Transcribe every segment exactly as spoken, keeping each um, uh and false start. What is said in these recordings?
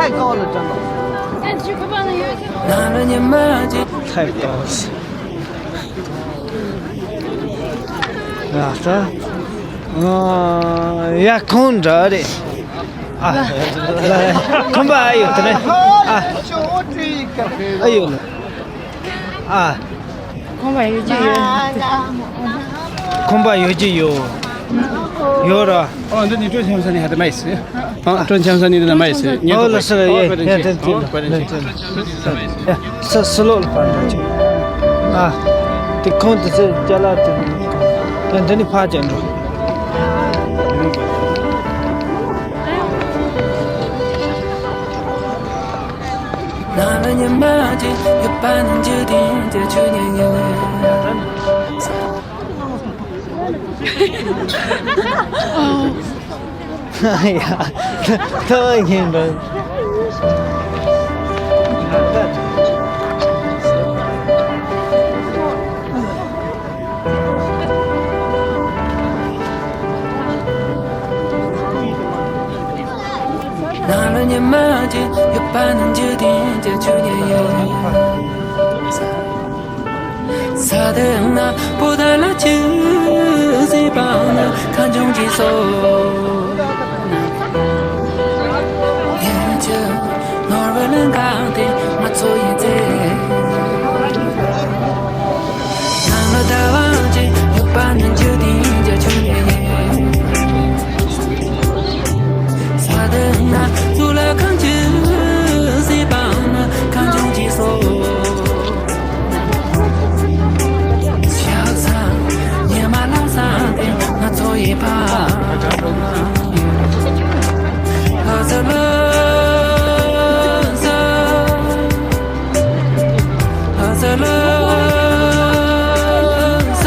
ལྷག་ཏུ། ཡ་ད། ཨ། ཡ་ཁོང་འདྲ་རེད། ཨ། ཁོང་པ་ཨ་ཡོད་དེ་ནས། ཨ། ཨ་ཡོད་ལ། ཨ། ཁོང་པ་ཡོད་ཀྱི་ཡོད། ཁོང་པ་ཡོད་ཀྱི་ཡོད། ཡོད་ར། ཨོ་འདི་ནི་ཀྲོན་ཆམ་ས་ནི་ཧ་ད་མ་ཡིས། ཨ། ཀྲོན་ཆམ་ས་ནི་འདི་ན་མ་ཡིས་ཉེ་ཨོ་ལ་སི་ལ་ཡེ་ཡེ་ཏན་ཏན་ཏན། ཡ་སི་སི་ལོ་ལ་ཕར་འགྲོ་ཅིག་ཨ། དེ་ཁོང་དེ་ཚོ་ཅ་ལག་དེ། ཡ་འདི་ནི་ཕར་ཅན་འགྲོ། ང་ལ་ཉི་མ་གཅིག་ཡོད་པ་ནི་འཇིག་རྟེན་གྱི་ཆོས་ཉིད་ཡིན། ཡ། ཐོ་ཡིན་འགྲོ། ང་ལ་ཉི་མ་གཅིག་ཡོད་པ་ནི་འཇིག་རྟེན་གྱི་ཆོས་ཉིད་ཡིན། ས་དེ་ན་པོ་ཏ་ལ་ཆུ་ཟིན་པ་ན་ཁ་འབྱུང་གི་སོ། ཡན་ཆད་ནོར་བུ་ལ་འགག་སྟེ་ང་ཚོ་ཡི་རྩེ། ནང་ལ་ཟླ་བ་གཅིག་ཡོད་པ་ནི་འཇིག་རྟེན་གྱི་ཆོས་ཉིད་ཡིན། ས་དེ་ན་གཙུག་ལག་ཁང་ཆུ་ཟིན་པ་ན་ཁ་འབྱུང་གི་སོ། ཞག་ཚ་ཉི་མ་ལ་སང་སྟེ་ང་ཚོ་ཡི་ཕ། ཧ་ཟ་ལ་ཟ། ཧ་ཟ་ལ་ཟ།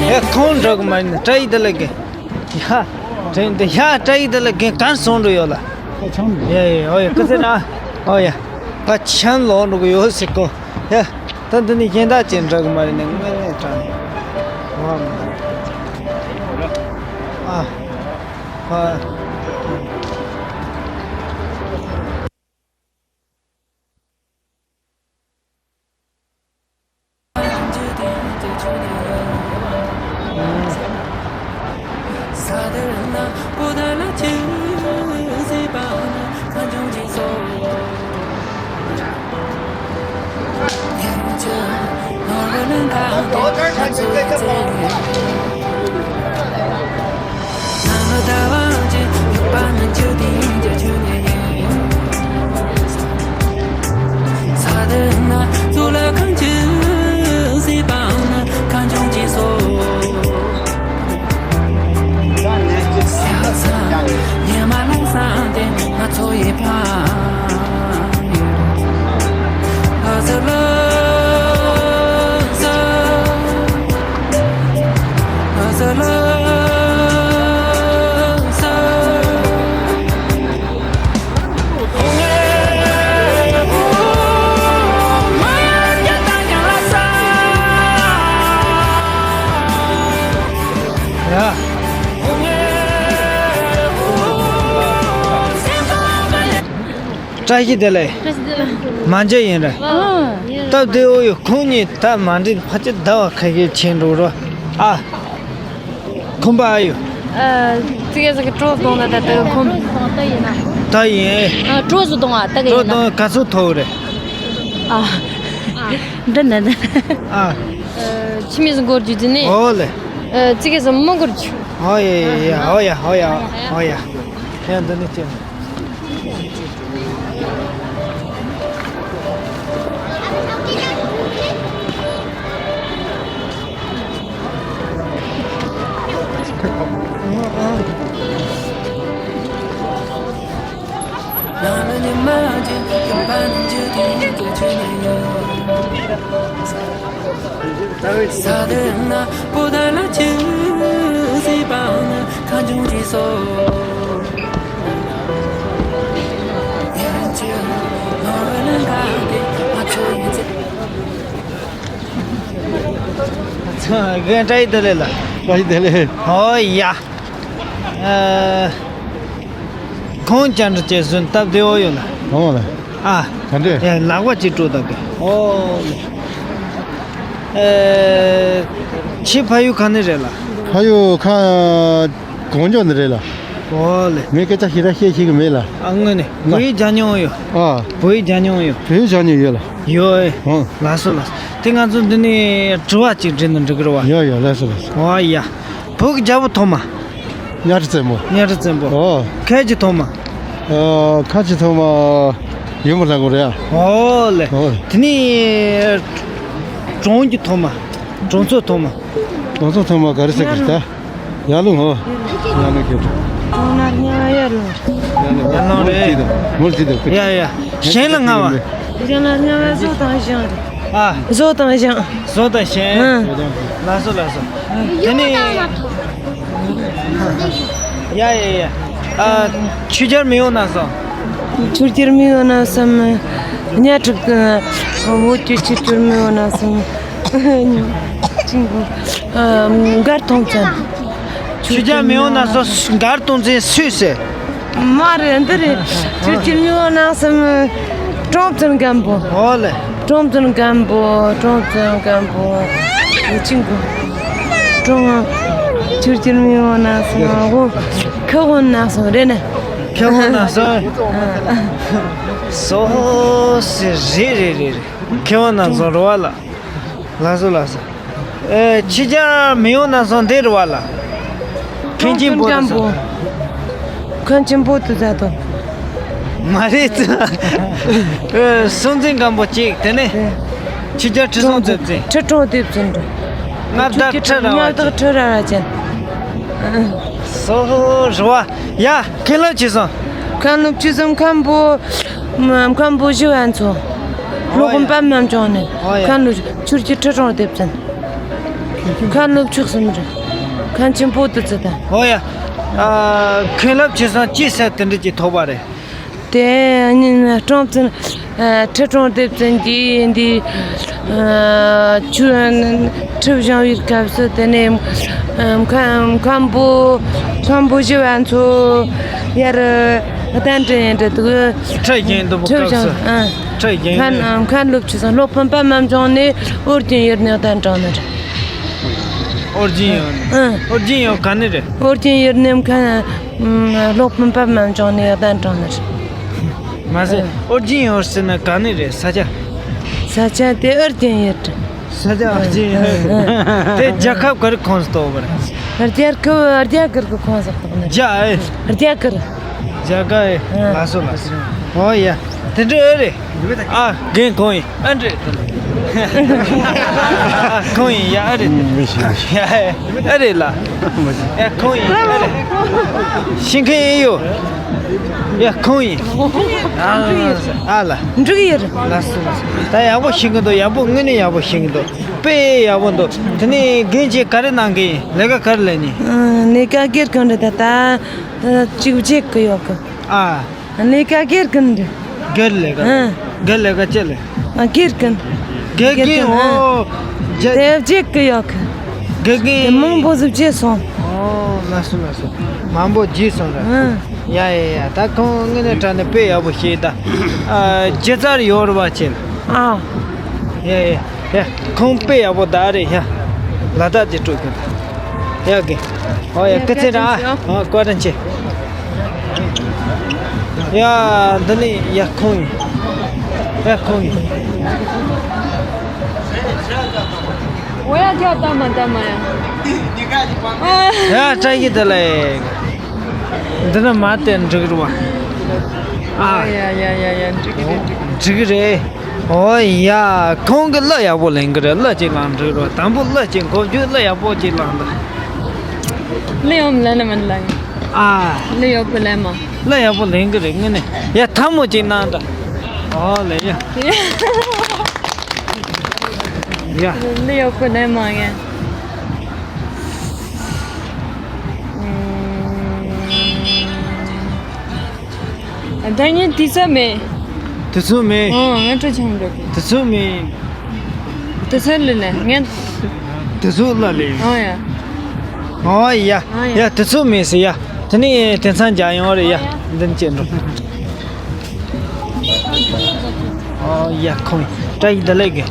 ཨེ། ཁོང་འགྲོ་གི་མ་ཡིན་ན་སྐྲ་ཡི་དེ་ལ་གི། ཡ། དྲན་དེ་ཡ་སྐྲ་ཡི་དེ་ལ་གི་གང་སོང་འགྲོ་ཡོད་ལ། ཁ་ཆང་འདུག་ཡ་ཡ། ཨོ་ཡ། ཁ་ཟེར་ན། ཨོ་ཡ། ཁ་ཆང་ལོག་འགྲོ་གི་ཡོད་ཟེར་གོ། ཡ། ད་འདི་ནི་གཞན་དག་ཅན་འགྲོ་གི་མ་རེད་ནི་དངོས་གནས་དྲང་ནི། ཨོ་མ། ཨ། ཨ། བཀྲ་ཤིས་བདེ་ལེགས། བཀྲ་ཤིས་བདེ་ལེགས། མ་མཇལ་ཡིན་ར། ཨ། སྟབས་བདེ་བོ་ཡོད། ཁོང་གཉིས་ད་མ་འགྲིག་ཕལ་ཆེར་ཟླ་བ་ཁ་ཤས་ཕྱིན་འགྲོ་ར། ཨ། ཁོང་པ་ཨ་ཡོད། ཨ། ཙི་གེ་ཟིག་གི་གྲོ་གཏོང་ན་ད་ལྟ་ཁོང་། ད་ཡིན། ཨ། གྲོ་ཟིག་གཏོང་ཨ། ད་ག་ཡིན་ན། གྲོ་གཏོང་ག་ཚོད་ཐོག་རེད། ཨ། འདི་ན་ན། ཨ། ཨ། ཁྱིམ་མི་ཟིག་འགོར་རྒྱུ་དེ་ནི། ཨོ་ལེ། ཨ། ཙི་གེ་ཟིག་མི་འགོར་རྒྱུ། ཨོ་ཡ་ཡ་ཡ། ཨོ་ཡ་ཨོ་ཡ་ཨོ་ཡ། ཡ་འདི་ནི་ཅི། རྒན་བཀྲ་ཤིས་བདེ་ལེགས་ལགས། བཀྲ་ཤིས་བདེ་ལེགས། ཨོ་ཡ། ཨ། གངས་ཅན་གྱི་བཟོས་སྟབས་བདེ་བོ་ཡོད་ལ། ཨོ་ལ། ཨ། ག་འདྲས། ཡ་ལག་པ་ཅིག་སྤྲོད་དང་གི། ཨོ་ལ། ཨེ། ཁྱེད་ཕ་ཡུལ་ག་ནས་རེད་ལ། ཕ་ཡུལ་ཁ། གངས་ལྗོངས་ནས་རེད་ལ། ཨོ་ལེ། ངས་སྐད་ཆ་ཞེ་དྲག་བཤད་ཤེས་ཀྱི་མེད་ལ། ཨ་དངོས་གནས་ན། བོད་ཡིག་སྦྱང་མྱོང་ཡོད། ཨ། བོད་ཡིག་སྦྱང་མྱོང་ཡོད། བོད་ཡིག་སྦྱང་མྱོང་ཡོད་ལ། ཡོད་ཨེ། ཨོ། ལགས་སོ་ལགས་སོ། དེ་ང་ཚོ་འདི་ནས་དྲི་བ་ཅིག་དྲིས་ན་འགྲིག་གི་རེད་བ། ཡོད་ཡོད་ལགས་སོ་ལགས་སོ། ཨོ་ཡ། བོད་ཀྱི་རྒྱལ་པོ་ཐོག་མ། གཉའ་ཁྲི་བཙན་པོ། གཉའ་ཁྲི་བཙན་པོ། ཨོ། ཁ་ཆེ་ཐོག་མ། ཨ། ཁ་ཆེ་ཐོག་མ། ཡུམ་བུ་བླ་མགོ་རེད་ཨ། ཨོ་ལེ། ཨོ། དེ་ནས་གྲོང་ཁྱེར་ཐོག་མ། གྲོང་ཚོ་ཐོག་མ། གྲོང་ཚོ་ཐོག་མ་ག་རེ་ཟེར་གི་ད། ཡར་ཀླུང་ཧོ། ཡར་ཀླུང་ཁྱེད། ཀྲོང་ན་ཉ་ཡར་ཀླུང་། ཡར་ཀླུང་རེད། མུལ་ཅི་དང་། མུལ་ཅི་དང་། ཡ་ཡ། གཞན་ལ་ང་བ། གཞན་ལ་ང་བ་བཟོ་དང་ཞིང་རེད། ཨ། བཟོ་དང་ཞིང་། བཟོ་དང་ཞིང་། ཨ། ལགས་སོ་ལགས་སོ། དེ་ནས། ཡ་ཡ་ཡ། ཨ། ཆོས་རྒྱལ་མི་ཡོང་ན་བསམ། ཆོས་རྒྱལ་མི་ཡོང་ན་བསམ། གཉའ་ཁྲི། བོད་ཀྱི་ཆོས་རྒྱལ་མི་ཡོང་ན་བསམ། ཅིང་། ཨ། མགར་སྟོང་བཙན། ཆོས་རྒྱལ་མི་ཡོང་ན་སོ་མགར་སྟོང་བཙན་སུས་ཟེར། མ་རེད་འདི་རེད། ཆོས་རྒྱལ་མི་ཡོང་ན་བསམ། ཀྲོང་བཙན་སྒམ་པོ། ཨོ་ལེ། ཀྲོང་བཙན་སྒམ་པོ། ཀྲོང་བཙན་སྒམ་པོ། ཅིང་གོ། ཀྲོང་། ཆོས་རྒྱལ་མི་ཡོང་ན་བསམ། ཨོ། ཁེ་ཝོན་ན་བསམ་རེད་ན། ཁེ་ཝོན་ན་བསམ། སོ་སི་རེད་རེད་རེད་རེད། ཁེ་ཝོན་ན་བསམ་རེད་བ་ལ། ལགས་སོ་ལགས་སོ། ཨེ། ཆོས་རྒྱལ་མི་ཡོང་ན་བསམ་དེ་རེད་བ་ལ། མཁན་ཆེན་པོ་དང་། མཁན་ཆེན་པོ་དུ་ཟ་དོ། མ་རེད། ཨེ། སྲོང་བཙན་སྒམ་པོ་གཅིག་དེ་ནས། ཆོས་རྒྱལ་ཁྲི་སྲོང་ལྡེ་བཙན། ཁྲི་སྲོང་ལྡེ་བཙན་དུ། མངའ་བདག་ཁྲི་རལ་པ་ཅན། མངའ་བདག་ཁྲི་རལ་པ་ཅན། སོ་རེད་བ། ཡ། མཁན་སློབ་ཆི་སོང་། མཁན་སློབ་ཆི་སོང་། མཁན་པོ། མཁན་པོ་ཞི་བ་འཚོ། ལོ་ཨོ་ཡ། ཁོམ་པ་མམ་ཅོང་ནས། ཨོ་ཡ། མཁན་སློབ་ཆུར་གྱི་ཁྲི་སྲོང་ལྡེ་བཙན། མཁན་སློབ་ཆུ་གསུམ་རེད། མཁན་ཆེན་པོ་དུ་ཙི་ད། ཨོ་ཡ། ཨ། མཁན་སློབ་ཆི་སོང་ཅི་ཟེར་དེ་འདྲ་ཅིག་ཐོགས་པ་རེད། དེ་ནི་སྲོང་བཙན། ཨ། ཁྲི་སྲོང་ལྡེ་བཙན་གྱིས་འདི། ཨ། ཆུ། ཁྲི་བཞེངས་པའི་སྐབས་སུ་དེ་ནས། ཨ། མཁན། མཁན་པོ། མཁན་པོ་ཞི་བ་འཚོ། ཡར་གདན་འདྲེན་ཡིན་འདྲ་འདུག་ཁྲི་བཞེངས་འདུག་པ་སྐབས་སུ། ཨ། ཁྲི་བཞེངས་མཁན། ནས། མཁན་སློབ་ཆུ་སོང་ལོ་ཕུན་པ་མམ་ཅོང་ནས་ཨོ་རྒྱན་ཡུལ་ནས་གདན་དྲངས་ནས་རེད། ཨོ་རྒྱན་ཡུལ། ཨ། ཨོ་རྒྱན་ཡུལ་ག་ནས་རེད། ཨོ་རྒྱན་ཡུལ་ནས་མཁན། ལོ་ཕུན་པ་མམ་ཅོང་ནས་གདན་དྲངས་ནས་རེད། མ་ཟད། ཨ། ཨོ་རྒྱན་ཡུལ་ཟེར་ན་ག་ནས་རེད། ས་ཆ། ས་ཆ་དེ་ཨོ་རྒྱན་ཡུལ་རེད། ས་ཆ་ཨོ་རྒྱན་ཡུལ། ཨ། ཨ། དེ་རྒྱལ་ཁབ་ག་རེ་ཁོངས་སུ་གཏོགས་པ་རེད། རྒྱལ་ཁབ། རྒྱ་གར་གྱི་ཁོངས་སུ་གཏོགས་ནི་རེད། རྒྱ་ཨེ། རྒྱ་གར། རྒྱ་གར་ཨེ། ཨ། ལགས་སོ་ལགས་སོ། ཨོ་ཡ། དེ་འདྲ་ཨེ་རེད། ཨ། རྒན་ཁོང་ཡིན། ཨ་འདྲ། ཨ། ཁོང་ཡིན། ཡ། ཨ་རེད། ཡ། ཨེ། ཨ་རེད་ལ། ཡ། ཁོང་ཡིན། ཨ་རེད། ཤེས་མཁན་ཨེ་ཡོད། ཡ། ཁོང་ཡིན། ཨ་ལ། འགྲིག་ཡོད། ལགས་སོ་ལགས་སོ། ད་ཡག་པོ་ཤེས་ཀྱི་འདུག་ཡག་པོ། དངོས་གནས་ཡག་པོ་ཤེས་ཀྱི་འདུག་དཔེ་ཡག་པོ་འདུག་དེ་ནས་རྒན་ཁྱེད་ག་རེ་གནང་གི་ཡིན། ལས་ཀ་ག་རེ་ལས་ནི། ཨ། ལས་ཀ་སྒེར་གང་རེད། ད་ད་ཅིག་བརྗེད་ཀྱི་ཡོད་གི། ཨ། ལས་ཀ་སྒེར་གང་རེད། སྒེར་ལས་ཀ། ཨ། སྒེར་ལས་ཀ་ཅི་ལས། ཨ། སྒེར་གང་། སྒེར་གང་། ཨ། ཨོ། རྒྱ། དེ་བརྗེད་ཀྱི་ཡོད་གི། སྒེར་གང་། དེ་མང་པོ་ཟིག་བརྗེད་སོང་། ཨོ། ལགས་སོ་ལགས་སོ། མང་པོ་བརྗེད་སོང་ར། ཨ། ཡ་ཡ་ཡ། ད་ཁོང་དངོས་གནས་དྲང་གནས་དཔེ་ཡག་པོ་བཤད་ད། ཨ། སྒྱུ་རྩལ་ཡོད་རེད་བ་ཁྱེད། ཨ། ཡ་ཡ་ཡ། ཁོང་དཔེ་ཡག་པོ་ད་རེད་ཡ། ལ་དྭགས་ཀྱི་སྤྲོ་ཁྱོད་ད། ཡ་གི། ཨོ་ཡ། སྐུ་ཚེ་རིང་། ཨ། བཀའ་དྲིན་ཆེ། ཡ། འདི་ནི་ཡ་ཁོང་ཡིན། ཡ་ཁོང་ཡིན། ཡ། བཀྲ་ཤིས་བདེ་ལེགས། འདི་ནི་མ་དེ་འགྲིག་རུ་བ། ཨ། ཡ་ཡ་ཡ་ཡ་ཡ། འགྲིག་གི་རེད། འགྲིག་གི་རེད། ཨོ་ཡ། ཁོང་གི་གླུ་ཡག་པོ་ལེན་གི་རེད། གླུ་ཅིག་བླངས་འགྲིག་རུ་བ། དང་པོ་གླུ་ཅིག་མགོ་བརྗོད། གླུ་ཡག་པོ་ཅིག་བླངས་ད། གླུ་ཡང་ལེན་ན་མི་ལེན། ཨ། གླུ་ཡག་པོ་ལེན་མ། གླུ་ཡག་པོ་ལེན་གི་རེད། ངས་ནི་ཡ་ཐལ་མོ་ཅིག་གནང་ད། ཨོ་ལེ་ཡ། ཡ། ལི་ཡོད་པ་ནས་མ་ངེ། ཨ། ད་ངས་དུས་ཚོད་མེད། དུས་ཚོད་མེད། ཨོ། ངས་སྤྲོ་འཆམ་འགྲོ་གི། དུས་ཚོད་མེད། དུས་ཚོད་ལ་ལས་ངས། དུས་ཚོད་ལ་ལས། ཨོ་ཡ། ཨོ་ཡ། ཨོ་ཡ། ཡ། དུས་ཚོད་མེད་ཟེར་ཡ། དེ་ནས་དེང་སང་མཇལ་ཡོང་རེད་ཡ། འདི་ནས་བྱེད་འགྲོ། ཨོ་ཡ། ཁོང་བཀྲ་ཤིས་བདེ་ལེགས་གི།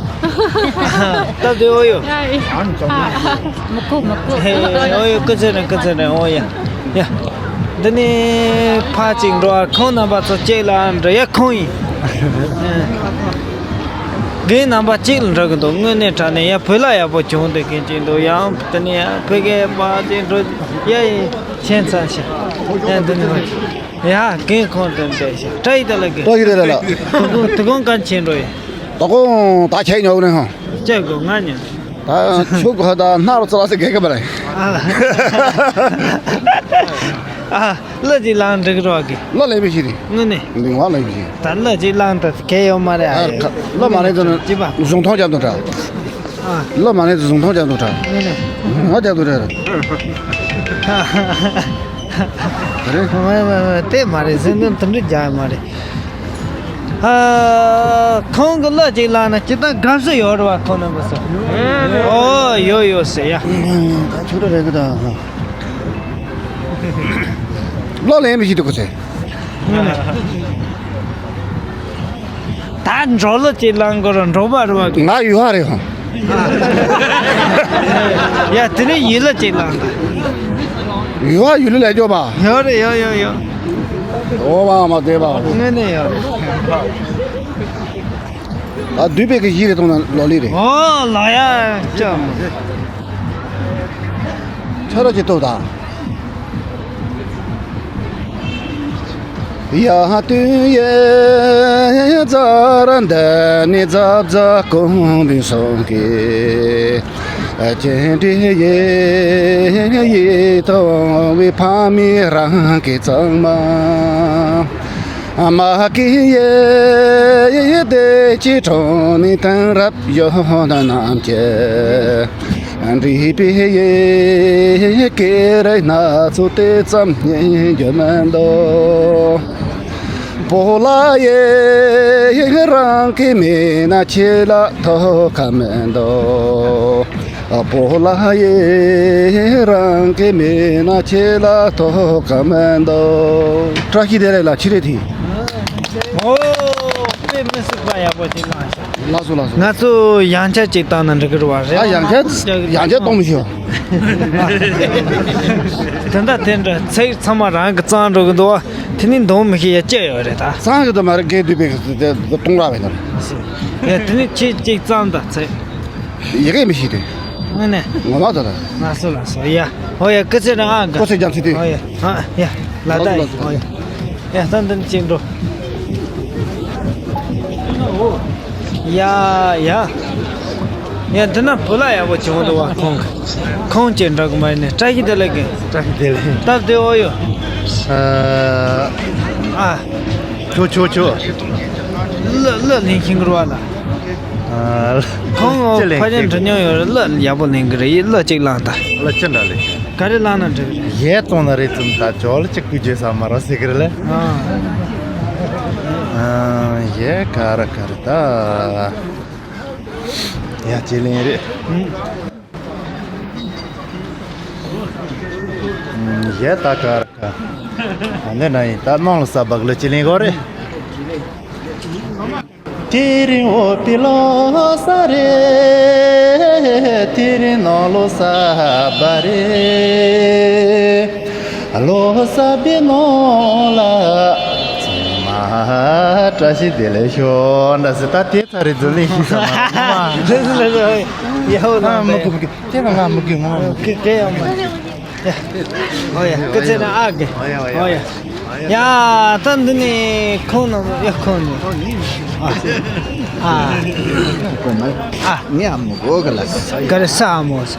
སྟབས་བདེ། ཨོ་ཡོ། མི་ཁུག་མི་ཁུག་ཧེ། ཨོ་ཡོ། སྐུ་ཚེ་རིང་། སྐུ་ཚེ་རིང་། ཨོ་ཡ། ཡ། འདི་ནས་ཕར་ཅིག་འགྲོ་བ། ཁོང་རྣམ་པ་ཚོ་གཅིག་ལ་འགྲོ་ཡ། ཁོང་ཡིན། རྒན་རྣམ་པ་གཅིག་ལ་འགྲོ་གི་འདུག་དངོས་གནས་དྲང་གནས་ཡ། བོད་ལྭ་ཡག་པོ་གྱོན་བསྡད་མཁན་ཅིག་འདུག་ཡང་དེ་ནས་ཡ་ཕ་གིར་ཕར་ཅིག་འགྲོ་ཡ། ཡིན། ཁྱད་མཚར་ཞིག་ཡ། འདི་ནས་ཡ། རྒན་ཁོང་དེ་འདྲ་ཞིག་བཀྲ་ཤིས་བདེ་ལེགས་གི། བཀྲ་ཤིས་བདེ་ལེགས་ལགས། དོ་དགོང་། དོ་དགོང་ག་རེ་བྱེད་འགྲོ་ཡིན། དོ་དགོང་ད་ཁྱེད་ཉོ་གི་རེད་ཧང་། ཅི་དགོས། ང་ཉོ། ད་ཆུ་གོ་ད་སྣར་ཙི་ལ་སེ་གེ་ག་མ་རེད། ཨ། ཨ། གླུ་ཅིག་བླངས་འགྲིག་རོགས་གི། གླུ་ལེན་པའི་ཞིག་རེད། དངོས་གནས། འདི་ང་ལེན་པའི་ཞིག་ད་གླུ་ཅིག་བླངས་ད་གལ་ཡོད་མ་རེད། ཨ། ཨ་ཡོད། གླུ་མ་ལེན་ཙང་ན་ཅི་པ། གཟུངས་ཐུང་རྒྱབ་དང་འདྲ། ཨ། གླུ་མ་ལེན་ཙང་གཟུངས་ཐུང་རྒྱབ་དང་འདྲ། དངོས་གནས། ང་རྒྱབ་དང་འདྲ། རེད། མ་མ་མ། དེ་མ་རེད། སེམས་ནང་དེ་འདྲ་རྒྱག་མ་རེད། ཨ། ཁོང་གི་གླུ་ཅིག་བླངས་ན་ཅི་ལྟར་དགའ་བསུ་ཡོད་རེད་བ། ཁོང་རྣམ་པ་ཚོ། ཨོ་ཡོད་ཡོད་ཟེར་ཡ། ད་ཆུ་ར་རེད་གི་ད། གླུ་ལེན་པའི་ཞིག་འདུག་གོ་ཚེ། ད་འབྲོག་གླུ་ཅིག་བླངས་དགོས་ར། འབྲོག་པ་རེད་བ། ང་ཡུལ་བ་རེད་ཧང་། ཡ། དེ་ནས་ཡུལ་གླུ་ཅིག་བླངས་ད། ཡུལ་བ་ཡུལ་གླུ་ལས་སྐྱོ་བ། ཡོད་རེད། ཡོད་ཡོད་ཡོད། ཨོ་མ་མ་བདེ་བ། དངོས་གནས་ཡོད་རེད། ཨ། འདུས་པའི་གི་གཞི་རེད་གཏོང་ན་ལོ་ལི་རེད། ཨོ་ལ་ཡ་ཅམ། ཁྱོད་ར་ཅི་ཐོབ་ད། ཡ་དུས་ཡེ་ཛ་ར་འདི་ནི་ཛ་ཛ་ཀུན་བི་སོང་གི། ཅན་དྲི་ཡེ་ཡེ་ཏོང་བི་ཕ་མི་རང་གི་གཙང་མ། མ་ཀི་ཡེ་དེ་ཅི་གྲོང་ནི་དང་རབ་ཡོད་ན་ནམ་ཀྱེ། འདྲིས་པའི་ཡེ་ཀེ་རེ་སྣ་ཚོགས་དེ་ཙམ་ཉན་རྒྱུ་མི་འདུག་བོ་ལ་ཡེ་རང་གི་མེད་ན་ཁྱེད་ལ་ཐོགས་ཁ་མི་འདུག་བོ་ལ་ཡེ་རང་གི་མེད་ན་ཁྱེད་ལ་ཐོགས་ཁ་མི་འདུག་བཀྲ་ཤིས་བདེ་ལེགས་ལགས། ཕྱི་རེད་དེ། ཨོ། དཔེ་མི་སྲིད་པ་ཡག་པོ་ཅིག་བླངས་ཤག་ལགས་སོ་ལགས་སོ། ང་ཚོ་ཡང་བསྐྱར་ཅིག་བཏང་ན་འགྲིག་གི་རེད་བ། རེད། ཨ། ཡང་བསྐྱར་ཡང་བསྐྱར་གཏོང་མི་ཤེས། དེ་འདྲ་དེ་འདྲ་ཚིག་ཚང་མ་རང་གི་གཙང་འགྲོ་གི་འདུག་བ། དེ་ནི་འདོན་མི་ཤེས་ཡ་ཅི་ཡོད་རེད་ད། གཙང་གི་དུ་མ་རེད། སྐད་སྡུད་པའི་གི་དེ་གཏོང་ར་བས་ན་རེད། ཡ། དེ་ནི་ཁྱེད་ཅིག་གཙང་ད་ཚིག་ཡི་གེ་མི་ཤེས་ཏེ། དངོས་གནས། ངོ་མ་ད་ད། ལགས་སོ་ལགས་སོ། ཡ། ཧོ་ཡ། སྐུ་ཚེ་རིང་ཨ་དགའ། སྐུ་ཚེ་རྒྱ་མཚོ་དེ། ཧོ་ཡ། ཨ་ཡ། ལ་ད་ཡིན། ཧོ་ཡ། ཡ། ད་འདི་ནས་ཅིག་འགྲོ། ཡ་ཡ། ཡ། འདི་ན་བུ་ལ་ཡག་པོ་བྱུང་འདུག་བ། ཁོང་གི་ཁོང་ཅིག་འགྲོ་གི་མ་ཡིན་ནས། བཀྲ་ཤིས་བདེ་ལེགས་གི། བཀྲ་ཤིས་བདེ་ལེགས། སྟབས་བདེ། ཨོ་ཡོ། ཨ། ཨ། ཁྱོ་ཁྱོ་ཁྱོ། གླུ་གླུ་ལེན་ཤེས་གི་རེད་བ་ལ། ཨ། ཁོང་ཕ་ཡུལ་འགྲོ་མྱོང་ཡོད་རེད། གླུ་ཡག་པོ་ལེན་གི་རེད། གླུ་གཅིག་བླངས་ད། གླུ་ཅི་འདྲ་ལེན། ག་རེ་བླངས་ན་འགྲིག་རེད། གཞས་གཏོང་ན་རེད་ཙམ་ད་ཇོ་ལ་གཅིག་པུ་བརྗོད་ས་མ་རེད་ཟེར་གི་རེད་ལ། ཨ། གཞས་ག་རེ་ག་རེ་ད། ཡ། ཅི་ལེན་རེད། གཞས་ད་ག་རེ་ག། ཨ་འདི་འདྲ་ཡིན། ད་ནང་ལ་ས་བག་ལ་ཅི་ལེན་དགོས་རེད། དེ་རིང་འོ་པི་ལོ་ས་རེད། དེ་རིང་ནང་ལོ་ས་བ་རེད། ལོ་ས་བི་ནང་ལ་ཚང་མ་བཀྲ་ཤིས་བདེ་ལེགས་ཤོག་འདྲ་ཟེར། ད་དེ་ཚ་རེད། འཛུལ་ལེན་ཤི་ས་མ་རེད། འཛུལ་ལེན་ཤི་ཡ་ཧོ་ན་མི་གོ་མི་གོ། དེ་ལ་ང་མི་གོ། ང་མི་གོ། ཨོ་ཡ། སྐུ་ཚེ་རིང་ཨ་དགའ། ཨོ་ཡ། ཡ། ད་འདི་ནས་ཁོང་ནང་ཡ། ཁོང་ནང་ཨ། ཨ། ཨ། ངས་ཨ་མོ་གོ་ག་ལ། ག་རེ་ས་ཨ་མོ་ས།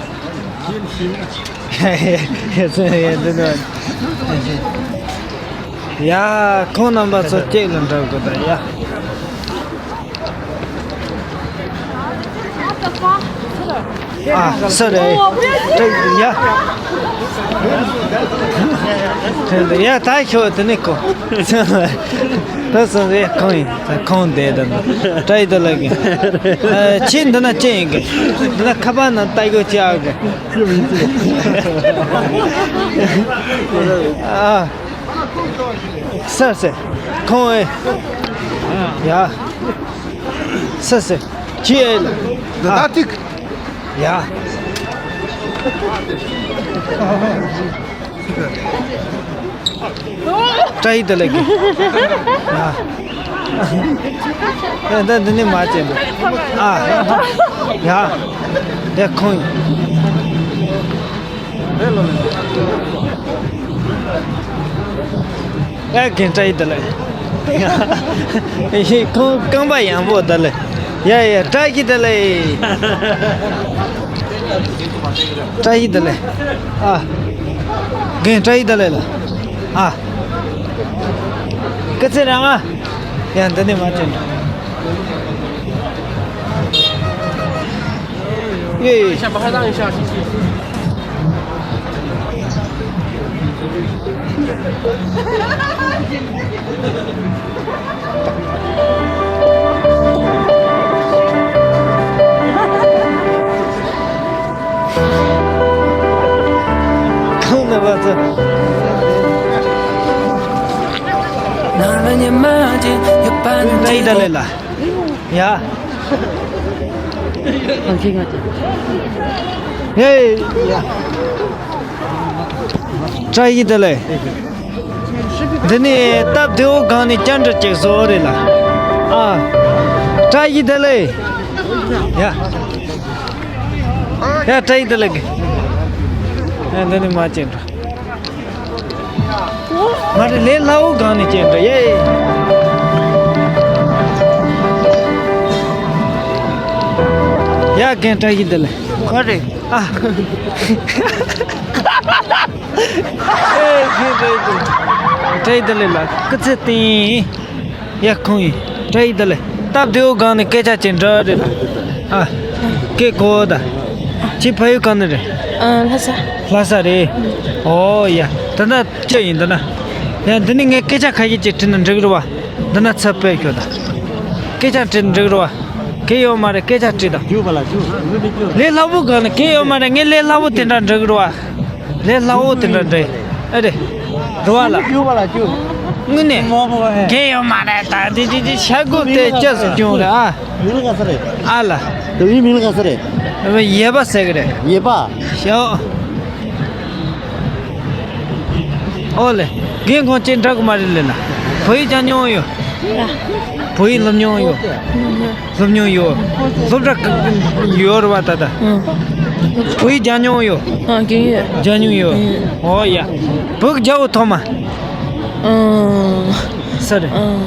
ཡ། ཁོང་རྣམ་པ་ཚོ་གཅིག་ལ་འགྲོ་དགོས་ད་ཡ། ཨ་སོ་རེད། ཡ། ཡ་ད་ཤོག་དེ་ནས་ཁོ། ད་སོང་རེད། ཁོང་ཡིན། ཁོང་བསྡད་དང་། བཀྲ་ཤིས་བདེ་ལེགས་ཀྱི། ཁྱེད་འདི་ན་ཅི་ཡིན་གི། འདི་ན་ཁ་པར་ནང་ལྟ་དགོས་ཅི་ཨ་གི། ཨ། སོ་སོ། ཁོང་ཨེ། ཡ། སོ་སོ། ཁྱེད་ཨེ་ལ། ད་ད་ཐིག་ཡ། བཀྲ་ཤིས་བདེ་ལེགས། ཡ། ཡ་ད་འདི་ནས་མ་བྱེད་འགྲོ། ཨ། ཡ། ཡ་ཁོང་ཡིན། ཨ་རྒན་བཀྲ་ཤིས་བདེ་ལེགས། ཁོང་རྐང་པ་ཡངས་པོ་བདེ་ལེགས། ཡ་ཡ་བཀྲ་ཤིས་བདེ་ལེགས། བཀྲ་ཤིས་བདེ་ལེགས། ཨ། རྒན་བཀྲ་ཤིས་བདེ་ལེགས་ལ། ཨ། སྐུ་ཚེ་རིང་ཨ། ཡ་འདི་ནས་མ་བྱེད་འགྲོ། ཡེ། ཁོང་ནི་བ་ཚོ། བཀྲ་ཤིས་བདེ་ལེགས་ལ། ཡ། ཨོ་ཁེ་ང་ཚོ། ཧེ། ཡ། བཀྲ་ཤིས་བདེ་ལེགས། འདི་ནི་སྟབས་བདེ་བོ་སྒང་ནས་བཅར་འདྲི་ཅིག་བཟོ་རེད་ལ། ཨ། བཀྲ་ཤིས་བདེ་ལེགས། ཡ། ཡ་བཀྲ་ཤིས་བདེ་ལེགས། ཡ་འདི་ནི་མ་བཅར་འདྲི། མ་རེད། ལས་སླ་བོ་སྒང་ནས་བྱས་འགྲོ་ཡེ། ཡ་རྒན་བཀྲ་ཤིས་བདེ་ལེགས། ག་རེ། ཨ། ཨེ་རྒན་བཀྲ་ཤིས་བདེ་ལེགས། བཀྲ་ཤིས་བདེ་ལེགས་ལ་སྐུ་ཚེ་བརྟན། ཡ་ཁོང་ཡིན། བཀྲ་ཤིས་བདེ་ལེགས། སྟབས་བདེ་བོ་སྒང་ནས་སྐད་ཆ་ཅིག་འདྲི་རེད། ཨ། སྐད་གོ་ད། ཁྱེད་ཕ་ཡུལ་གང་ནས་རེད། ཨ། ལྷ་ས། ལྷ་ས་རེད། ཨོ་ཡ། ད་ལྟ་ཅི་ཡིན་ད་ན། ཡ་འདི་ནི་ངས་སྐད་ཆ་ཁ་ཤས་ཅིག་དྲིས་ན་འགྲིག་རེད་བ། འདི་ན་ཚབ་པས་ཁྱོད་ད། སྐད་ཆ་དྲིས་ན་འགྲིག་རེད་བ། གལ་ཡོད་མ་རེད། སྐད་ཆ་དྲིས་དང་། ལས་སླ་བོ་སྒང་ནས་གལ་ཡོད་མ་རེད། ངས་ལས་སླ་བོ་དེ་འདྲ་འགྲིག་རེད་བ། ལས་སླ་བོ་དེ་འདྲ་འདྲ། ཨེ་རེད། རེད་བ་ལ། ཡོད་བ་ལ་ཅུ། དངོས་གནས། མོ་བོ་བ་ཧེ། རྒན་ཡོད་མ་རེད། ད་དེ་དེ་དེ་ཤ་སྒོ་དེ་ཅི་སུ་བྱུང་རེད་ཨ། མིང་ལ་ག་ས་རེད། ཨ་ལ། དེ་བའི་མིང་ལ་ག་ས་རེད། ཡེ་པ་ཟེར་གི་རེད། ཡེ་པ། ཤོག་ཨོ་ལེ། རྒན་ཁོང་ཅི་འདྲ་གི་མ་རེད་ལེ་ལ། བོད་ཡིག་སྦྱང་མྱོང་ཡོད། བོད་ཡིག་སློབ་མྱོང་ཡོད། སློབ་མྱོང་ཡོད། སློབ་གྲྭ་ག་ཡོད་རེད་བ་ད་ལྟ། ཨང་། བོད་ཡིག་སྦྱང་མྱོང་ཡོད། ཨང་། སྦྱང་ཡོད། སྦྱང་མྱོང་ཡོད། ཨང་། ཨོ་ཡ། བོད་རྒྱལ་པོ་ཐོག་མ། ཨང་། སུ་རེད། ཨང་།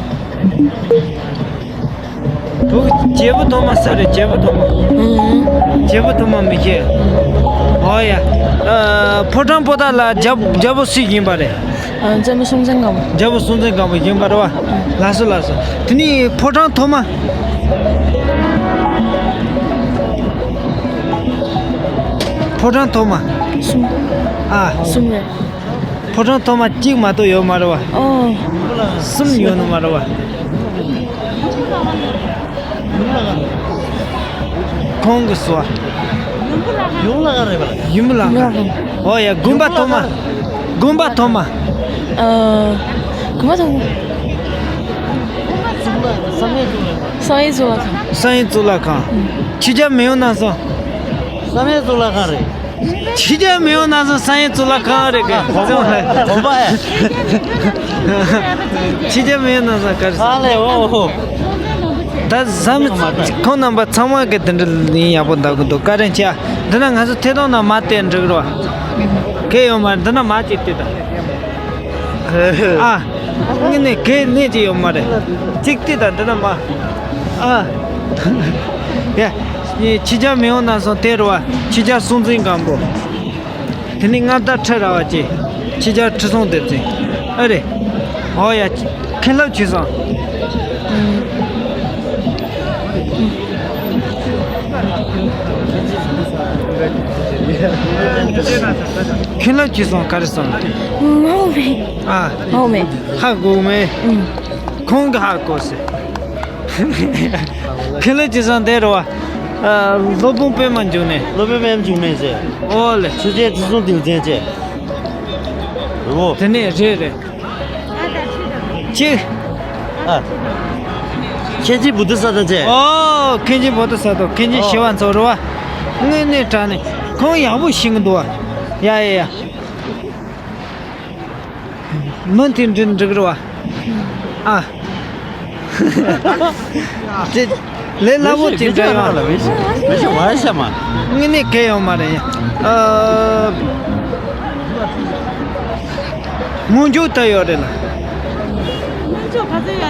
བོད་རྒྱལ་པོ་ཐོག་མ་སུ་རེད། རྒྱལ་པོ་ཐོག་མ། ཨང་། རྒྱལ་པོ་ཐོག་མ་མི་ཤེས། ཨོ་ཡ། ཨ། ཕོ་བྲང་པོ་ཏ་ལ་རྒྱལ་རྒྱལ་པོ་སུ་ཡིན་པ་རེད། ཨ། རྒྱལ་པོ་སྲོང་བཙན་སྒམ་པོ། རྒྱལ་པོ་སྲོང་བཙན་སྒམ་པོ་ཡིན་པ་རེད་བ། ལགས་སོ་ལགས་སོ། དེ་ནས་ཕོ་བྲང་ཐོག་མ། ཕོ་བྲང་ཐོག་མ། གསུམ། ཨ། གསུམ་རེད། ཕོ་བྲང་ཐོག་མ་གཅིག་མ་གཏོགས་ཡོད་མ་རེད་བ། ཨོ། གསུམ་ཡོད་ནི་མ་རེད་བ། ཁོང་གི་སོ། ཡུམ་ལ་ག་རེད་པ། ཡུམ་ལ་ག། ཨོ་ཡ། དགོན་པ་ཐོག་མ། དགོན་པ་ཐོག་མ། ཨ། དགོན་པ་ཐོག་མ། བསམ་ཡས་གཙུག་ལག་ཁང་། བསམ་ཡས་གཙུག་ལག་ཁང་། ཨུམ། ཕྱི་རྒྱལ་མི་ཡོང་ན་སོང་། བསམ་ཡས་གཙུག་ལག་ཁང་རེད། ཕྱི་རྒྱལ་མི་ཡོང་ན་སོང་། བསམ་ཡས་གཙུག་ལག་ཁང་རེད་གི། གོམ་པ་ཡ། ཕྱི་རྒྱལ་མི་ཡོང་ན་སོང་། ག་རེ། ཨ་ལེ། འོ་འོ། ད་བསམ། ཁོང་རྣམ་པ་ཚང་མ་གི་དེ་འདྲ་ཡིན། ཡག་པོ་འདུག་གི་འདུག། བཀའ་དྲིན་ཆེ། འདི་ན་ང་ཚོ་ཐད་གཏོང་ནང་མ་བལྟས་འགྲིག་རོ། གལ་ཡོད་མ་རེད། འདི་ན་མ་ཅིག་བལྟས་དང་། ཨ། ངས་ནས་གལ་གནད་ཅིག་ཡོད་མ་རེད། ཅིག་བལྟས་དང་། འདི་ན་མ། ཨ། ཡ། ཕྱི་རྒྱལ་མི་ཡོང་ན་སོང་། དེ་རུ་བ། ཕྱི་རྒྱལ་སྲོང་བཙན་སྒམ་པོ། དེ་ནས་མངའ་བདག་ཁྲི་རལ་པ་ཅན། ཕྱི་རྒྱལ་ཁྲི་སྲོང་ལྡེ་བཙན། ཨ་རེད། ཨོ་ཡ། མཁན་སློབ་བྱས་སོང་། ཁྱེད་ལ་ཅི་སོང་ག་རེ་སོང་། ངའོ་མེ། ཨ། ངའོ་མེ། ཧ་གོ་མེ། ཁོང་གི་ཧ་གོ་སེ། ཁྱེད་ལ་ཅི་སོང་དེ་རུ་བ། ཨ། སློབ་དཔོན་པད་མ་འབྱུང་གནས། སློབ་དཔོན་པད་མ་འབྱུང་གནས་ཟེར། ཨོ་ལེ། ཆོས་རྒྱལ་ཁྲི་སྲོང་ལྡེའུ་བཙན་བཅས། རེད་བོ། དེ་ནས་རེད་རེད། གཅིག་ཨ། མཁན་ཆེན་བོ་དྷི་ས་ཏྭ་བཅས། ཨོ། མཁན་ཆེན་བོ་དྷི་ས་ཏྭ། མཁན་ཆེན་ཨོ། ཞི་བ་འཚོ་རེད་བ། དངོས་གནས་དྲང་གནས་ཁོང་ཡག་པོ་ཤེས་ཀྱི་འདུག་བ། ཡ་ཡ་ཡ། མི་དེ་འདྲ་འགྲིག་རེད་བ། ཨ། དེ་ལས་སླ་པོ་ཅིག་འདྲ་ཡོང་། དངོས་གནས་གལ་ཡོད་མ་རེད། ཨ། སྔོན་འཇུག་ད་ཡོད་རེད་ལ།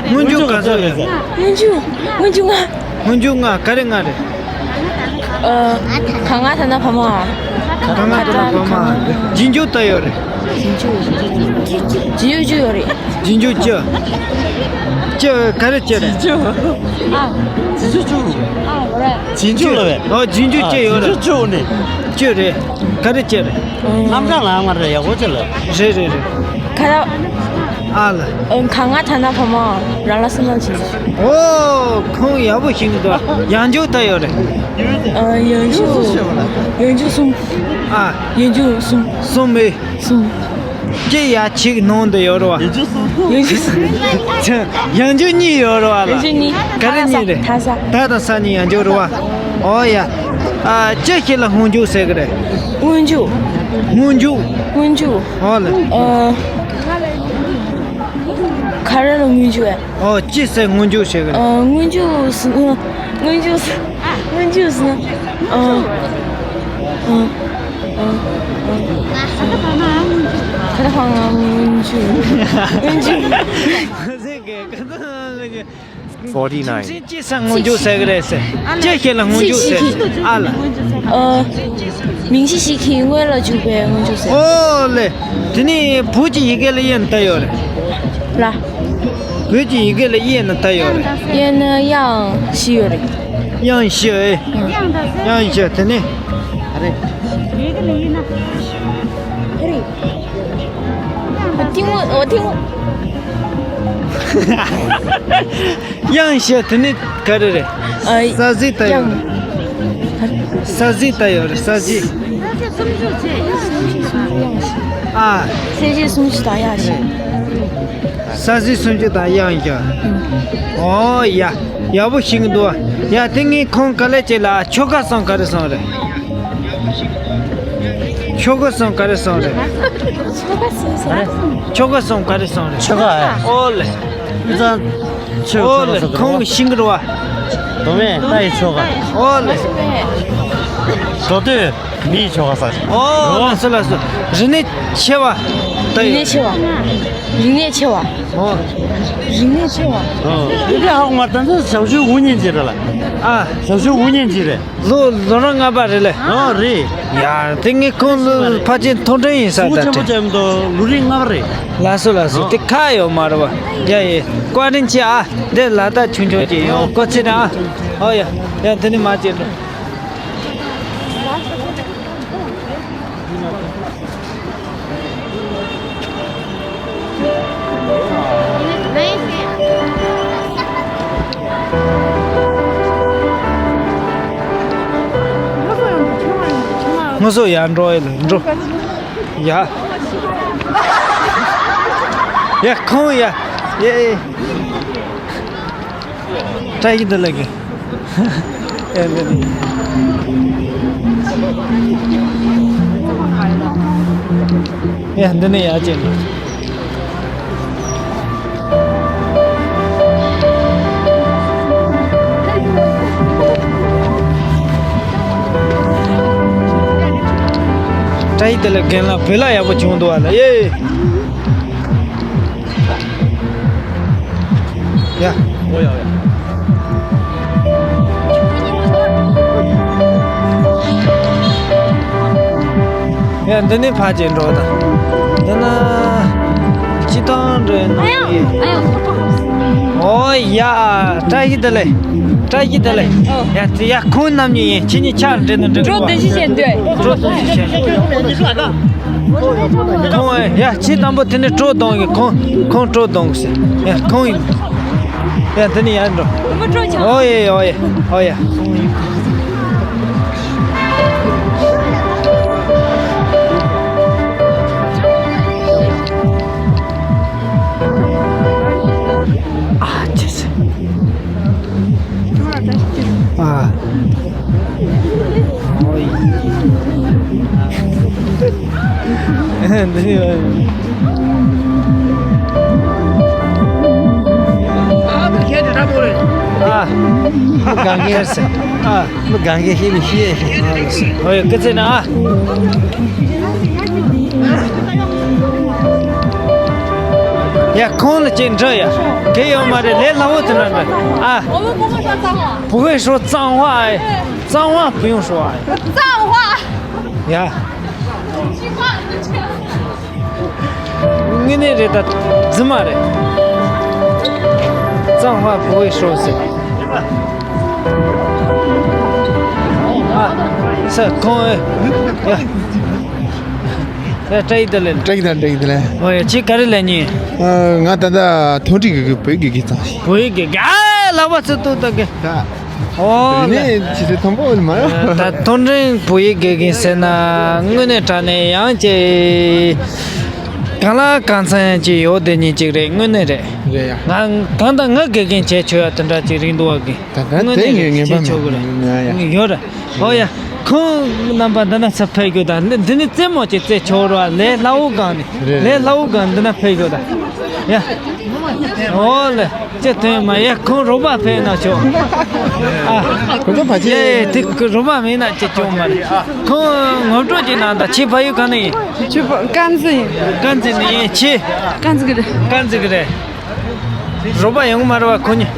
སྔོན་འཇུག་ག་ཚོད་ཡོད་རེད། སྔོན་འཇུག་སྔོན་འཇུག་ལྔ། སྔོན་འཇུག་ལྔ་ག་རེ་ལྔ་རེད། ཨ། ག་ང་ད་ན་བ་མ། ག་ང་ད་ན་བ་མ། རྗེས་འཇུག་ད་ཡོད་རེད། རྗེས་འཇུག་རྗེས་འཇུག་བཅུ་ཡོད་རེད། རྗེས་འཇུག་བཅུ། བཅུ་ག་རེ་བཅུ་རེད། ཨ། རྗེས་འཇུག་བཅུ། ཨ། རེད། རྗེས་འཇུག་ལ་བས། ཨོ། རྗེས་འཇུག་བཅུ་ཡོད་རེད། རྗེས་འཇུག་བཅུ་ནི། བཅུ་རེད། ག་རེ་བཅུ་རེད། རྣམ་གྲངས་ལ་མ་རེད། ཡག་པོ་བཅུ་ལ། རེད་རེད་རེད། ག་རེ། ཨ་ལ། ཨ། ག་ང་ད་ན་བ་མ། ར་ལ་སུ་ན་ཅི། ཨོ། ཁོང་ཡག་པོ་ཤེས་ཀྱི་འདུག་ཡང་འཇུག་ད་ཡོད་རེད། ཨ། ཡང་འཇུག་ཡང་འཇུག་གསུམ། ཨ། ཡང་འཇུག་གསུམ། གསུམ་མེད། གསུམ། ཅི་ཡ་ཆིག་ནང་དུ་ཡོད་རེད་བ། ཡང་འཇུག་གསུམ། ཡང་འཇུག་གཉིས་ཡོད་རེད་བ་ལ། ཡང་འཇུག་གཉིས། ག་རེ་གཉིས་རེད། ད་ས། ད་དང་ས་གཉིས་ཡང་འཇུག་རེད་བ། ཨོ་ཡ། ཨ། ཅི་ཞིག་ལ་སྔོན་འཇུག་ཟེར་གི་རེད། སྔོན་འཇུག་སྔོན་འཇུག་སྔོན་འཇུག་ཨོ་ལ། ཨ། ག་རེ་ལ་སྔོན་འཇུག་ཨེ། ཨོ། ཅི་ཟེར་སྔོན་འཇུག་བྱེད་གི་རེད། ཨ། སྔོན་འཇུག་ཟེར། སྔོན་འཇུག་ཟེར། སྔོན་འཇུག་ཟེར། ཨ། ཨ། ཨ། ཨ། ཁ་ད་ཧ་ང་སྔོན་འཇུག་སྔོན་འཇུག Forty nine. ཅི་ཟེར་སྔོན་འཇུག་ཟེར་གི་རེད་ཟེར། ཅི་ཞིག་ལ་སྔོན་འཇུག་ཟེར། ཨ་ལ། ཨ། མིང་གཞི་ཞིག་གི་སྔོན་ལ་འཇུག་པའི་སྔོན་འཇུག་ཟེར། ཨོ་ལེ། དེ་ནི་བོད་ཀྱི་ཡི་གེ་ལ་དབྱེ་ན་ད་ཡོད་རེད། ལ། བོད་ཀྱི་ཡི་གེ་ལ་དབྱེ་ན་ད་ཡོད་རེད། དབྱེ་ན་དབྱངས་བཞི་ཡོད་རེད། དབྱངས་བཞི་ཨེ། དབྱངས་བཞི་དེ་ནི། དབྱངས་བཞི་དེ་ནི་ག་རེ་རེད། ཨ། ས་གཞི་ད་ཡོད་རེད། ས་གཞི་ད་ཡོད་རེད། ས་གཞི། ཨ། ས་གཞི་སུམ་ཅུ་དང་དབྱངས་བཞི། ས་གཞི་སུམ་ཅུ་དང་དབྱངས་བཞི། ཨོ་ཡ། ཡག་པོ་ཤེས་ཀྱི་འདུག་ཡ། དེ་ངས་ཁོང་ག་ལེ་བྱེད་ལ་ཆོ་ག་གསུམ་ག་རེ་གསུམ་རེད། ཆོ་ག་གསུམ་ག་རེ་གསུམ་རེད། ཆོ་ག་གསུམ་ག་རེ་གསུམ་རེད། ཆོ་ག་ཨེ། ཨོ་ལེ། དབུས་གཙང་ཆོས་ཨོ་ལེ། ཆོ་ག་ཁོང་གསུམ་ཤིང་གི་རུ་བ། མདོ་སྨད་རྟ་ཡི་ཆོ་ག། ཨོ་ལེ། མདོ་སྟོད་མི་ཡི་ཆོ་ག་ཟེར། ཨོ་ལགས་སོ་ལགས་སོ། རིག་གནས་ཆེ་བ། རིག་གནས་ཆེ་བ། རིག་གནས་ཆེ་བ། ཨོ། རིག་གནས་ཆེ་བ། ཨོ། དེ་ཧ་གོ་མ། ད་ཚོ་ཞབས་ཞུ་འུ་གཉིས་ཀྱི་རེད་ལ། ཨ། ཞབས་ཞུ་འུ་གཉིས་ཀྱི་རེད། ལོ་ལོ་རིམ་ལྔ་པ་རེད་ལེ། ཨོ་རེད། ཡ། དེ་ངས་ཁོང་ལ་ཕལ་ཆེར་མཐོང་གྲོལ་ཡིན་ས། ད་ཆེན་པོ་ཅན་དུ་ལོ་རིམ་ལྔ་པ་རེད། ལགས་སོ་ལགས་སོ། ཨོ། དེ་ཁ་ཡོད་མ་རེད་བ། ཡ་ཡེ། བཀའ་དྲིན་ཆེ་ཨ། འདི་ལ་ད་ཆུང་ཆུང་ཅིག་ཡོང་སྐོར་ཆེ་ན་ཨ། ཨོ་ཡ། ཡ་དེ་ནི་མ་བྱེད་འགྲོ། ང་ཚོ་ཡར་འགྲོ་ཡ་ལ་འགྲོ། ཡ། ཡ་ཁོང་ཡ། ཡ་ཡ། བཀྲ་ཤིས་བདེ་ལེགས། ཡ་འདི་ནས་ཡར་ཅིག་བཀྲ་ཤིས་བདེ་ལེགས། རྒན་ལགས་བོད་ལྭ་ཡག་པོ་བྱུང་འདུག་བ་ལ། ཡེ། ཡ། ཨོ་ཡ་ཡ། ཡ་འདི་ནས་ཕར་ཅིག་འགྲོ་དང་། འདི་ན་སྤྱི་བཏང་འགྲོ་ཡ་ན། ཨོ་ཡ། བཀྲ་ཤིས་བདེ་ལེགས། བཀྲ་ཤིས་བདེ་ལེགས། ཨོ། ཡ་དེ་ཡ་ཁོང་རྣམ་གཉིས་ཡིན། ཁྱེད་གཉིས་ཆ་འདྲེ་ན་འདྲེ། བྲོ་བདེ་ཞིག་བྱེད་འདོད། བྲོ་བདེ་ཞིག་བྱེད། ཁོང་ཡ་ཁྱེད་དང་པོ་དེ་ནས་བྲོ་གཏོང་གི། ཁོང་ཁོང་བྲོ་གཏོང་གི་ཟེར། ཡ་ཁོང་ཡིན། ཡ་འདི་ནས་ཡར་འགྲོ། དུམ་བུ་བྲོ་ཆ། ཨོ་ཡེ་ཨོ་ཡེ་ཨོ་ཡེ། ཨ་ཅེ་སེ། ཨ། འདི་ཡོད། ཨ། གང་གེ་སེ། ཨ། མི་གང་གེ་ཤེས་མི་ཤེས། ཨོ་ཡ་ཀི་ཚེ་ན། ཨ། ཡ་ཁོང་ལ་ཅིག་འདྲི་ཡ། གལ་ཡོད་མ་རེད། ལས་སླ་བོ་དེ་འདྲ་འདྲི། ཨ། བུ་གའི་ཧྲོ་གཙང་བ་ཨ། གཙང་བ་བུ་ཡོང་ཧྲོ་ཨ། གཙང་བ། ཡ། དངོས་གནས་རེད་ད། རྫུན་མ་རེད། གཙང་བ་བུ་གའི་ཧྲོ་ཟེར། ཨ། ས་ཁོང་ཨེ། ཡ། ཡ་བཀྲ་ཤིས་བདེ་ལེགས། བཀྲ་ཤིས་བདེ་ལེགས། བཀྲ་ཤིས་བདེ་ལེགས། ཨོ་ཡ་ཁྱེད་ག་རེ་ལས་ཉིན། ཨ། ང་ད་ལྟ་མཐོ་འབྲིང་གི་བོད་ཡིག་དགེ་རྒན་ཙང་ཞིག་བོད་ཡིག་དགེ་རྒན། ཨ། ལག་པ་ཚུར་གཏུག་ད་གི། ད། ཨོ་ལེ། རིག་གནས་ཆེ་ཚད་མཐོན་པོ་ནི་མ་ཡོང་། ད་མཐོ་འབྲིང་བོད་ཡིག་དགེ་རྒན་ཟེར་ན་དངོས་གནས་དྲང་གནས་ཡང་ཅིག་གང་ལ་གང་འཚམ་ཡང་ཅིག་ཡོད་དེ་ཉིད་ཅིག་རེད། དངོས་གནས་རེད། རེད་ཡ། ང་གང་ལྟར་ང་དགེ་རྒན་བྱས་ཆོག་ཡ་དེ་འདྲ་ཅིག་རེད་འདུག་བ་གི། ད་ད་དངོས་དེ་གནས་ངས་རེད། ངན་པ་བྱས་ཆོག་གི་རེད། མིན་ཡ། ཡོད་རེད། ཨོ་ཡ། ཁོང་རྣམ་པ་འདི་ན་ཚུར་ཕེབས་རྒྱུ་དང་འདི་འདི་ནི་རྩེད་མོ་ཅིག་རྩེ་ཆོག་ར། ལས་སླ་བོ་སྒང་ནས། རེད་ལས་རེད། སླ་བོ་སྒང་འདི་ན་ཕེབས་རྒྱུ་དང་། ཡ། ཨོ་ལེ། ཅི་ཐོན་མ་ཡ། ཁོང་རོགས་པ་ཕེབས་ན་ཆོག་ཨ། ཁོ་ཚོ་ཕ་ཆེ། ཡེ་དེ་རོགས་པ་མེད་ན་ཅི་ཆོག་མ་རེད། ཁོང་ངོ་སྤྲོད་ཅིག་གནང་དང་། ཁྱེད་ཕ་ཡུལ་ག་ནས་ཡིན། ཁྱེད་ཕ་དཀར་མཛེས་ཡིན། དཀར་མཛེས་ནས་ཡིན། ཁྱེད། དཀར་མཛེས་གི་རེད། དཀར་མཛེས་གི་རེད། རོགས་པ་ཡོང་གི་མ་རེད་བ་ཁོ་གཉིས།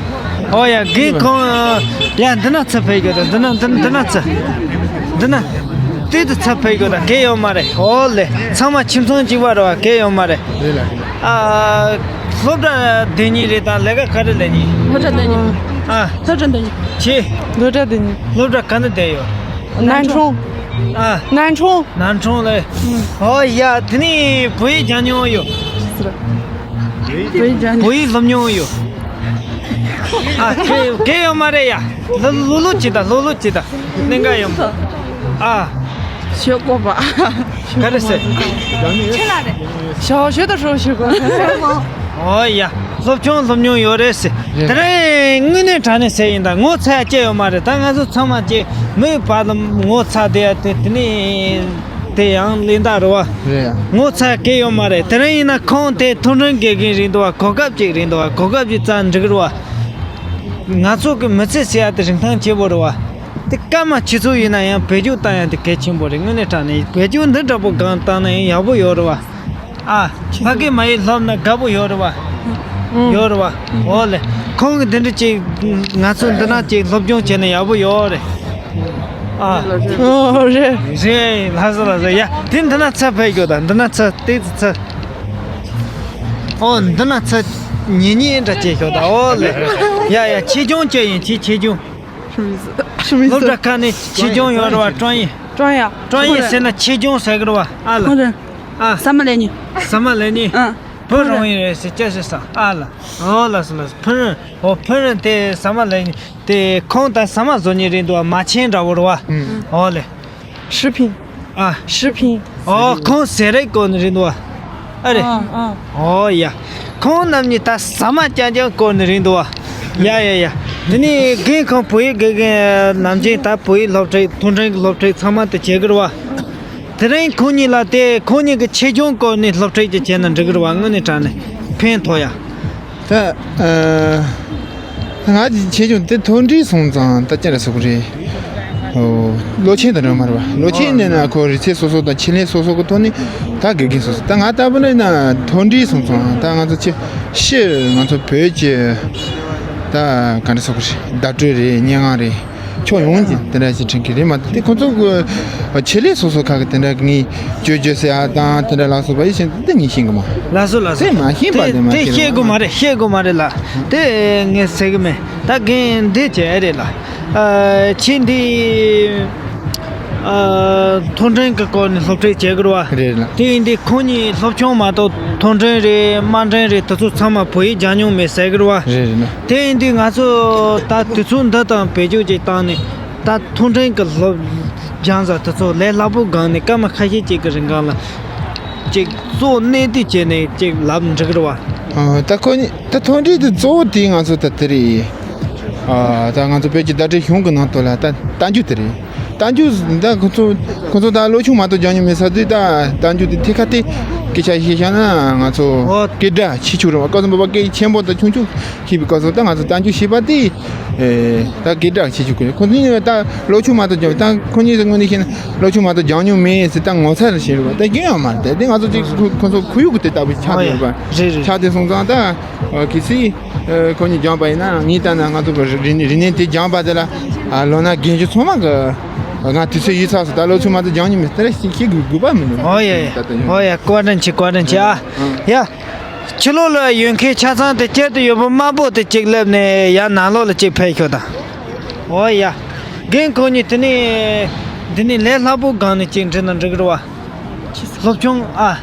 ཨོ་ཡ་རྒན་ཁོང་། ཡ་འདི་ན་ཚུར་ཕེབས་རྒྱུ་དང་། འདི་ན་འདི་ན་འདི་ན་ཚུར། འདི་ན། དེ་དུ་ཚུར་ཕེབས་རྒྱུ་དང་གལ་ཡོད་མ་རེད། ཨོ་ལེ། ཚང་མ་ཁྱིམ་ཚང་གཅིག་པ་རེད་བ། གལ་ཡོད་མ་རེད། རེད་ལ་རེད་ལ། ཨ། སློབ་གྲྭ་དེ་གཉིས་རེད་དང་། ལས་ཀ་ག་རེ་ལས་གཉིས། སློབ་གྲྭ་དེ་གཉིས། ཨ། སློབ་གྲྭ་དེ་གཉིས། ཆེ། སློབ་གྲྭ་དེ་གཉིས། སློབ་གྲྭ་ག་ནས་བསྡད་ཡོད། ནན་ཁྲོང་། ཨ། ནན་ཁྲོང་། ནན་ཁྲོང་ལས། ཨོ་ཡ་དེ་ནི་བོད་ཡིག་སྦྱང་མྱོང་ཡོད། བོད་ཡིག་སྦྱང་། བོད་ཡིག་སློབ་མྱོང་ཡོད། ཨ་དེ་གལ་ཡོད་མ་རེད་ཡ། ལོ་ལོ་ལོ་ཅི་ད་ལོ་ལོ་ཅི་ད་གནད་འགག་ཡོད། ཨ། ཞོག་གོ་པ། ག་རེ་ཟེར། ཆེ་ལ་རེད། ཞོག་ཞོག་ད་ཧྲོ་ཞོག་གོ། ཨོ་ཡ། སློབ་སྦྱོང་སློབ་མྱོང་ཡོད་རེད་ཟེར། དེ་རིང་དངོས་གནས་དྲང་གནས་ཟེར་ཡིན་ད། ངོ་ཚ་ཡ་སྐྱེ་ཡོད་མ་རེད། ད་ང་ཚོ་ཚང་མ་སྐྱེ་མི་བར་ལ་ངོ་ཚ་དེ་ཡ་དེ་དེ་ནས། དེ་ཡང་ལེན་ད་རེད་བ། རེད་ཡ། ངོ་ཚ་གི་ཡོད་མ་རེད། དེ་རིང་ཡིན་ན་ཁོང་དེ་མཐོ་འབྲིང་དགེ་རྒན་རེད་འདུག་བ། གོ་སྐབས་ཅིག་རེད་འདུག་བ། གོ་སྐབས་ཅིག་བཙལ་འགྲིག་རེད་བ། ང་ཚོ་གི་མི་ཚེ་ཟེར་ཡ་དེ་རིན་ཐང་ཆེ་པོ་རེད་བ། དེ་སྐར་མ་ཆུ་ཚོད་ཡིན་ན་ཡང་བེད་སྤྱོད་བཏང་ཡ་དེ་གལ་ཆེན་པོ་རེད། དངོས་གནས་དྲང་གནས་བེད་སྤྱོད་འདི་འདྲ་པོ་གང་བཏང་ན་ཡང་ཡག་པོ་ཡོད་རེད་བ། ཨ། ཕ་གི་མ་ཡིན་སློབ་ན་དགའ་པོ་ཡོད་རེད་བ། ཡོད་རེད་བ། འོ་ལེ། ཁོང་གི་འདི་འདྲ་ཅིག་ང་ཚོ་འདི་ན་ཅིག་སློབ་སྦྱོང་བྱས་ན་ཡག་པོ་ཡོད་རེད། ཨ། ཨོ་རེད། རེད། ལགས་སོ་ལགས་སོ། ཡ་དེ་འདི་ན་ཚུར་ཕེབས་རྒྱུ་དང་། འདི་ན་ཚུར་ཏོག་ཙམ་ཚུར། ཨོ་འདི་ན་ཚུར་ཉེ་ཉེ་འདྲ་བྱེད་ཤོག་དང་། ཨོ་ལེ། ཡ་ཡ་ཆེད་སྦྱོང་བྱས་ཡིན། ཆེ་ཆེད་སྦྱོང་། སློབ་གྲྭ་ཁག་ནས་ཆེད་སྦྱོང་ཡོད་རེད་བ། 专业། 专业། 专业ཟེར་ན་ཆེད་སྦྱོང་ཟེར་གི་རེད་བ། ཨ་ལ། ཨ། ཟ་མ་ལེན་ནི། ཟ་མ་ལེན་ནི། ཨ། ཕུན་རོང་ཡིན་རེད་ཟེར་ཅི་ཟེར་ས། ཨ་ལ། ཨོ་ལགས་སོ་ལགས་སོ། ཕུན་རོང་། ཨོ་ཕུན་རོང་དེ་ཟ་མ་ལེན་ནི་དེ་ཁོང་ད་ཟ་མ་བཟོ་ནི་རེད་འདུག་བ། མ་ཆེན་འདྲ་བོ་རེད་བ། ཨོ་ལེ། 食品། ཨ། 食品། ཨོ་ཁོང་ཟས་རིགས་སྐོར་ནི་རེད་འདུག་བ། ཨ་རེད། ཨ་ཨ། ཨོ་ཡ། ཁོང་རྣམ་གཉིས་ད་ཟ་མ་རྐྱང་རྐྱང་སྐོར་ནི་རེད་འདུག་བ། ཡ་ཡ་ཡ། དེ་ནི་རྒན་ཁོང་བོད་ཡིག་དགེ་རྒན་ནམ་རྒྱུན་ད་བོད་ཡིག་སློབ་ཁྲིད། མཐོ་འབྲིང་གི་སློབ་ཁྲིད་ཚང་མ་དེ་བྱེད་གི་རེད་བ། དེ་རིང་ཁོང་གཉིས་ལ་དེ་ཁོང་གཉིས་ཀྱི་ཆེད་སྦྱོང་སྐོར་ནས་སློབ་ཁྲིད་ཅིག་བྱས་ན་འགྲིག་གི་རེད་བ། དངོས་གནས་དྲང་ནས་ཕན་ཐོགས་ཡ། ད་ཨ་ང་གི་ཆེད་སྦྱོང་དེ་མཐོ་འབྲིང་སོང་ཙང་ད་ཅི་འདྲ་ཟེར་དགོས་རེད། ཨོ་ལོ་ཆེན་དང་འདྲ་མ་རེད་བ། ལོ་ཆེན་ནས་ན་ཁོ་རིག་ཚད་སོ་སོ་དང་ཆེད་ལས་སོ་སོ་གི་ཐོག་ནས་ད་དགེ་རྒན་སོ་སོ། ད་ང་ལྟ་བུ་ནས་ན་མཐོ་འབྲིང་སོང་ཙང་ད་ང་ཚོ་ཆེ་ཤི་ང་ཚོ་བོད་ཀྱི་ད་ག་འདྲ་ཟེར་དགོས་རེད། བརྡ་སྤྲོད་རེད། སྙན་ངག་རེད། ཕྱོགས་ཡོངས་ཀྱི་དེ་འདྲ་ཞིག་དྲན་གྱི་རེད་མ་གཏོགས། དེ་ཁོང་ཚོ་གི་ཆེད་ལས་སོ་སོ་ཁག་གི་དེ་འདྲ་ངས་བཅོས་བཅོས་ཟེར་ཡ་དང་དེ་འདྲ་ལ་སོགས་པ་ཡིན་ཕྱིན་དེ་ངས་ཤེས་གི་མ། ལགས་སོ་ལགས་སོ། དེ་མ་ཤེས་པ་དེ་དེ་མ་དེ་ཤེས་ཤེས་དགོས་མ་རེད། ཤེས་དགོས་མ་རེད་ལགས། དེ་ངས་ཟེར་གི་མེད། ད་རྒན་འདི་བྱས་རེད་ལ། ཨ། ཁྱེད་འདི། ཨ། མཐོ་འབྲིང་གི་སྐོར་ནས་སློབ་ཁྲིད་བྱེད་དགོས་རེད་བ། རེད་ལ། དེ་ཡིན་དུས་ཁོང་གཉིས་སློབ་ཆུང་མ་གཏོགས་མཐོ་འབྲིང་རེད། དམའ་འབྲིང་རེད། དེ་ཚོ་ཚང་མ་བོད་ཡིག་སྦྱང་མྱོང་མེད་ཟེར་གི་རེད་བ། རེད་རེད་ལ། དེ་ཡིན་དུས་ང་ཚོ་ད་དུས་ཚོད་འདི་དང་བེད་སྤྱོད་ཅིག་བཏང་ནས། ད་མཐོ་འབྲིང་གི་སློབ་སྦྱང་ས་དེ་ཚོ་ལས་སླ་པོ་སྒང་ནས་སྐར་མ་ཁ་ཤས་ཅིག་གི་རིང་གང་ལ་ཅིག་གཙོ་གནད་དུ་བྱས་ནས་ཅིག་ལབ་འགྲིག་གི་རེད་བ། ཨ། ད་ཁོ་གཉིས་ད་མཐོ་འབྲིང་དེ་གཙོ་བོ་དེ་ང་ཚོ་ད་དེ་རེད། ཨ། ད་ང་ཚོ་བོད་ཀྱི་བརྡ་སྤྲོད་གཞུང་གི་ནང་དུ་ལ་ད་གཏམ་རྒྱུད་དེ་རེད། གཏམ་རྒྱུད་ད་ཁོ་ཚོ་ཁོ་ཚོ་ད་སློབ་ཆུང་མ་གཏོགས་སྦྱང་མྱོང་མེད་ས་དུས། ད་གཏམ་རྒྱུད་དེ་ཐད་ཀར་དེ་སྐད་ཆ་བཤད་བཞག་ན་ང་ཚོ་ཨོ། སྐད་གྲགས་ཆེ་ཆུང་རེད་བ། སྐབས་སུ་བབ་པ་སྐད་ཆེན་པོ་དང་ཆུང་ཆུང་ཤེས་པའི་སྐབས་སུ་ད་ང་ཚོ་གཏམ་རྒྱུད་ཤེས་པ་དེ། ཨེ། ད་སྐད་གྲགས་ཆེ་ཆུང་ཁོ་ཚོ་གཉིས་ད་སློབ་ཆུང་མ་གཏོགས་སྦྱང་། ད་ཁོ་གཉིས་ཀྱི་ངོས་ནས་བཤད་ན་སློབ་ཆུང་མ་གཏོགས་སྦྱང་མྱོང་མེད་ཟེར། ད་ངོ་ཚ་རེ་བྱེད་རེད་བ། ད་རྒྱུན་ཡང་མ་རེད། དེ་ང་ཚོ་ཅིག་ཁོ་ཁོ་ཚོ་ཁོར་ཡུག་གི་དེ་ལྟ་བུ་ཆགས་བསྡད་ཡོད་རེད་བ། རེད་རེད། ཆགས་བསྡད་སོང་ཙང་ད། ཨ། གལ་སྲིད། ཨ། ཁོ་གཉིས་སྦྱངས་པ་ཡིན་ན། ངས་ལྟ་ན་ང་ཚོ་གི་རིག་གནས་རིག་གནས་དེ་སྦྱངས་པ་དེ་ལ། ཨ། ལོ་ན་རྒན་གཞོན་ཚང་མ་གི། ང་དུས་ཚོད་ཡོལ་ཚར་སོང་། ད་སློབ་ཆུང་མ་གཏོགས་སྦྱང་མྱོང་མེད། དེ་ལ་ཤེས་ཤེས་དགོས་དགོས་པ་མི་འདུག་ཨོ་ཡ་ཡ། ད་ལྟ་ཡང་། ཨོ་ཡ། བཀའ་དྲིན་ཆེ། བཀའ་དྲིན་ཆེ། ཨ། ཡ། ཕྱི་ལོགས་ལ་ཡོད་མཁན་ཆ་ཚང་དེ་དཀྱིལ་དུ་ཡོད་པ་དམར་པོ་དེ་གཅིག་སླེབས་ནས་ཡར་ནང་ལོགས་ལ་གཅིག་ཕེབས་ཤོག་དང་། ཨོ་ཡ། རྒན་ཁོང་གཉིས་དེ་ནས་འདི་ནས་ལས་སླ་པོ་སྒང་ནས་གཅིག་འདྲི་ན་འགྲིག་གི་རེད་བ། སློབ་ཆུང་ཨ།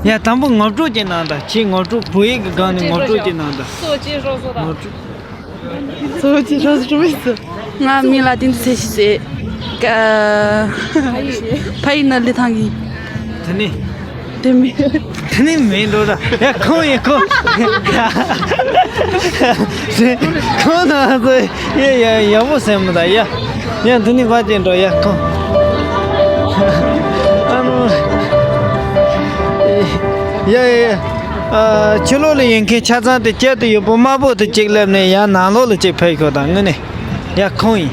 ཡ། དང་པོ་ངོ་སྤྲོད་ཅིག་གནང་དང་། ཁྱེད་ངོ་སྤྲོད། བོད་ཡིག་གི་སྒང་ནས་ངོ་སྤྲོད་ཅིག་གནང་དང་། ངོ་སྤྲོད། གཙོ་བོ་ཅི་རོགས་བཟོ་དང་། ང་མིང་ལ་བསྟན་འཛིན་ཚེ་ཞི་ཟེར། ཕ་ཡུལ་ནི་ལི་ཐང་ཡིན། དེ་ནི། དེ་མིན། དེ་ནི་མིན་འགྲོ་ད། ཡ། ཁོང་ཡིན་ཁོང་། ཁོང་ན་ཚོ་ཡ་ཡ་ཡག་པོ་སེམས་མི་ད་ཡ། ཡ། དེ་ནི་ཕ་ཅན་འགྲོ་ཡ་ཁོང་། ཨ་ནོ། ཡ་ཡ་ཡ། ཨ། ཕྱི་ལོགས་ལ་ཡོད་མཁན་ཆ་ཚང་དེ་དཀྱིལ་དུ་ཡོད་པ་དམར་པོ་དེ་གཅིག་སླེབས་ནས་ཡར་ནང་ལོགས་ལ་གཅིག་ཕེབས་ཤོག་དང་། དངོས་གནས། ཡ། ཁོང་ཡིན།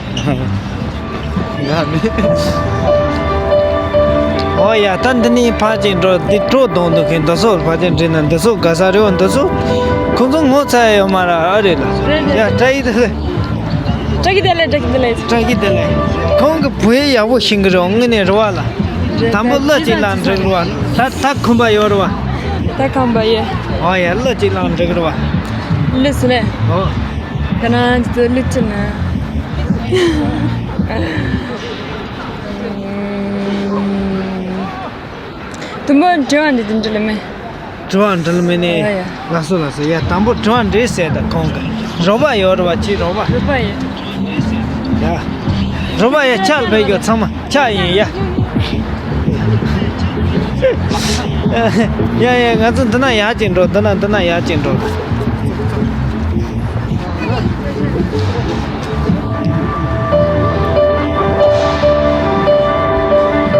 ང་མིན། ཨོ་ཡ། ད་འདི་ནས་ཕར་ཅིག་འགྲོ། འདི་གྲོགས་གདོང་འདུག་མཁན་འདི་ཚོ་ཕར་ཅིག་འགྲིལ་ན། འདི་ཚོ་དགའ་ས་རེད་བ། འདི་ཚོ་ཁོང་ཚོ་ངོ་ཚ་ཡ་ཡོད་མ་རེད། ཨ་རེད་ལ། རེད་རེད། ཡ། བཀྲ་ཤིས་བདེ་ལེགས། བཀྲ་ཤིས་བདེ་ལེགས། བཀྲ་ཤིས་བདེ་ལེགས། ཁོང་གི་བུ་ཡ་ཡག་པོ་ཤེས་ཀྱི་རེད། དངོས་གནས་རེད་བ་ལ། དང་པོ་གླུ་གཅིག་བླངས་འགྲིག་རེད་བ། ད་ད་ཁོམ་པ་ཡོད་རེད་བ། ད་ཁོམ་པ་ཡོད། ཨོ་ཡ། གླུ་གཅིག་བླངས་འགྲིག་རེད་བ། གླུ་ཟེར་ལེ། ཨོ། ཁ་ན་ཅི་ལུ་ཅི་ན། དུམ་བུ་དྲི་བ་འདྲི་དུ་འདྲི་ལ་མེ། དྲི་བ་འདྲི་ལ་མེ་ནས། ཨ་ཡ། ལགས་སོ་ལགས་སོ། ཡ། དང་པོ་དྲི་བ་འདྲི་ཟེར་ད་ཁོང་གི་རོགས་པ་ཡོད་རེད་བ། ཅི་རོགས་པ། རོགས་པ་ཡོད། ཡ། རོགས་པ་ཡ། ཕྱག་ལ་ཕེབས་ཡོད་ཚང་མ། ཆ་ཡིན་ཡ། ཡ་ཡ། ང་ཚོ་འདི་ན་ཡར་ཅིག་འགྲོ། འདི་ན། འདི་ན་ཡར་ཅིག་འགྲོ། ཡ།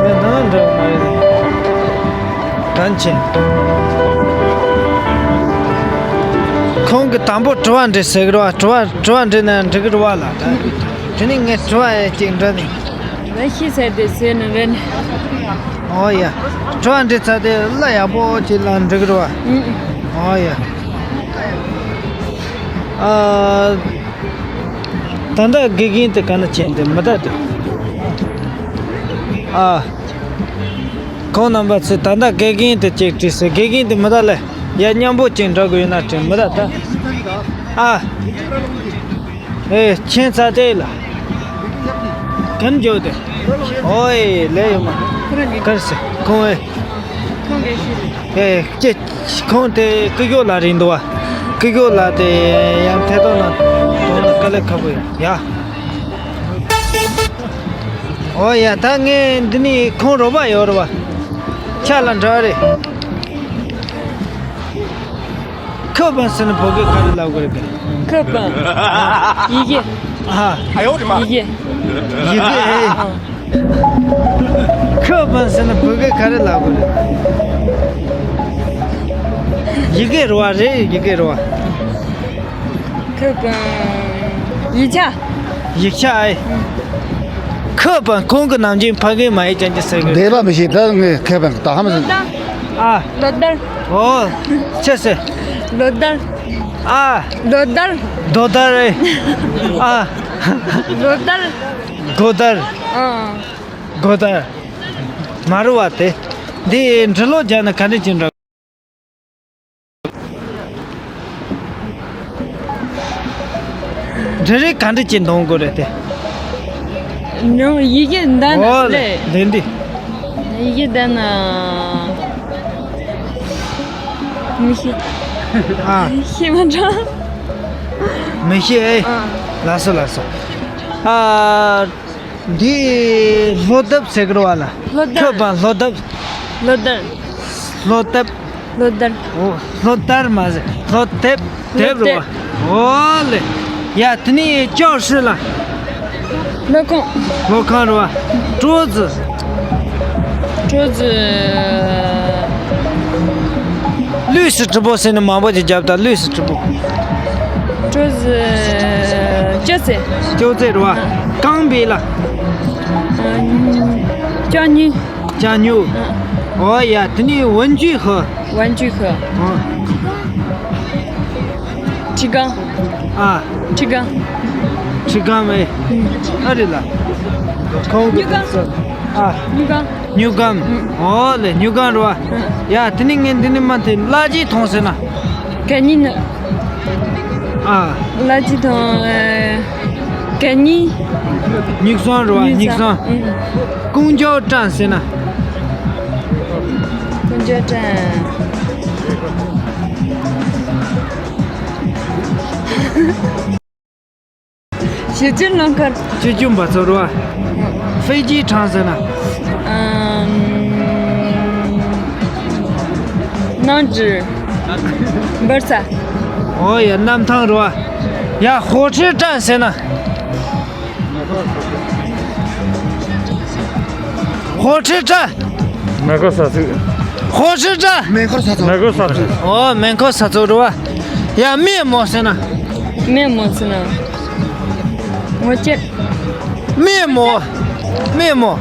འདི་ན་འགྲོ་མ་རེད། གང་ཆེ། ཁོང་གི་དང་པོ་དྲི་བ་འདྲི་ཟེར་གི་རེད་བ། དྲི་བ་དྲི་བ་འདྲི་ན་འགྲིག་གི་རེད་བ་ལ། དེ་ནས་ངས་དྲི་བ་ཡ་ཅིག་འདྲི་ནས། ལ་ཤི་ཟེར་དེ་ཟེར་ནི་རེད། ཨོ་ཡ། དྲི་བ་འདྲི་ཚར་དེ་གླུ་ཡག་པོ་ཅིག་བླངས་འགྲིག་གི་རེད་བ། ཨུ། ཨོ་ཡ། ཨ། ད་ལྟ་དགེ་རྒན་དེ་ག་ན་ཅན་དེ་མི་ད་དེ། ཨ། ཁོང་རྣམ་པ་ཚོས་ད་ལྟ་དགེ་རྒན་དེ་ཅིག་དྲིས་སོང་། དགེ་རྒན་དེ་མི་ད་ལེ། ཡ། མཉམ་པོ་ཅིག་འགྲོ་དགོས་ཡོད་ན་དྲིས་མི་ད་ད། ཨ། ཨེ། ཁྱེད་ཚ་དེ་ལ། གན་འཇོག་དེ། ཨོའི། ལས་ཡོད་མ། གར་སེ་ཁོང་ཨེ། ཁོང་གིས་ཤེས། ཨེ། ཁྱེད་ཁོང་དེ་སྐུ་ཞབས་ལགས་རེད་འདུག་བ། སྐུ་ཞབས་ལགས་དེ་ཡང་ཐད་གཏོང་ན་གཏོང་ན་དཀའ་ལས་ཁག་པོ་ཡོད་ཡ། ཨོ་ཡ། ད་ངས་འདི་ནས་ཁོང་རོགས་པ་ཡོད་རེད་བ། ཆ་ལ་འདྲ་རེད། ཁེ་པང་ཟེར་ན་བོད་སྐད་ག་རེ་ལབ་དགོས་རེད་གི། ཁེ་པང་། ཡི་གེ། ཨ། ཡི་གེ། ཡི་གེ། ཨ། ཁེ་པང་ཟེར་ན་བོད་སྐད་ག་རེ་ལབ་དགོས་རེད། ཡི་གེ་རེད་བ། རེད། ཡི་གེ་རེད་བ། ཁེ་པང་། ཡིག་ཆ། ཡིག་ཆ་ཨེ། ཁེ་པང་ཁོང་གི་ནམ་རྒྱུན་ཕ་གི་མ་ཡིག་ཅན་གྱི་ཟེར་གི། བསྡད་པ་མི་ཤེས། ད་ངས་ཁེ་པང་ད་ཧ་མ་ཟིན། ཨ། ལོ་ལྟར། ཨོ། ཆེ་སེ། ལོ་ལྟར། ཨ། ལོ་ལྟར། རྡོ་ལྟར་ཨེ། ཨ། ལོ་ལྟར། སྒོ་ལྟར། ཨ། སྒོ་ལྟར། མ་རུ་བ་དེ། འདི་འབྲི་ཀློག་རྒྱག་ན་ག་འདྲ་ཅིག་འགྲོ། ག་འདྲ་ཅིག་འདོན་དགོས་རེད་དེ། ནང་ཡི་གེ་འདི་ན་ཨོ་ལེ་ལེ། འདི་འདི། ཡི་གེ་འདི་ན། མི་ཤེས། ཨ། ཤེས་མ་འདྲ། མི་ཤེས་ཨེ། ཨ། ལགས་སོ་ལགས་སོ། ཨ། འདི་ལྷོ་འདབས་ཟེར་གི་རེད་བ་ལ། ལྷོ་འདབས། ཁྱོད་པ་ལྷོ་འདབས། ལྷོ་འདབས། ལྷོ་འདབས། ལྷོ་འདབས། ཨོ། ལྷོ་འདབས་མ་ཟེར། ལྷོ་དེབ། ལྷོ་དེབ་རེད་བ། དེབ། ཨོ་ལེ། ཡ་དེ་ནས་教室ལ། སློབ་ཁང་། སློབ་ཁང་རེད་བ།桌子། 桌子། ལུས་སུ་གྲུབ་པོ་ཟེར་ནས་མང་པོ་ཅིག་བརྒྱབ་ད་ལུས་སུ་གྲུབ་པོ། 桌子། 桌子རེད་བ། 桌子རེད་བ། རྐང་པའི་ལ། 脚丫。 ལྕགས་སྨྱུག་ཨོ་ཡ། དེ་ནས་文具盒། 玩具盒། ཨོ། 提纲། ཨ། 提纲། 提纲མེད། ཨ་རེད་ལ། ཁོང་གི། 牛缸། ཨ། 牛缸། 牛缸། ཨོ་ལེ། 牛缸རེད་བ། ཡ་དེ་ནས་ངས་འདི་ནས་མ་ཐེ་垃圾桶ཟེར་ན། གད་སྙིགས་ནི། ཨ། 垃圾桶། གད་སྙིགས། 尼桑རེད་བ། 尼桑། 尼桑། 公交站ཟེར་ན། 公交站། 雪橇རླངས་འཁོར། 雪橇འབབ་ཚུགས་རེད་བ། 飞机场ཟེར་ན། 嗯། 报纸། 报纸。 ཨོ་ཡ། གནམ་ཐང་རེད་བ། ཡ་火车站ཟེར་ན། 火车站། མེ་འཁོར་ས་ཚིགས། 火车站། མེ་འཁོར་ས་ཚིགས། མེ་འཁོར་ས་ཚིགས། ཨོ་མེ་འཁོར་ས་ཚིགས་རེད་བ། ཡ་面膜ཟེར་ན། 面膜ཟེར་ན། 面膜。 面膜། 面膜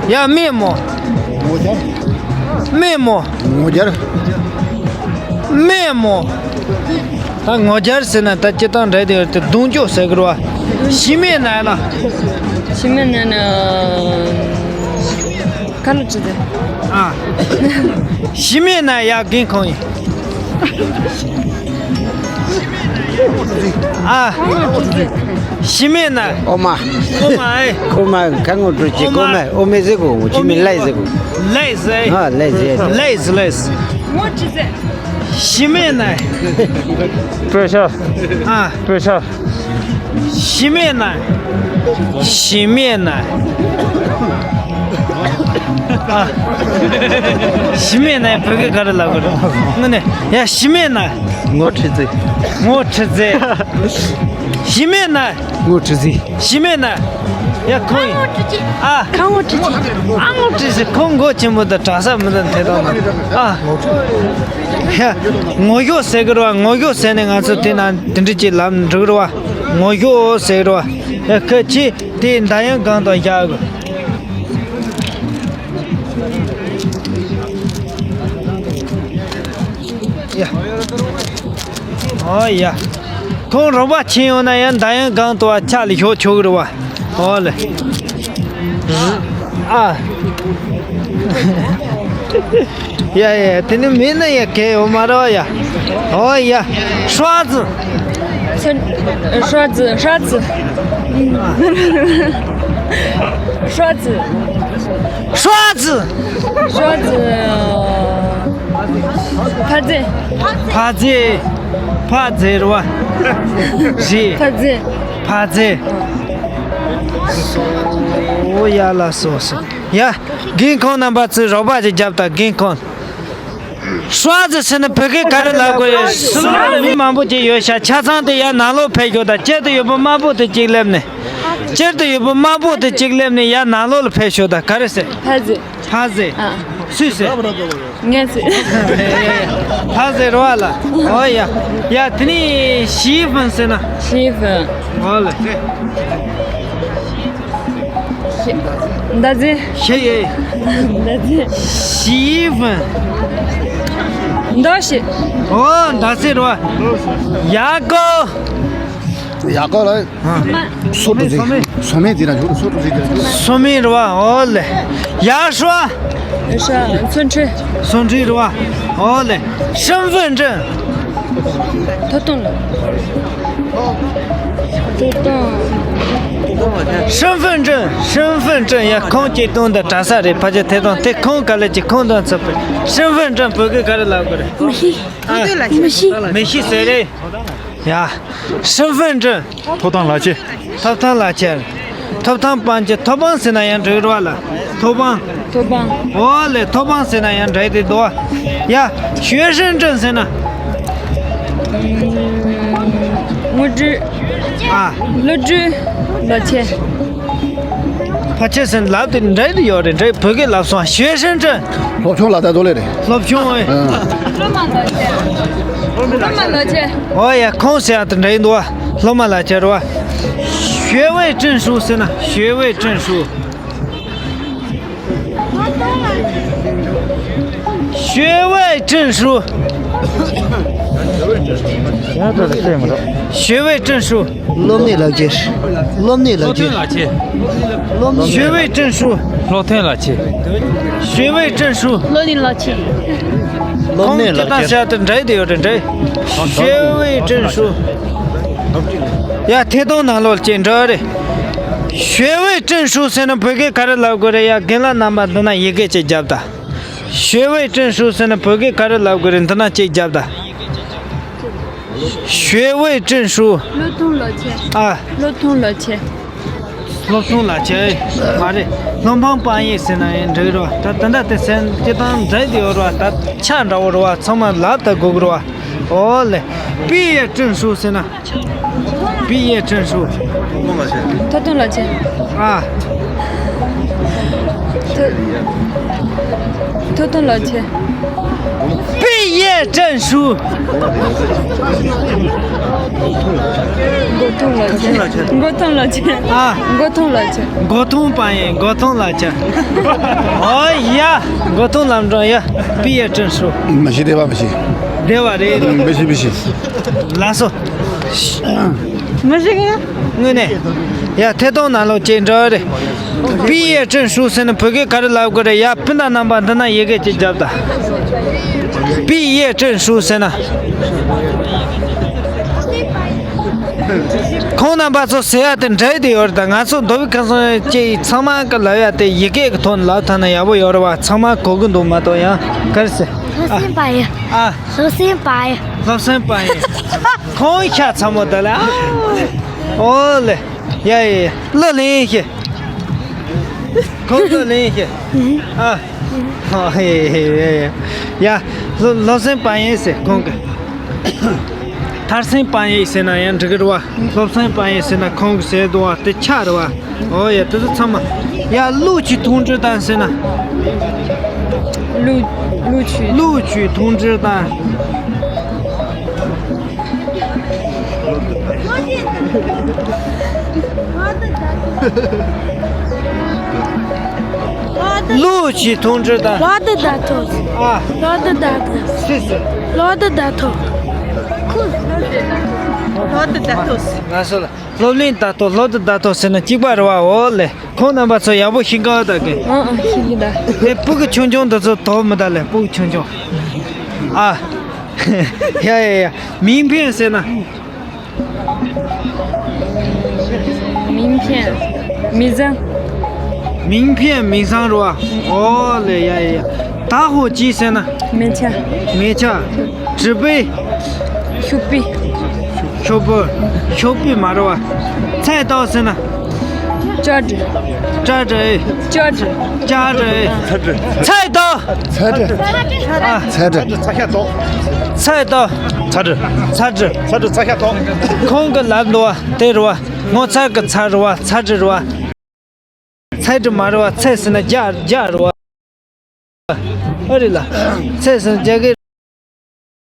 ། ཡ་面膜། ངོ་རྒྱལ། 面膜། ངོ་རྒྱལ། 面膜། ད་ངོ་རྒྱལ་ཟེར་ན་ད་སྤྱིར་བཏང་འདྲ་དེ་ཡོད་དེ་གདོང་ཅོག་ཟེར་གི་རེད་བ། 洗面奶ལ། 洗面奶ནི། 洗面奶ཡ་རྒན་ཁོང་ཡིན། ཨ། 洗面奶། ཨོ་མ། ཨོ་མ་ཨེ། ཁོ་མ་ཁ་ངོ་འགྲོ་ཅི། ཨོ་མ། ཁོ་མ་ཨོ་མེ་ཟེར་གོ་ངོ་ཅི་མི་ལའི་ཟེར་གོ། ལའི་ཟེར། ཨ་ལའི་ཟེར། ལའི་ཟེར། ལའི་ཟེར། 洗面奶། 不要笑。 ཨ། 不要笑。 洗面奶། 洗面奶། ཨ། 洗面奶བོད་སྐད་ག་རེ་ལབ་དགོས་རེད། དངོས་གནས་ཡ། 洗面奶། ངོ་ཁྲི་ཙེ། ངོ་ཁྲི་ཙེ། 洗面奶། ངོ་ཁྲི་ཙེ། 洗面奶། ཡ་ཁོང་ཡིན། ཨ། ཁ་ངོ་ཁྲི་ཙེ། ཨ་ངོ་ཁྲི་ཙེ། ཁོང་མགོ་ཆེན་པོ་དང་གྲྭ་ས་མི་དང་དེ་དང་ན། ཨ། ཡ། ངོ་ཞོ་ཟེར་གི་རེད་བ། ངོ་ཞོ་ཟེར་ནས་ང་ཚོ་དེ་ན་དེ་འདྲ་ཅིག་ལབ་འགྲིག་གི་རེད་བ། ངོ་ཞོ་ཟེར་གི་རེད་བ། ཡ་ཁ་ཆེ་དེ་མདའ་ཡང་གང་དང་བཞག་གི། ཡ། ཨོ་ཡ། ཁོང་རོགས་པ་ཕྱིན་ཡོང་ན་ཡང་མདའ་ཡང་གང་དུ་བ་ཕྱག་ལ་ཞོག་ཆོག་གི་རེད་བ། ཨོ་ལེ། ཨ། ཡ་ཡ། དེ་ནི་མིན་ན་ཡ་གལ་ཡོད་མ་རེད་བ་ཡ། ཨོ་ཡ། ཧྲ་ཙི། 刷子，刷子，刷子，刷子。 刷子。 ཕ་རྫས། ཕ་རྫས། ཕ་རྫས་རེད་བ། རེད། ཕ་རྫས། ཕ་རྫས། ཨོ་ཡ་ལ་སོ་སོ། ཡ། རྒན་ཁོང་རྣམ་པ་ཚོས་རོགས་པ་ཞིག་རྒྱབ་དང་རྒན་ཁོང་། 刷子ཟེར་ན་བོད་སྐད་ག་རེ་ལབ་དགོས་རེད། སུ་ལ་མི་མང་པོ་ཅིག་ཡོད་ཤག་ཆ་ཚང་དེ་ཡར་ནང་ལོགས་ཕེབས་ཤོག་དང་། དཀྱིལ་དུ་ཡོད་པ་དམར་པོ་དེ་གཅིག་སླེབས་ནས། དཀྱིལ་དུ་ཡོད་པ་དམར་པོ་དེ་གཅིག་སླེབས་ནས་ཡར་ནང་ལོགས་ལ་ཕེབས་ཤོག་དང་། ག་རེ་ཟེར། ཕ་རྫས། ཕ་རྫས། ཨ། སུས་ཟེར། ངས་ཟེར། ཕ་རྫས་རེད་བ་ལ། ཨོ་ཡ། ཡ་དེ་ནས་洗衣粉ཟེར་ན། 洗衣粉。 ཨོ་ལེ། མདའ་རྫས། ཤེས་ཡེ། མདའ་རྫས། 洗衣粉。 མདའ་ཤེས། ཨོ་མདའ་རྫས་རེད་བ། ཡ་ཀོ། ཡ་ཀོ་ལ། ཨ། སོ་འགྲོ་ཟིག་སོ་མེད་དེ་ར་ཞོག་སོ་འགྲོ་ཟིག་སོ་མེད་རེད་བ། ཨོ་ལེ། ཡ་ཧྲ། ཧྲ། 存折。 存折རེད་བ། ཨོ་ལེ། 身份证。 ཐོབ་ཐང་ལ། ཐོབ་ཐང་། 身份证 身份证 ཡ། ཁོང་གཅིག་སྟོང་དང་གྲྭ་ས་རེད། ཕལ་ཆེར་ཐད་གཏོང་དེ་ཁོང་ག་ལ་གཅིག་ཁོང་དང་ཚབ་པའི་身份证 བོད་སྐད་ག་རེ་ལབ་དགོས་རེད། མི་ཤེས། ཨ། མི་ཤེས། མི་ཤེས་ཟེར་རེད། ཡ། 身份证 ཐོབ་ཐང་ལག་ཁྱེར། ཐོབ་ཐང་ལག་ཁྱེར། ཐོབ་ཐང་། པང་ཁྱེར། ཐོབ་དབང་ཟེར་ན་ཡང་འགྲིག་རེད་བ་ལ། ཐོབ་དབང་། ཐོབ་དབང་། འོ་ལེ། ཐོབ་དབང་ཟེར་ན་ཡང་འགྲིག་དེ་འདུག་བ། ཡ། 学生证 ཟེར་ན། དངུལ་འབྲེལ། ཨ། སློབ་གྲྭའི་ལག་ཁྱེར། ཕལ་ཆེར་ཟེར་ལབ་དེ་འགྲིག་དེ་ཡོད་རེད། འགྲིག་བོད་སྐད་ལབ་སོང་། 学生证 སློབ་ཆུང་ལག་རྟགས་ཐོབ་ལེ་རེད། སློབ་ཆུང་ཨེ། སློབ་མ་ལག་ཁྱེར། སློབ་མ་ལག་ཁྱེར། འོ་ཡ། ཁོང་ཟེར་ཡ་དེ་འདྲ་ཡིན་འདུག་བ། སློབ་མ་ལག་ཁྱེར་རེད་བ། 学位证书 ཟེར་ན། 学位证书། 学位证书། 学位证书། སློབ་གནས་ལག་ཁྱེར། སློབ་གནས་ལག་ཁྱེར། སློབ་གནས། 学位证书། སློབ་ཐོན་ལག་ཁྱེར། 学位证书། སློབ་གནས་ལག་ཁྱེར། སློབ་གནས་ལག་ཁྱེར། ཁོང་ཇི་ལྟར་བྱ་དེ་འདྲ་དེ་ཡོད་རེད་འདྲ། 学位证书། ཡ། ཐད་གཏོང་ནང་ལོགས་ཅིག་འགྲོ་རེད། 学位证书 ཟེར་ན་བོད་སྐད་ག་རེ་ལབ་དགོས་རེད། ཡ། རྒན་ལགས་རྣམ་པ་འདི་ན་ཡི་གེ་ཅིག་རྒྱབ་དང་། 学位证书 ཟེར་ན་བོད་སྐད་ག་རེ་ལབ་དགོས་རེད། འདི་ན་ཅིག་རྒྱབ་དང་། 学位证书། སློབ་ཐོན་ལག་ཁྱེར། ཨ། སློབ་ཐོན་ལག་ཁྱེར། སློབ་ཐོན་ལག་ཁྱེར་མ་རེད། སློབ་འབྲིང་པང་ཡིག་ཟེར་ན་ཡང་འགྲིག་རེད་བ། ད་ད་ལྟ་དེ་ཟེར་སྤྱིར་བཏང་འགྲིག་དེ་ཡོད་རེད་བ། ད་ཆ་འདྲ་བོ་རེད་བ། ཚང་མ་ལབ་ད་དགོས་ཀྱི་རེད་བ། འོ་ལེ། 毕业证书 ཟེར་ན། 毕业证书། ཐོབ་ཐང་ལག་ཁྱེར། ཨ། ཐོབ། ཐོབ་ཐང་ལག་ཁྱེར། 毕业证书། མགོ་ཐོན་ལག་ཁྱེར། མགོ་ཐོན་ལག་ཁྱེར། ཨ། མགོ་ཐོན་ལག་ཁྱེར། མགོ་ཐོན་པང་ཡིག་མགོ་ཐོན་ལག་ཁྱེར། འོ་ཡ། མགོ་ཐོན་ལམ་འགྲོ་ཡ། 毕业证书། མ་ཤི་བདེ་བ་མ་ཤི། བདེ་བ་རེད། མ་ཤི་མ་ཤི། ལགས་སོ། མ་ཤི་གི། དངོས་གནས། ཡ། ཐད་གཏོང་ནང་ལོགས་ཅིག་འགྲོ་རེད། 毕业证书 ཟེར་ན་བོད་སྐད་ག་རེ་ལབ་དགོས་རེད། ཡ། སྤུན་ཟླ་རྣམ་པ་འདི་ན་ཡི་གེ་ཅིག་རྒྱབ་དང་། 毕业证书 ཟེར་ན། ཁོང་རྣམ་པ་ཚོ་ཟེར་ཡ་དེ་འགྲིག་དེ་ཡོད་རེད། ད་ང་ཚོ་མདོ་དབུས་ཁམས་གསུམ་ཅིག་ཚང་མ་གི་ལབ་ཡ་དེ་ཡི་གེ་གི་ཐོག་ནས་ལབ་ཐུབ་ན་ཡག་པོ་ཡོད་རེད་བ། ཚང་མ་གོ་གི་འདུག་མ་གཏོགས་ཡང་ག་རེ་ཟེར། 罗森白银། 啊。罗森白银། 罗森白银། ཁོང་ཤ་ཚ་མོ་ད་ལ། ཨོ་ལེ། ཡ་ཡ་ཡ། ལོ་ལེན་ཤེ། ཁོང་ལོ་ལེན་ཤེ། ཨ། ཨ་ཧེ་ཧེ་ཧེ། ཡ། ལོ་ལོ་སེང་པ་ཡིན་ཟེར་ཁོང་གི། ཐར་སེང་པ་ཡིན་ཟེར་ན་ཡང་འགྲིག་གི་རེད་བ། ལོ་སེང་པ་ཡིན་ཟེར་ན་ཁོང་གི་ཟེར་འདུག་བ། དེ་ཆ་རེད་བ། ཨོ་ཡ། དེ་ཚོ་ཚང་མ། ཡ། 录取通知单 ཟེར་ན། 录录取 录取通知单。 录取通知单。 罗德达托斯。 ཨ། 罗德达托斯། 是是。 罗德达托斯། 罗德达托斯། ང་ཚོ་ལ་སློབ་གླིང་ད་ཐོ། 罗德达托斯 ཟེར་ན་གཅིག་པ་རེད་བ། འོ་ལེ། ཁོང་རྣམ་པ་ཚོ་ཡག་པོ་ཤེས་གི་ད་གི། ཨ་ཨ། ཤེས་གི་ད། དེ་སྤུ་གུ་ཆུང་ཆུང་འདི་ཚོ་དོགས་མི་ད་ལེ། སྤུ་གུ་ཆུང་ཆུང་། ཨ། ཡ་ཡ་ཡ། 名片 ཟེར་ན། 名片། 名章། 名片 名章 རེད་བ། ཨོ་ལེ། ཡ་ཡ་ཡ། 打火机 ཟེར་ན། མེ་ཆ། མེ་ཆ། 纸杯། ཤོག་པི། ཤོག་པི། ཤོག་པི་མ་རེད་བ། 菜刀 ཟེར་ན། 夹子། 夹子 ཨེ། 夹子། 夹子 ཨེ། 菜刀། 菜刀། 菜刀། 菜刀། ཨ། 菜刀། 菜刀། 菜刀། 菜刀། 菜刀། ཁོང་གི་ལབ་འདུག་བ། དེ་རེད་བ། ངོ་ཚ་གི་ཚ་རེད་བ། 菜刀 རེད་བ། 菜刀 མ་རེད་བ། 菜 ཟེར་ན་རྒྱ་རྒྱ་རེད་བ། ཨ་རེད་ལ། 菜 ཟེར་ན་རྒྱ་སྐད་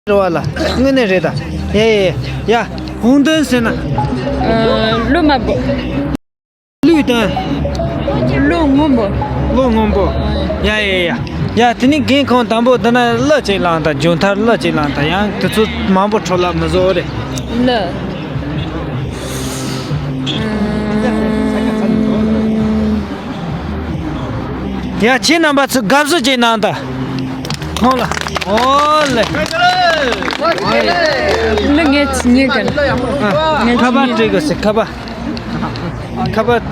རེད་བ་ལ། དངོས་གནས་རེད་ད། ཡ་ཡ་ཡ། ཡ། 红灯 ཟེར་ན། ཨ། གློག་དམར་པོ། 绿灯། གློག་སྔོན་པོ། གློག་སྔོན་པོ། ཡ་ཡ་ཡ། ཡ། དེ་ནི་རྒན་ཁོང་དང་པོ་འདི་ན་གླུ་ཅིག་བླངས་དང་། མཇུག་མཐར་གླུ་ཅིག་བླངས་དང་། ཡང་དེ་ཚོ་མང་པོ་འཕྲོ་བརླག་མི་བཟོ་རེད། གླུ། ཡ། ཁྱེད་རྣམ་པ་ཚོ་དགའ་བསུ་ཅིག་གནང་དང་། ཁོང་ལ། ཨོ་ལེ། ལ་ངས་ཉེ་ག་ཨ། ཁ་པར་སྤྲད་དགོས་ཟེར། ཁ་པར། ཁ་པར།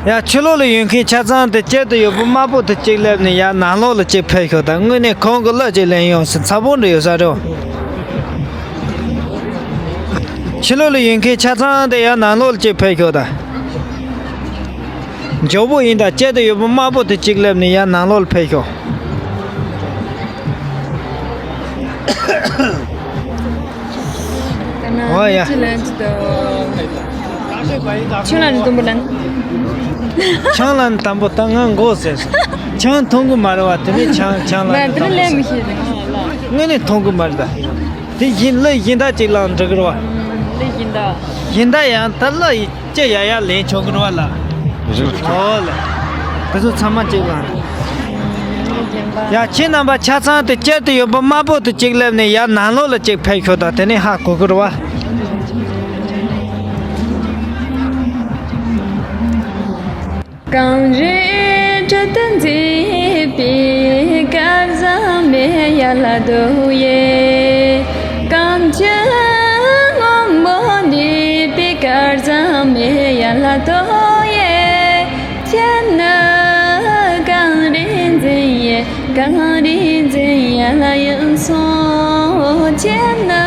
ཡ། ཕྱི་ལོགས་ལ་ཡོད་མཁན་ཆ་ཚང་དེ་དཀྱིལ་དུ་ཡོད་པ་དམར་པོ་དེ་གཅིག་སླེབས་ནས་ཡར་ནང་ལོགས་ལ་གཅིག་ཕེབས་ཤོག་དང་། དངོས་གནས་ཁོང་གི་གླུ་གཅིག་ལེན་ཡོང་ཟེར། ཚ་པོ་འདྲ་ཡོད་ས་རེད། ཕྱི་ལོགས་ལ་ཡོད་མཁན་ཆ་ཚང་དེ་ཡར་ནང་ལོགས་ལ་གཅིག་ཕེབས་ཤོག་དང་། མགྱོགས་པོ་ཡིན་ད། དཀྱིལ་དུ་ཡོད་པ་དམར་པོ་དེ་གཅིག་སླེབས་ནས་ཡར་ནང་ལོགས་ལ་ཕེབས་ཤོག་ཨོ་ཡ། ཆང་ལ་ནི་དུམ་བུ་ལ་ནི། ཆང་ལ་ནི་དམ་པོ་ད་ང་མགོ་ཟེར་སོང་། ཆང་འཐུང་གི་མ་རེད་བ། དེ་ནས་ཆང་ཆང་ལ་ནི་དམ་པོ་ཟེར། དངོས་གནས་འཐུང་གི་མ་རེད་ད། དེ་བཞིན་གླུ་གཞན་དག་ཅིག་བླངས་འགྲིག་གི་རེད་བ། གཞན་དག་ཡང་ད་གླུ་ཅི་ཡ་ཡ་ལེན་ཆོག་གི་རེད་བ་ལ། ཨོ་ལེ། དེ་ཚོ་ཚང་མ་ཅིག་བླངས། ཡ། ཁྱེད་རྣམ་པ་ཆ་ཚང་དེ་དཀྱིལ་དུ་ཡོད་པ་དམར་པོ་དེ་གཅིག་སླེབས་ནས་ཡར་ནང་ལོགས་ལ་གཅིག་ཕེབས་ཤོག་དང་། དེ་ནས་ཧ་གོ་གི་རེད་བ། གངས་རིའི་ཁྲོད་དུ་མཛེས་པའི་སྐལ་བཟང་མའི་ཡན་ལག་ཏུ་ཡེ། སྐམ་ཆུ་སྔོན་པོ་འདུས་པའི་སྐལ་བཟང་མའི་ཡན་ལག་ཏུ་ཡེ། ཁྱེད་ནི་གངས་རིའི་འཛིན་ཡས། གངས་རིའི་འཛིན་ཡས་ལ་ཡིན་སོང་། ཁྱེད་ནི་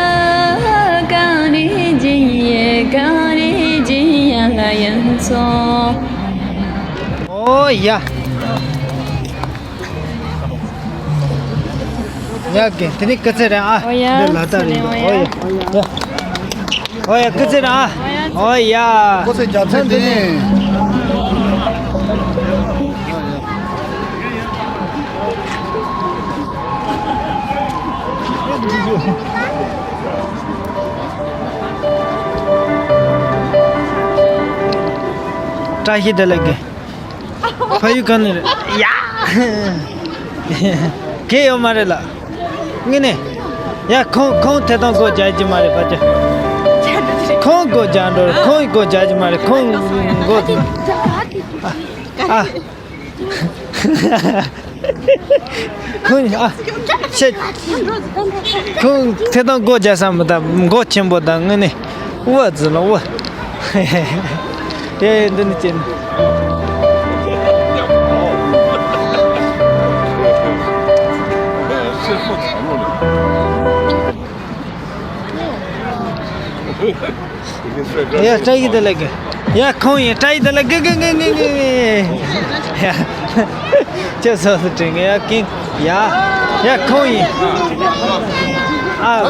གངས་རིའི་འཛིན་ཡས། གངས་རིའི་འཛིན་ཡས་ལ་ཡིན་སོང་། ཨོ་ཡ། ཡ་གི། དེ་ནི་སྐུ་ཚེ་རིང་ཨ། ཨོ་ཡ། འདི་ལ་ད་རིང་འདུག་ཨོ་ཡ། ཨོ་ཡ། སྐུ་ཚེ་རིང་ཨ། ཨོ་ཡ། ཨོ་ཡ། ཁོ་ཚོས་རྒྱབ་མཚམས་འདི་ནས། བཀྲ་ཤིས་བདེ་ལེགས་གི། ཕ་ཡུལ་ག་ནས་རེད། ཡ། གལ་ཡོད་མ་རེད་ལ། དངོས་གནས། ཡ། ཁོང་ཁོང་ཐད་གཏོང་སྒོ་རྒྱག་གི་མ་རེད་ཕ་ཅག་ཁོང་སྒོ་རྒྱག་འགྲོ་རེད། ཁོང་སྒོ་རྒྱག་གི་མ་རེད། ཁོང་སྒོ། ཨ། ཁོང་ཨ། ཆེ། ཁོང་ཐད་གཏོང་སྒོ་རྒྱག་ས་མི་ད་མགོ་ཆེན་པོ་ད་དངོས་གནས། ཝ་ཛི་ལ་ཝ། དེ་འདི་ནི་ཅན། ཡ། བཀྲ་ཤིས་བདེ་ལེགས་གི། ཡ། ཁོང་ཡིན། བཀྲ་ཤིས་བདེ་ལེགས་གི་གི་གི་གི་གི། ཡ། ཁྱེད་སོ་སོ་དྲན་གི། ཡ། ཀིང་། ཡ། ཡ། ཁོང་ཡིན། ཨ།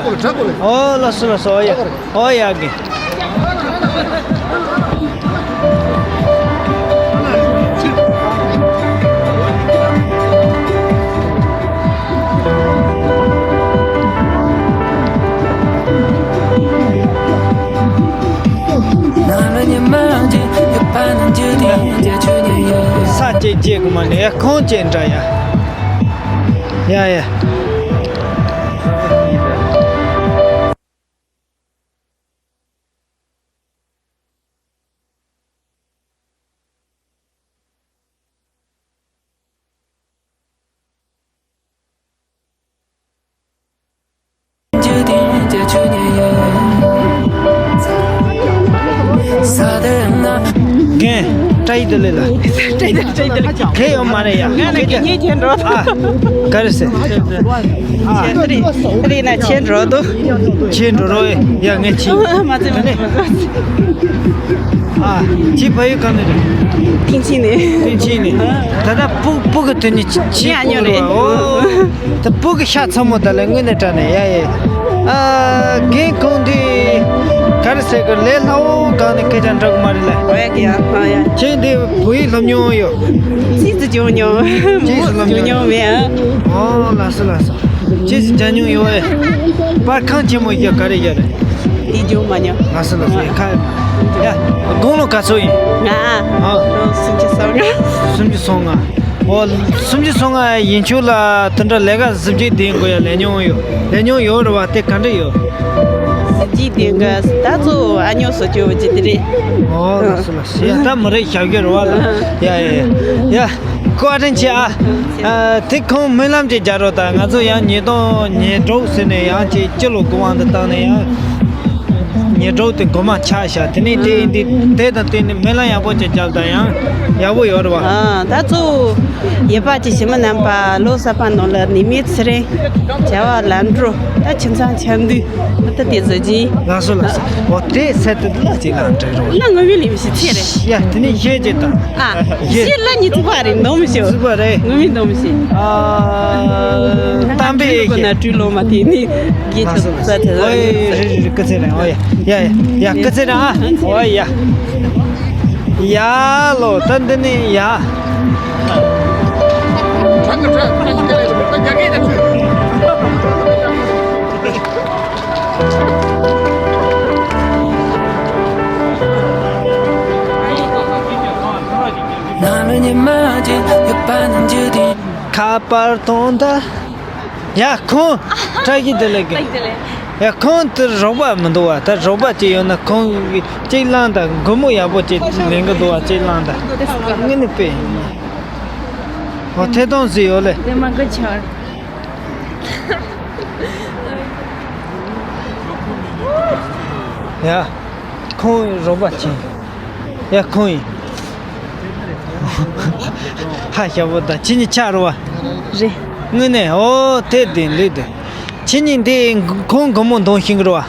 ཨོ་ལགས་སོ་ལགས་སོ། ཨོ་ཡ། ཨོ་ཡ་གི། ས་ཅེ་ཅེ་གི་མ་ནས་ཁོང་ཅེ་འདྲ་ཡ། ཡ་ཡ། རྒན། བཀྲ་ཤིས་བདེ་ལེགས་ལགས། བཀྲ་ཤིས་བདེ་ལེགས་བཀྲ་ཤིས་བདེ་ལེགས། གལ་ཡོད་མ་རེད་ཡ། ང་ལ་ངེད་ཀྱི་གཉིད་ཁྱེར་འགྲོ། ཨ། ག་རེ་ཟེར། ཨ། ཁྱེད་རི་རི་ན་ཁྱེད་འགྲོ་དོ། ཁྱེད་འགྲོ་རོགས་ཡ། ངས་ཁྱེད། མ་ཚད་མ་ཚད། ཨ། ཁྱེད་ཕ་ཡུལ་གང་ནས་རེད། ཐེངས་གཅིག་ནས། ཐེངས་གཅིག་ནས། ད་ལྟ་སྤུ་སྤུ་གི་དོན་ནི་ཁྱེད་ཁྱེད་ཨ་ཉོ་རེད། ཨོ། ད་སྤུ་གི་ཤ་ཚ་མོ་ད་ལ་དངོས་གནས་དྲག་ནས་ཡ་ཡ། ཨ། རྒན་ཁོང་འདི་ག་རེ་ཟེར་གི། ལས་སླ་བོ་གང་ནས་སྐད་ཆ་འདྲ་གི་མ་རེད་ལ། ཨོ་ཡ་གི་ཡ། ཨོ་ཡ། ཁྱེད་འདི་བོད་ཡིག་སློབ་མྱོང་ཡོད། ཅི་ཙི་སྦྱོང་མྱོང་། ཅི་ཙི་སློབ་མྱོང་། སྦྱོང་མྱོང་མེད་ཨ། ཨོ་ལགས་སོ་ལགས་སོ། ཅི་ཙི་སྦྱང་མྱོང་ཡོད་ཨེ། པར་ཁང་ཆེན་མོ་ཡ་ག་རེ་ཡ་རེད། དེ་སྦྱོང་མ་མྱོང་། ལགས་སོ་ལགས་སོ། ཡ་ཁ། ཡ། དགུང་ལོ་ག་ཚོད་ཡིན། ང་ཨ། ཨ། ལོ་སུམ་ཅུ་སོ་ལྔ། སུམ་ཅུ་སོ་ལྔ། ཨོ། སུམ་ཅུ་སོ་ལྔ་ཡིན་ཆོག་ལ་དེ་འདྲ་ལས་ཀ་གཟི་བརྗིད་ལྡན་དགོས་ཡ་ལས་མྱོང་ཡོད། ལས་མྱོང་ཡོད་རེད་བ། དེ་ག་འདྲ་ཡོད། ཇི་དེ་ག་ད་ཚོ་ཨ་ཉོ་སོ་ཅོ་ཇི་དེ་རེད། ཨོ་ལགས་སོ་ལགས་སོ། ཡ་ད་མི་རེད་ཞབས་ཀྱི་རོ་བ་ལ། ཡ་ཡ་ཡ། ཡ་བཀའ་དྲིན་ཆེ་ཨ། ཨ་དེ་ཁོང་སྨོན་ལམ་ཅིག་རྒྱག་རོགས་དང་། ང་ཚོ་ཡང་ཉིས་སྟོང་ཉེར་དྲུག་ཟེར་ནས་ཡང་ཅིག་སྤྱི་ལོ་གོང་དབང་དུ་བཏང་ནས་ཡང་ཉེར་དྲུག་དེ་འགོ་མ་ཆགས་ཤག་དེ་ནས་དེ་འདི་དེ་དང་དེ་ནས་སྨོན་ལམ་ཡག་པོ་ཅིག་རྒྱབ་དང་ཡང་ཡག་པོ་ཡོད་རེད་བ། ཨ་ད་ཚོ་ཡོད་པ་ཅིག་ཞི་མི་རྣམ་པ་ལོ་གསར་པ་ནང་ལ་ནི་མི་ཚེ་རིང་བྱ་བ་ལམ་འགྲོ་ད་ཁྱིམ་ཚང་ཆ་འདུས། ད་དེ་བཟོ་གྱིན། ལགས་སོ་ལགས་སོ། འོ་དེ་ཚད་དུ་ལ་ཅིག་ལ་འགྲིག་རོགས། ལ་ངོ་མི་ལིམ་ཞིག་ཚེ་རེད། ཡ་དེ་ནས་གཞས་ཅིག་དང་། ཨ་གཞས་ལ་ཉི་ཚེ་བ་རེད་འདོམ་ཞོ། ཚེ་བ་རེད། ངོ་མི་འདོམ་ཞིག་ཨ་གཏམ་དཔེ་ཡེ་གོ་ན་སྤྲུལ་ལོ་མ་དེ་ནི་གི་ལགས་སོ་ལགས་སོ། ཨོ་ཡ་རེད་རེད་རེད། སྐུ་ཚེ་རིང་། ཨོ་ཡ་ཡ་ཡ་ཡ་སྐུ་ཚེ་རིང་ཨ། ཨོ་ཡ་ཡ་ལོ་ད་འདི་ནས་ཡ། ཁ་པར་གཏོང་ད། ཡ་ཁོང་བཀྲ་ཤིས་བདེ་ལེགས་ཀྱི། ཡ་ཁོང་དེ་རོགས་པ་མི་འདུག་བ། ད་རོགས་པ་ཅིག་ཡོད་ན་ཁོང་གཅིག་བླངས་དང་། སྒོར་མོ་ཡག་པོ་ཅིག་ལེན་གི་འདུག་བ། གཅིག་བླངས་དང་། དངོས་གནས་དཔེ་ཡིན། འོ་ཐད་གཏོང་ཟིག་ཡོད་ལེ། དེ་མ་གོ་ཆར། ཡ། ཁོང་རོགས་པ་ཆེ། ཡ་ཁོང་ཡིན། ཧ་ཞབས་པོ་ད་ཁྱེད་གཉིས་ཆ་རོ་བ། རེད། དངོས་གནས་ཨོ་དེ་དེ་ལེགས་དེ། ཁྱེད་གཉིས་འདི་ཁོང་སྒོར་མོ་འདོན་ཤེས་གི་རོ་བ།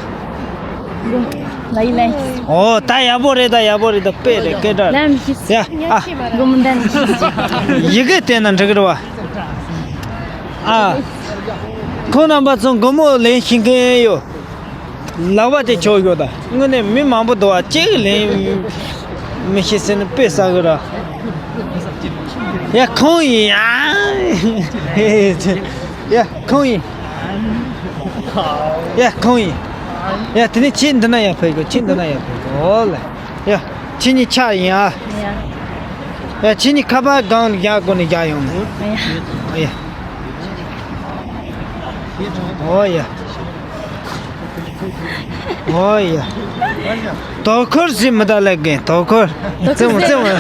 ལ་ཡི་ལན། ཨོ་ད་ཡག་པོ་རེད། ད་ཡག་པོ་རེད། ད་དཔེ་རེད། སྐད་གྲགས་རེད། ལན་ཞིག་ཡ་ཨ། སྒོར་མོ་འདན་ཞིག་ཡི་གེ་བལྟས་ན་འགྲིག་གི་རེད་བ། ཨ། ཁོང་རྣམ་པ་ཚོ་སྒོར་མོ་ལེན་ཤེས་མཁན་ཡོད། ལག་པ་དེ་ཆོག་ཡོད་ད། དངོས་གནས་མི་མང་པོ་འདུག་བ། གཅིག་ལེན་མི་ཤེས་ཟེར་ནས་དཔེ་ཟ་གི་ར། ཡ་ཁོང་ཡིན་ཨ། ཡ་ཁོང་ཡིན། ཡ་ཁོང་ཡིན། ཡ་དེ་ནས་ཁྱེད་འདི་ན་ཡར་ཕེབས་དགོས། ཁྱེད་འདི་ན་ཡར་ཕེབས་དགོས། ཨོ་ལེ། ཡ་ཁྱེད་གཉིས་ཆ་ཡིན་ཨ། ཡ་ཁྱེད་གཉིས་ཁ་པར་སྒང་ལ་བཞག་དགོས་ནས་བཞག་ཡོང་ནས། ཡ། ཨོ་ཡ། ཨོ་ཡ། དོ་ཁུར་ཟིན་མི་ད་ལེགས་གིན་དོ་ཁུར། རྩེ་མོ་རྩེ་མོ།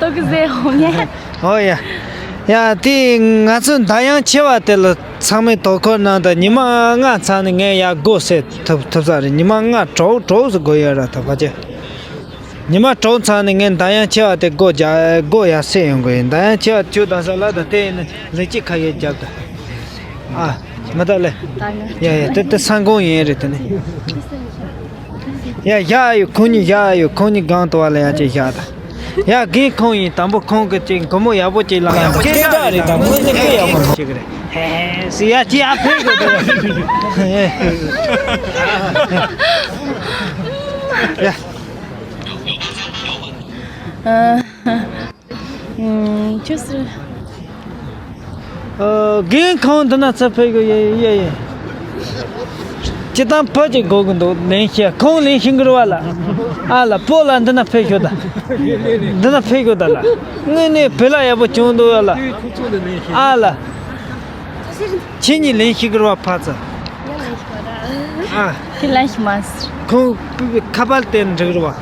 དོ་ཁུར་ཟེར་ཧོ་ངས། ཨོ་ཡ། ཡ་དེ་ང་ཚོ་མདའ་ཡང་ཆེ་བ་དེ་ལ་ཚང་མས་དོ་ཁུར་གནང་དང་། ཉི་མ་ལྔ་ཚང་ནས་ངས་ཡར་སྒོ་ཟེར་ཐུབ་ཐུབ་ས་རེད། ཉི་མ་ལྔ་དྲུག་དྲུག་ཙམ་སྒོ་ཡོད་ར་ཐུབ་པ་ཅེ། ཉི་མ་དྲུག་ཚང་ནས་ངས་མདའ་ཡང་ཆེ་བ་དེ་སྒོ་རྒྱག་སྒོ་ཡར་སེ་ཡོང་གི་ཡིན། མདའ་ཡང་ཆེ་བ་ཁྱོད་དང་ས་ལ་དང་དེ་ཡིན་ན་ལེགས་སྐྱེས་ཁ་ཡོད་རྒྱབ་དང་། ཨ། མི་ད་ལེ། ད་ང་། ཡ་ཡ་དེ་དེ་ས་འགོང་ཡིན་རེད་དེ་ནི། ཡ་བཞག་ཡོད། ཁོང་གཉིས་བཞག་ཡོད། ཁོང་གཉིས་སྒང་དུ་བ་ལ་ཡ་ཅིག་བཞག་ད། ཡ་རྒན་ཁོང་ཡིན། དང་པོ་ཁོང་གི་ཅིག་སྒོར་མོ་ཡག་པོ་ཅིག་ལ་ཡག་པོ་ཅིག་རེད། དང་པོ་ནི་དཔེ་ཡག་པོ་ཅིག་རེད། ཧེ་ཧེ་སི་ཡ་ཅི་ཡ་ཕེ་གོ་དེ། ཡ། ཨ། ཨུམ། ཅི་ཟེར། ཨ། རྒན་ཁོང་འདི་ན་ཚ་ཕེབས་གི་ཡོད་ཡོད་ཡོད། སྤྱི་བཏང་བུ་ཅིག་དགོས་གི་འདུག་ལེན་ཤེས། ཁོང་ལེན་ཤེས་གི་རེད་བ་ལ། ཨ་ལ། བུ་ལ་འདི་ན་ཕེབས་ཤོག་ད། འདི་ན་ཕེབས་ཤོག་ད་ལ། དངོས་གནས་བུ་ལ་ཡག་པོ་བྱུང་འདུག་ཡ་ལ། ཨ་ལ། ཁྱེད་གཉིས་ལེན་ཤེས་གི་རེད་བ་ཕ་ཚ། ཨ། ཁྱེད་ལེན་ཤེས་མ་སོང་། ཁོང་ཁ་པར་བལྟས་ན་འགྲིག་རེད་བ།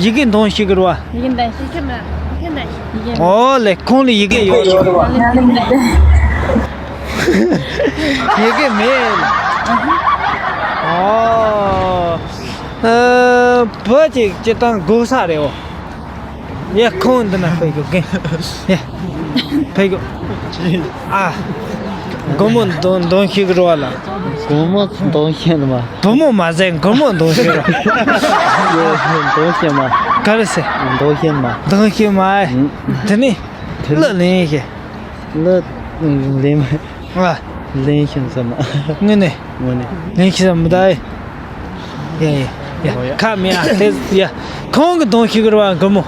ཡི་གེ་འདོན་ཤེས་གི་རེད་བ། ཡི་གེ་འདོན་ཤེས། ཡི་གེ་མེད། ཡི་གེ་མེད། ཨོ་ལེ། ཁོང་ལ་ཡི་གེ་ཡོད་རེད་བ། ཡི་གེ་མེད། ཨོ། ཨ། བུ་ཅིག་སྤྱི་བཏང་དགོས་ས་རེད་བ། ཡ་ཁོང་འདི་ན་ཕེབས་དགོས་གི། ཡ། ཕེབས་དགོས། ཨ། སྒོར་མོ་འདོན་འདོན་ཤེས་གི་རེད་བ་ལ། སྒོར་མོ་འདོན་ཤེས་ནི་མ། བུ་མོ་མ་ཟད་སྒོར་མོ་འདོན་ཤེས་རེད། འདོན་ཤེས་མ། ག་རེ་ཟེར། འདོན་ཤེས་མ། འདོན་ཤེས་མ། ཨུ། དེ་ནི། དེ་གླུ་ལེན་ཤེས། གླུ་ལེན་མ། ཨ། ལེན་ཤེས་ས་མ། དངོས་གནས། དངོས་གནས། ལེན་ཤེས་ས་མི་ད་ཨེ། ཡ་ཡ་ཡ། ཁ་མེད་ཨ། དེ་ཡ། ཁོང་གི་འདོན་ཤེས་གི་རེད་བ་སྒོར་མོ།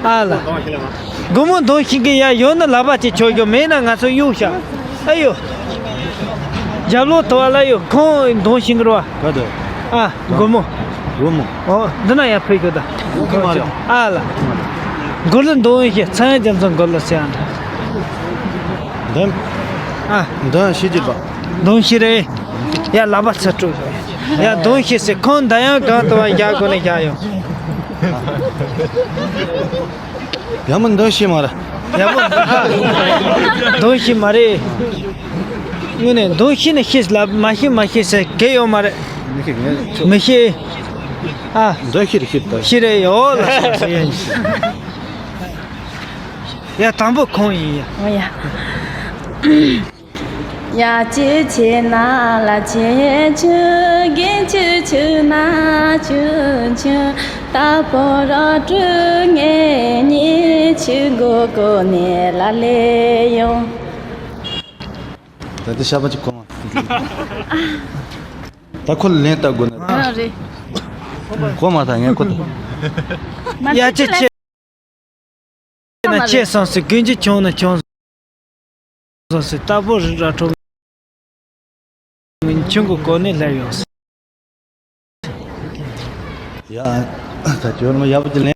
ཨ་ལ། སྒོར་མོ་འདོན་ཤེས་གི་ཡ། ཡོད་ན་ལག་པ་ཅིག་ཆོག་གི། མེད་ན་ང་ཚོ་གཡུག་བཞག་ཨ་ཡོ། རྒྱབ་ལོགས་དུ་བ་ལ་ཡོད། ཁོང་འདོན་ཤེས་གི་རེད་བ། ག་དུ། ཨ། སྒོར་མོ། སྒོར་མོ། ཨོ། འདི་ན་ཡར་ཕེབས་ཤོག་ད། སྒོར་མོ་མ་རེད། ཨ་ལ། སྒོར་གླུ་འདོན་ཤེས། ཚངས་དབྱངས་རྒྱ་མཚོ་སྒོར་གླུ་ཟེར་ཡ་འདྲ། འདོན། ཨ། འདོན་ཤེས་ཀྱི་པ། འདོན་ཤེས་རེད། ཡ་ལག་པ་ཚ་དྲུག་ཡ་གདོང་ཤེས་ཟེར། ཁོང་འདི་ཡང་གང་དུ་བ་བཞག་དགོས་ནས་བཞག་ཡོང་། ཡ་མོ་འདོན་ཤེས་མ་རེད། ཡ་མོ་འདོན་ཤེས་མ་རེད། དངོས་གནས་འདོན་ཤེས་ནས་ཤེས་ལ། མ་ཤེས་མ་ཤེས་ཟེར་གི་ཡོད་མ་རེད། མི་ཤེས། ཨ། འདོན་ཤེས་རེད། ཤེས་ད། ཤེས་རེད་ཡོད་ལ་སོང་ཟེར་ཡིན། ཡ་དང་པོ་ཁོང་ཡིན་ཡ། ཨོ་ཡ། ཡ་ཅི་ཆེ་ན་ལ་ཆེ་ཆུ་གིན་ཆུ་ཆུ་ན་ཆུ་ཆུ། ད་པོ་ར་ཀྲུ་ངེ་ཉི་ཆུ་གོ་གོ་ནེ་ལ་ལེ་ཡོང་། ད་དེ་ཤ་པ་ཅིག་གོ་མ། ད་ཁོ་ལེན་ལྟ་དགོས་ན། ཨ་རེད། གོ་མ་ད་ངས་གོ་ད། ཡ་ཅི་ཆེ། ན་ཆེ་སོང་ཟེར། གིན་ཅི་ཆུང་ན་ཆུང་སོང་ཟེར། ད་པོ་རི་ར་ཁྲོམ་ཆུང་གི་གོ་ནས་སླེབས་ཡོང་ཟེར། ཡ། ད་ཇོར་མ་ཡག་པོ་ཅིག་ལེན་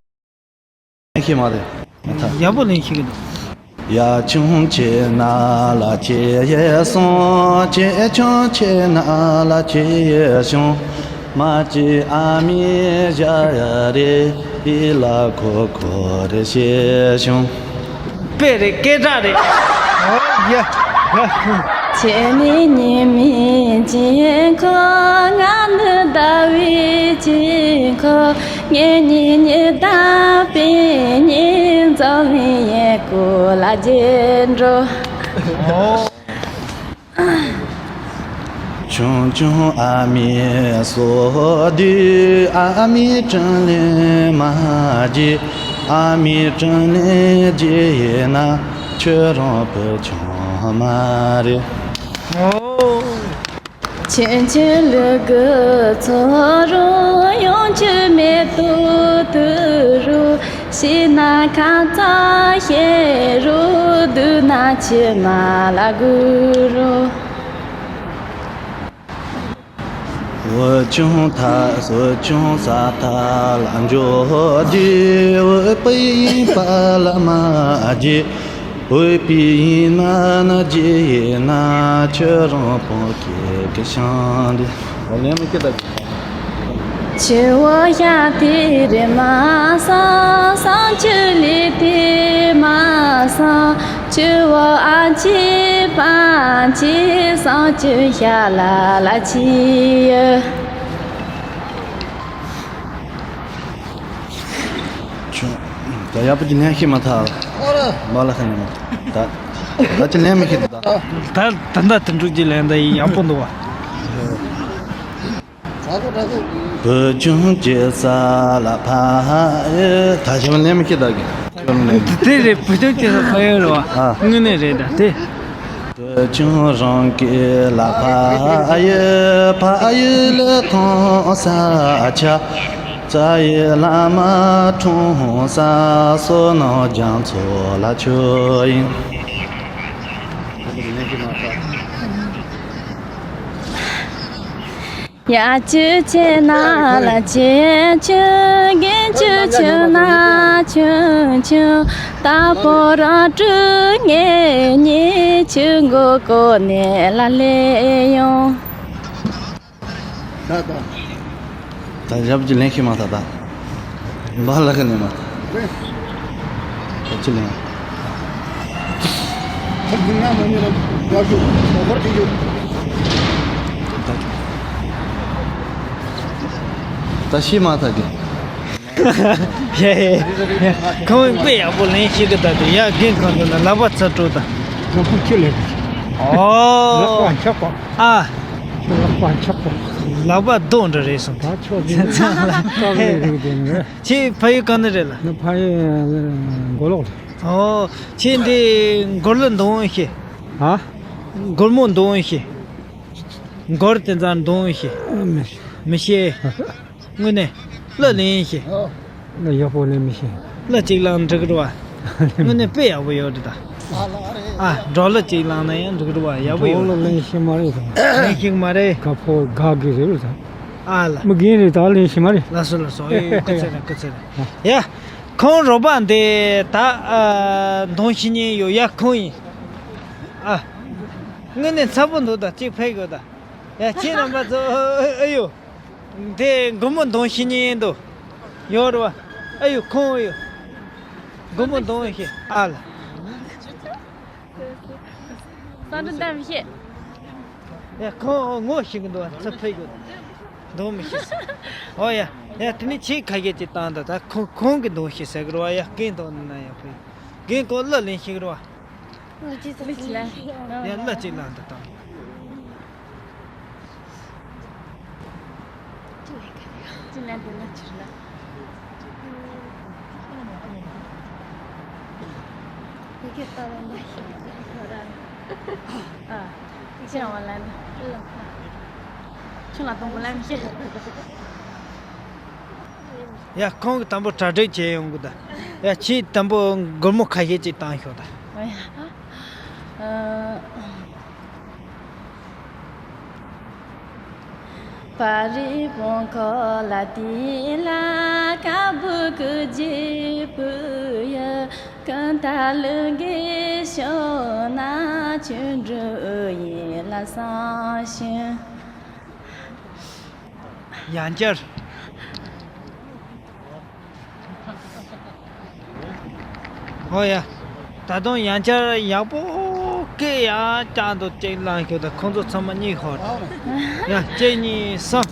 ཤེས་མ་རེད། ཡག་པོ་ལེན་ཤེས་ཀྱི་འདུག་ཡ་ཆུང་ཆེ་ན་ལ་ཆེ་ཡེ་སོང་། ཆེ་ཆུང་ཆེ་ན་ལ་ཆེ་ཡེ་ཤོང་། མ་ཅི་ཨ་མི་ཞ་ཡ་རེ་ཨི་ལ་ཁོ་ཁོ་རེ་ཤེ་ཤོང་། དཔེ་རེད། སྐད་གྲགས་རེད། ཨོ་ཡ་ཡ། ཁྱེད་ནི་ཉི་མི་ཅི་ཁོ་ང་ནི་ཟླ་བའི་ཅི་ཁོ། ངེད་གཉིས་ཉི་ཟླ་པའི་ཉིན་འཛོམས་ཡས་ཀུ་ལ་རྗེས་འགྲོ། ཨོ། ཆུང་ཆུང་ཨ་མའི་སོ་དུས་ཨ་མའི་དྲིན་ལན་མ་བརྗེད། ཨ་མའི་དྲིན་ལན་བརྗེད་ཡིན་ན་ཁྱོད་རང་བུ་ཆུང་མ་རེད། ཨོ། ཆུང་ཆུང་ལུ་གུ་ཚོ་རུ་ཡོང་ཆུ་མེ་ཏོག་དུ་རུ། ཤི་ན་ཁ་ཚ་ཤེ་རུ་དུ་ན་ཆུ་མ་ལ་གུ་རུ། འུ་ཆུང་ཐ་འུ་ཆུང་ས་ཐ་ལ་འཇོ་དུས་འུ་པའི་པ་ལ་མ་རྗེ། འུ་པའི་ཡིན་ན་ན་རྗེ་ཡིན་ན་ཁྱོད་རང་པོ་ཁྱེད་ཀྱི་ཤང་དེ། ཨོ་ལེན་མི་ཁྱེད་ད། ཆུ་བོ་ཤ་དེ་རི་མ་སང་སང་ཆུ་ལི་དེ་མ་སང་། ཆུ་བོ་ཨ་ཆི་པ་ཆི་སང་ཆུ་ཤ་ལ་ལ་ཆི་ཡོད། ཆུ། ད་ཡག་པོ་ཅིག་ལེན་ཤེས་མ་ཐག་མ་ལ་ཁ་ནས་མ་ད། ད་ཅི་ལེན་མི་ཤེས་ད། ད་ད་ད་དུ་འགྲུག་ཅིག་ལེན་ད་ཡག་པོ་འདུག་བ། བུ་ཆུང་སྐྱེ་ས་ལ་ཕ་ཡུལ། ད་ཞིམ་ལེན་མི་ཤེས་ད་གི། དེ་རེད། བུ་ཆུང་སྐྱེ་ས་ཕ་ཡུལ་རེད་བ། ཨ། དངོས་གནས་རེད་ད་དེ། བུ་ཆུང་རང་སྐྱེ་ལ་ཕ་ཡུལ། ཕ་ཡུལ་ལ་ཐོང་ས་ཆ། རྩ་ཡི་བླ་མ་འཁྲུངས་ས། བསོད་ནམས་རྒྱ་མཚོ་ལ་ཆོས་ཡིན། ཡ་ཆུ་ཆེ་ན་ལ་ཆེ་ཆུ། གིན་ཆུ་ཆུ་ན་ཆུ་ཆུ། ད་པོ་ར་ཀྲུ་ངེ་ཉི་ཆུ་མགོ་ཀོ་ནེ་ལ་ལེ་ཡོང་། ད་ད། ད་ཞབས་ཀྱི་ལེན་ཤེས་མ་ཐག་ད། འབའ་ལ་ཁ་ནས་མ། ད་ཅི་ལེན། ཁོ་དགུན་ན་མ་ཉོ་ལ་ཡག་ཤོས་ལ་ཧོར་དེ་ཡོད། ད་ཤི་མ་ཐག་གི། ཡ་ཡ་ཡ། ཁོང་དཔེ་ཡག་པོ་ལེན་ཤེས་གི། ད་དེ་ཡ་རྒན་གང་འདུག་ན་ལག་པ་ཚ་སྤྲོ་ད། ང་ཁོ་ཁྱི་ལེན། ཨོ། ལག་པ་འཁྱག་པ། ཨ། ཁྱོད་ལག་པ་འཁྱག་པ། ལག་པ་རྡོ་འདྲ་རེད་སོང་། ད་ཆོག་གི། ལག་པ་རེད་རེད་རེད་རེད། ཁྱེད་ཕ་ཡུལ་གང་ནས་རེད་ལ། ང་ཕ་ཡུལ་མགོ་ལོག་རེད། ཨོ། ཁྱེད་འདི་མགོར་ལ་འདོང་ཤེས། ཧ། མགོར་མོ་འདོང་ཤེས། མགོར་དེ་ཚང་འདོང་ཤེས། མི་ཤེས། མི་ཤེས། དངོས་གནས། གླུ་ལེན་ཤེས། གླུ་ཡག་པོ་ལེན་མི་ཤེས། གླུ་གཅིག་བླངས་འགྲིག་རེད་བ། དངོས་གནས་དཔེ་ཡག་པོ་ཡོད་རེད་ད། ཨ། འགྲོ་གླུ་གཅིག་བླངས་ན་ཡང་འགྲིག་རེད་བ། ཡག་པོ་ཡོད་རེད། འགྲོ་གླུ་ལེན་ཤེས་མ་རེད་ད། ལེན་ཤེས་མ་རེད། ག་ཕོ་ག་གི་རེད་ད། ཨ་ལ། མི་རྒན་རེད་ད། ལེན་ཤེས་མ་རེད། ལགས་སོ་ལགས་སོ། ཨེ། སྐུ་ཚེ་རིང་། སྐུ་ཚེ་རིང་། ཡ། ཁོང་རོགས་པ་འདི་ད། ཨ། འདོན་ཤེས་མཁན་ཡོད་ཡ། ཁོང་ཡིན། ཨ། དངོས་གནས་ཚ་པོ་འདུག་ད། གཅིག་ཕེབས་དགོས་ད། ཡ། ཁྱེད་རྣམ་པ་ཚོ། ཨ་ཡོ། དེ་སྒོར་མོ་འདོན་ཤེས་མཁན་འདུག་ཡོད་རེད་བ། ཨ་ཡོ། ཁོང་ཡོད། སྒོར་མོ་འདོན་ཤེས་ཨ་ལ། སང་ཏྲ་འདམ་ཤེས། ཡ། ཁོང་ངོ་ཤེས་གི་འདུག་བ། ཚ་ཕེ་གི་འདུག་མི་ཤེས། ཨོ་ཡ། ཡ། དེ་ནི་ཁྱེད་ཁ་ཤས་ཅིག་བཏང་ད། ད་ཁོང་ཁོང་གི་འདོན་ཤེས་ཟེར་གི་རེད་བ། ཡ། རྐན་འདོན་ན་ཡ་ཕེ། རྐན་ཀོ་གླུ་ལེན་ཤེས་གི་རེད་བ། ལུ་ཅི་ལུ་ཅི་ལ། ཡ། གླུ་ཅིག་བླངས་ད་དང་། ཅི་ལན་དེ་ལ་ཅི་ལ། ཡི་གེ་ལྟ་བ་འདྲ་ཞིག་ཨ། ཅི་རང་བ་ལན། ཆུང་ལ་དང་པོ་ལན་མི་ཤེས། ཡ། ཁོང་གིས་དང་པོ་གྲ་སྒྲིག་བྱས་ཡོང་གི་ད། ཡ། ཁྱེད་དང་པོ་སྒོར་མོ་ཁ་ཤས་ཅིག་བཏང་ཤོག་ད། ཨ། ཡང་བསྐྱར། ཨོ་ཡ། ད་དུང་ཡང་བསྐྱར་ཡག་པོ་སྐད་ཡང་བསྐྱར་དུ་ཅིག་བླངས་ཤོག་ད། ཁོང་ཚོ་ཚང་མ་གཉིད་ཤོར་ད། ཡ། གཅིག་གཉིས་གསུམ།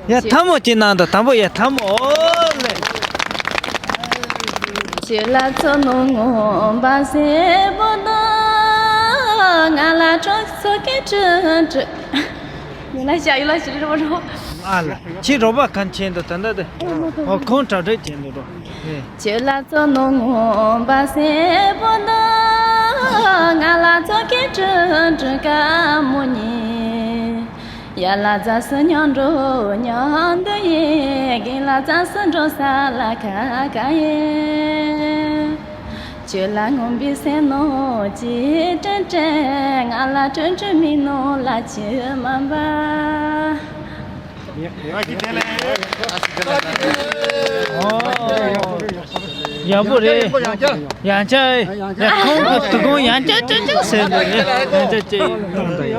ཡ། ཐལ་མོ་ཅིག་གནང་ད། དང་པོ་ཡ། ཐལ་མོ། ཨོ་ལེ། ཡུ་ལ་ཤ་ཡུ་ལ་ཤི་རི་རོ་རོ། ཨ་ལ། ཁྱི་རོ་པ་གན་ཆེན་དུ་ད་ལྟ་དེ། ཨོ། ཁོང་གྲ་སྒྲིག་བྱེད་འདུག་རོ། ཨེ། ཡག་པོ་རེད། ཡང་བསྐྱར། ཡ། ཁོང་གི་དུ་ཁོང་ཡང་བསྐྱར་ཅི་ཅི་ཟེར་འདུག་ཡང་བསྐྱར་ཅི་གཏོང་ད་ཡ།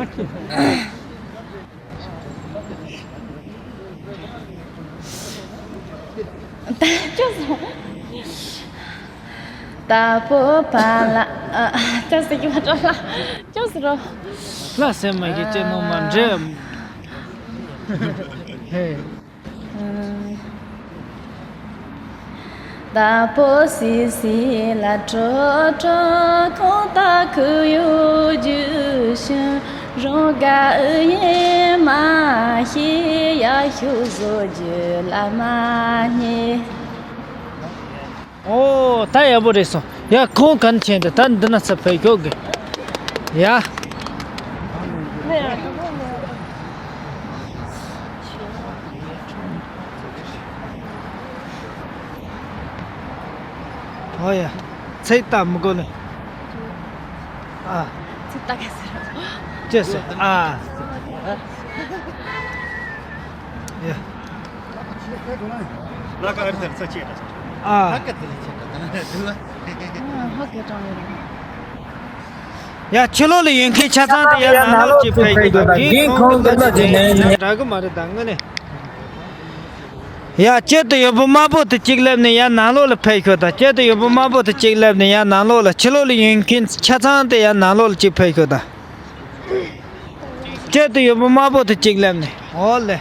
ད་ཅོ་སོང་། ད་པོ་པ་ལ། ཨ། ཅོ་སི་ཀི་མ་ཏྲ་ལ། ཅོ་སི་རོ། ལ་སེ་མ་གི་ཅེ་ནོ་མ་འདྲེ། ཧེ། ད་པོ་སི་སི་ལ་ཏྲོ་ཏྲོ་ཁོང་ད་ཁུ་ཡུ་ཇུ་ཤུ་རོང་ག་ཨུ་ཡེ་མ་ཤི་ཡ་ཤུ་ཟོ་ཇུ་ལ་མ་ཉེ། ཨོ། ད་ཡག་པོ་རེད་སོང་། ཡ། ཁོང་གན་ཆེན་དུ་ད་འདི་ན་ཚ་ཕེ་ཁྱོག་གི། ཡ། ཨོ་ཡ། ཚེ་ལྟ་མི་དགོས་ནི། ཨ། ཚེ་ལྟ་ག་ཟེར། ཅེས་ཟེར། ཨ། ཡ། ཨ། ཡ། ཕྱི་ལོགས་ལ་ཡོད་མཁན་ཆ་ཚང་དེ་ཡར་ནང་ལོགས་ཅིག་ཕེབས་ཀྱི་འདུག་རྒན་ཁོང་གི་བློ་ཅིག་ནས་འདྲ་གི་མ་རེད་ད་དངོས་གནས། ཡ། དཀྱིལ་དུ་ཡོད་པོ་དམར་པོ་དེ་གཅིག་སླེབས་ནས་ཡར་ནང་ལོགས་ལ་ཕེབས་ཤོག་ད། དཀྱིལ་དུ་ཡོད་པོ་དམར་པོ་དེ་གཅིག་སླེབས་ནས་ཡར་ནང་ལོགས་ལ། ཕྱི་ལོགས་ལ་ཡོད་མཁན་ཆ་ཚང་དེ་ཡར་ནང་ལོགས་ལ་གཅིག་ཕེབས་ཤོག་ད། དཀྱིལ་དུ་ཡོད་པོ་དམར་པོ་དེ་གཅིག་སླེབས་ནས། ཨོ་ལེ།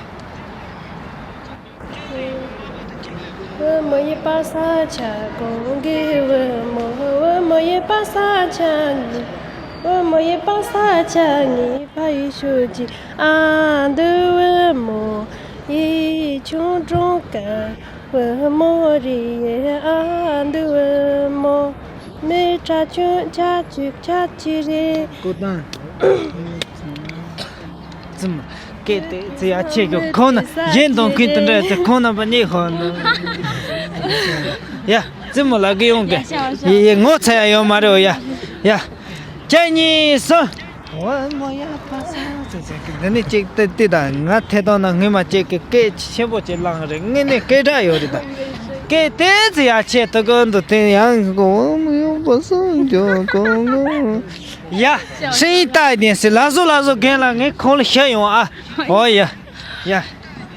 ཀོ་ཏང་ཙི་མོ། སྐད་དེ་ཙི་ཡ་ཆེ་གི་ཁོང་ན་གཞན་གཏོང་མཁན་དེ་འདྲ་ཡོད་ཚེ་ཁོང་རྣམ་པ་གཉིས་ཧོན་ནོ། ཡ། ཙི་མོ་ལ་གི་ཡོང་གི། ཡ་ཡ། ངོ་ཚ་ཡ་ཡོད་མ་རེད། ཡ་ཡ། གཅིག་གཉིས་གསུམ། འོ་མོ་ཡ་པ་ས་ཙི་ཙི་གི་འདི་ནི་གཅིག་ཏི་ཏི་དང་ང་ཐད་གཏོང་ན་སྔོན་མ་གཅིག་གི་སྐད་ཆེན་པོ་ཅིག་བླངས་རེད། དངོས་གནས་སྐད་གྲགས་ཡོད་རེད་ད། སྐད་དེ་ཙི་ཡ་ཆེ་ཏི་ཀོ་འདུག་དེ་ཡང་འོ་མོ་ཡ་པ་ས་འཇོག་གོ་ངོ་། ཡ།声音大一点ཟེར། ལགས་སོ་ལགས་སོ། རྒན་ལགས་ངས་ཁོང་ལ་ཞུ་ཡོང་ཨ། ཨོ་ཡ། ཡ།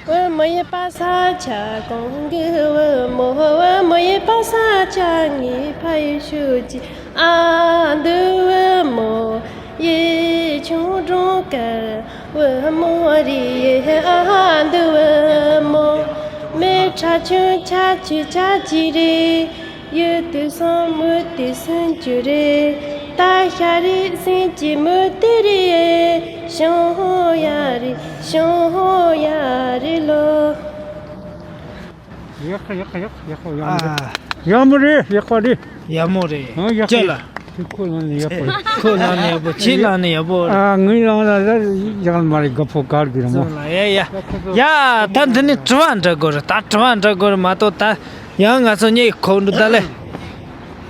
我们一把沙茶，公给我们，我们一把沙茶，你拍手机，啊，对我们，一群中间，我们的也啊，对我们，没差距，差距，差距的。 ཡུལ་དུ་སོང་མུ་དུ་སུན་ཅུ་རེད། ད་ཤ་རེད་སེམས་ཀྱི་མུ་དུ་རེད། ཤོང་ཧོ་ཡ་རེད་ཤོང་ཧོ་ཡ་རེད་ལོ། ཡག་ཡག་ཡག་ཡག་པོ་ཡག་མོ་རེད། ཡག་མོ་རེད། ཡག་པོ་རེད། ཡག་མོ་རེད། ཨ་ཡག་ཅི་ལ། ཁོ་ལ་ནི་ཡག་པོ་རེད། ཁོ་ལ་ནི་ཡག་པོ། ཁྱེད་ལ་ནི་ཡག་པོ་རེད། ཨ་ངའི་ལ་ལ་ཡག་མ་རེད། དགའ་པོ་གར་གི་རེད་མོ། ཡ་ཡ། ཡ་ད་འདི་ནི་དྲི་བ་འདྲི་དགོས་རེད། ད་དྲི་བ་འདྲི་དགོས་རེད་མ་གཏོགས་ད། ཡང་ང་ཚོ་གཉིས་ཁོག་འདུག་ད་ལེ།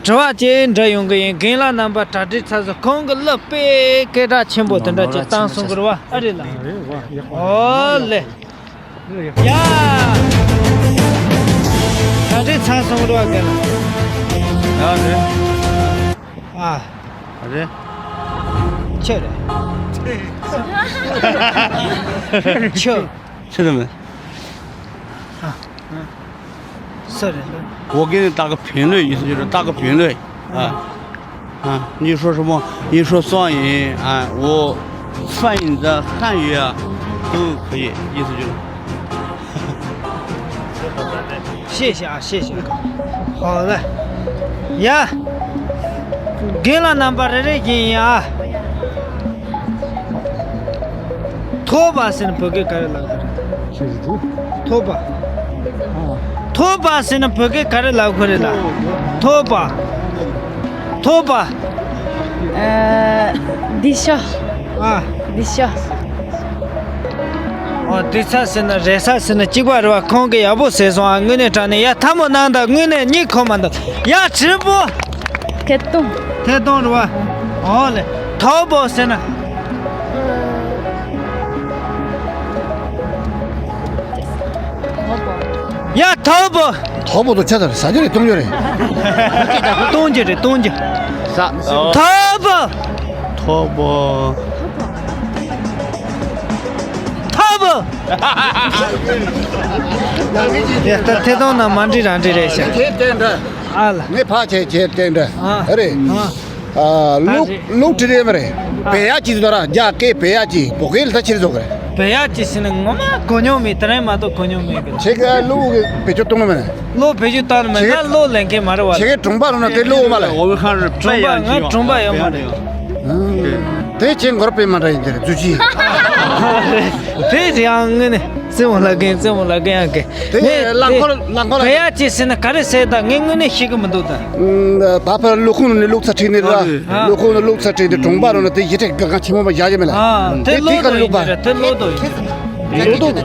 དྲི་བ་ཅིག་འདྲི་ཡོང་གི་ཡིན། རྒན་ལགས་རྣམ་པ་གྲ་སྒྲིག་ཚར་སོང་། ཁོང་གི་གླུ་དཔེ་སྐད་གྲགས་ཆེན་པོ་དེ་འདྲ་ཅིག་བཏང་སོང་གི་རེད་བ། ཨ་རེད་ལ། ཨོ་ལེ། ཡ། གྲ་སྒྲིག་ཚར་སོང་གི་རེད་བ། རྒན་ལགས། ཡ་རེད། ཨ། རེད། ཁྱོད་རེད། ཁྱོད། ཁྱོད་རེད། ཨ། སུ་རེད། 我给你打个评论，意思就是打个评论啊。啊，你说什么？你说方言啊，我翻译的汉语啊，都可以，意思就是。谢谢啊，谢谢。好的。ཡ། རྒན་ལགས་རྣམ་པ་རེ་རེ་བཞིན་ཡ། ཐོབ་པ་ཟེར་ན་བོད་སྐད་ག་རེ་ལབ་དགོས་རེད། ཐོབ་པ། ཐོབ་པ་ཟེར་ན་བོད་སྐད་ག་རེ་ལབ་དགོས་རེད་ལ། ཐོབ་པ། ཐོབ་པ། ཨ། སྡིག་ཤ། ཨ། སྡིག་ཤ། ཨོ་སྡིག་ཚ་ཟེར་ན་རེ་ས་ཟེར་ན་གཅིག་པ་རེད་བ། ཁོང་གིས་ཡག་པོ་ཟེར་སོང་ཨ། དངོས་གནས་དྲང་གནས་ཡ་ཐལ་མོ་གནང་དང་། དངོས་གནས་གཉིད་ཁུག་མ་འདུག་ཡ་དྲིལ་བུ། ཐད་གཏོང་། ཐད་གཏོང་རེད་བ། ཨོ་ལེ། ཐོབ་པོ་ཟེར་ན། ཡ་ཐོབ་པོ། ཐོབ་པོ་དང་ཆ་ཚང་ཟ་རྒྱུ་རེད། གཏོང་རྒྱུ་རེད། གཏོང་རྒྱུ་རེད། གཏོང་རྒྱུ། ཟ། ཐོབ་པོ། ཐོབ་པོ། ཐོབ་པོ། ཡ་ད་ཐད་གཏོང་ན་མ་འགྲིག་རང་འགྲིག་རེད་ཤག་དེ་བསྟན་འདྲ། ཨ་ལ། ངས་ཕ་ཆེ་ཆེ་བསྟན་འདྲ། ཨ། རེད། ཨ། ཨ། ད་ལུག་རེད། ལུག་དྲི་རེད་མ་རེད། ཨ། བེ་ཡ་ཅི་ཟེར་ར། རྒྱ་སྐད་བེ་ཡ་ཅི། བོད་སྐད་ལ་ད་ཕྱིར་བཟོ་གི་རེད། བེ་ཡ་ཅི་ཟེར་ན་ངོ་མ་གོ་མྱོང་མེད། དེ་རིང་མ་གཏོགས་གོ་མྱོང་མེད་གི། ཁྱེད་ཀ་ལུག་གི་བེད་སྤྱོད་གཏོང་གི་མ་རེད། ལུག་བེད་སྤྱོད་བཏང་ནི་མེད། ང་ལུག་ལེན་མཁན་མ་རེད་བ། ཁྱེད་ཀའི་གྲོང་པ་རུ་ན་དེ་ལུག་མ་ལ། 我们还是 གྲོང་པ། ང་གྲོང་པ་ཡོད་མ་རེད། དེ་ཁྱེད་མགོར་པས་མ་འདྲ་ཡིན་དེ་རེད། རྫུ་ཅི། དེ་ཡང་ངས་ནི་རྩེད་མོ་ལ་རྒན། རྩེད་མོ་ལ་རྒན་ཡང་རྒན། དེ་ངས་རླངས་འཁོར། རླངས་འཁོར་ལ། བེ་ཡ་ཅི་ཟེར་ན་ག་རེ་ཟེར་ད་ངས་དངོས་གནས་ཤེས་གི་མི་འདུག་ད། ད་ཕར་ལུག་ཁུང་ནས་ལུག་ཚ་ཁྲིད་ནི་ར། ཨ། ལུག་ཁུང་ནས་ལུག་ཚ་ཁྲིད་དེ་གྲོང་པ་རུ་ན་དེ་ཡི་ཏྲེ་ག་གང་ཆེན་མོ་མ་བཞག་ཡོད་མེད་ལ། ཨ། དེ་དེ་ལོ་དེ་ག་རུ་ལུག་པ། དེ་ལོ་དོ་ཡིན། ལོ་དོ།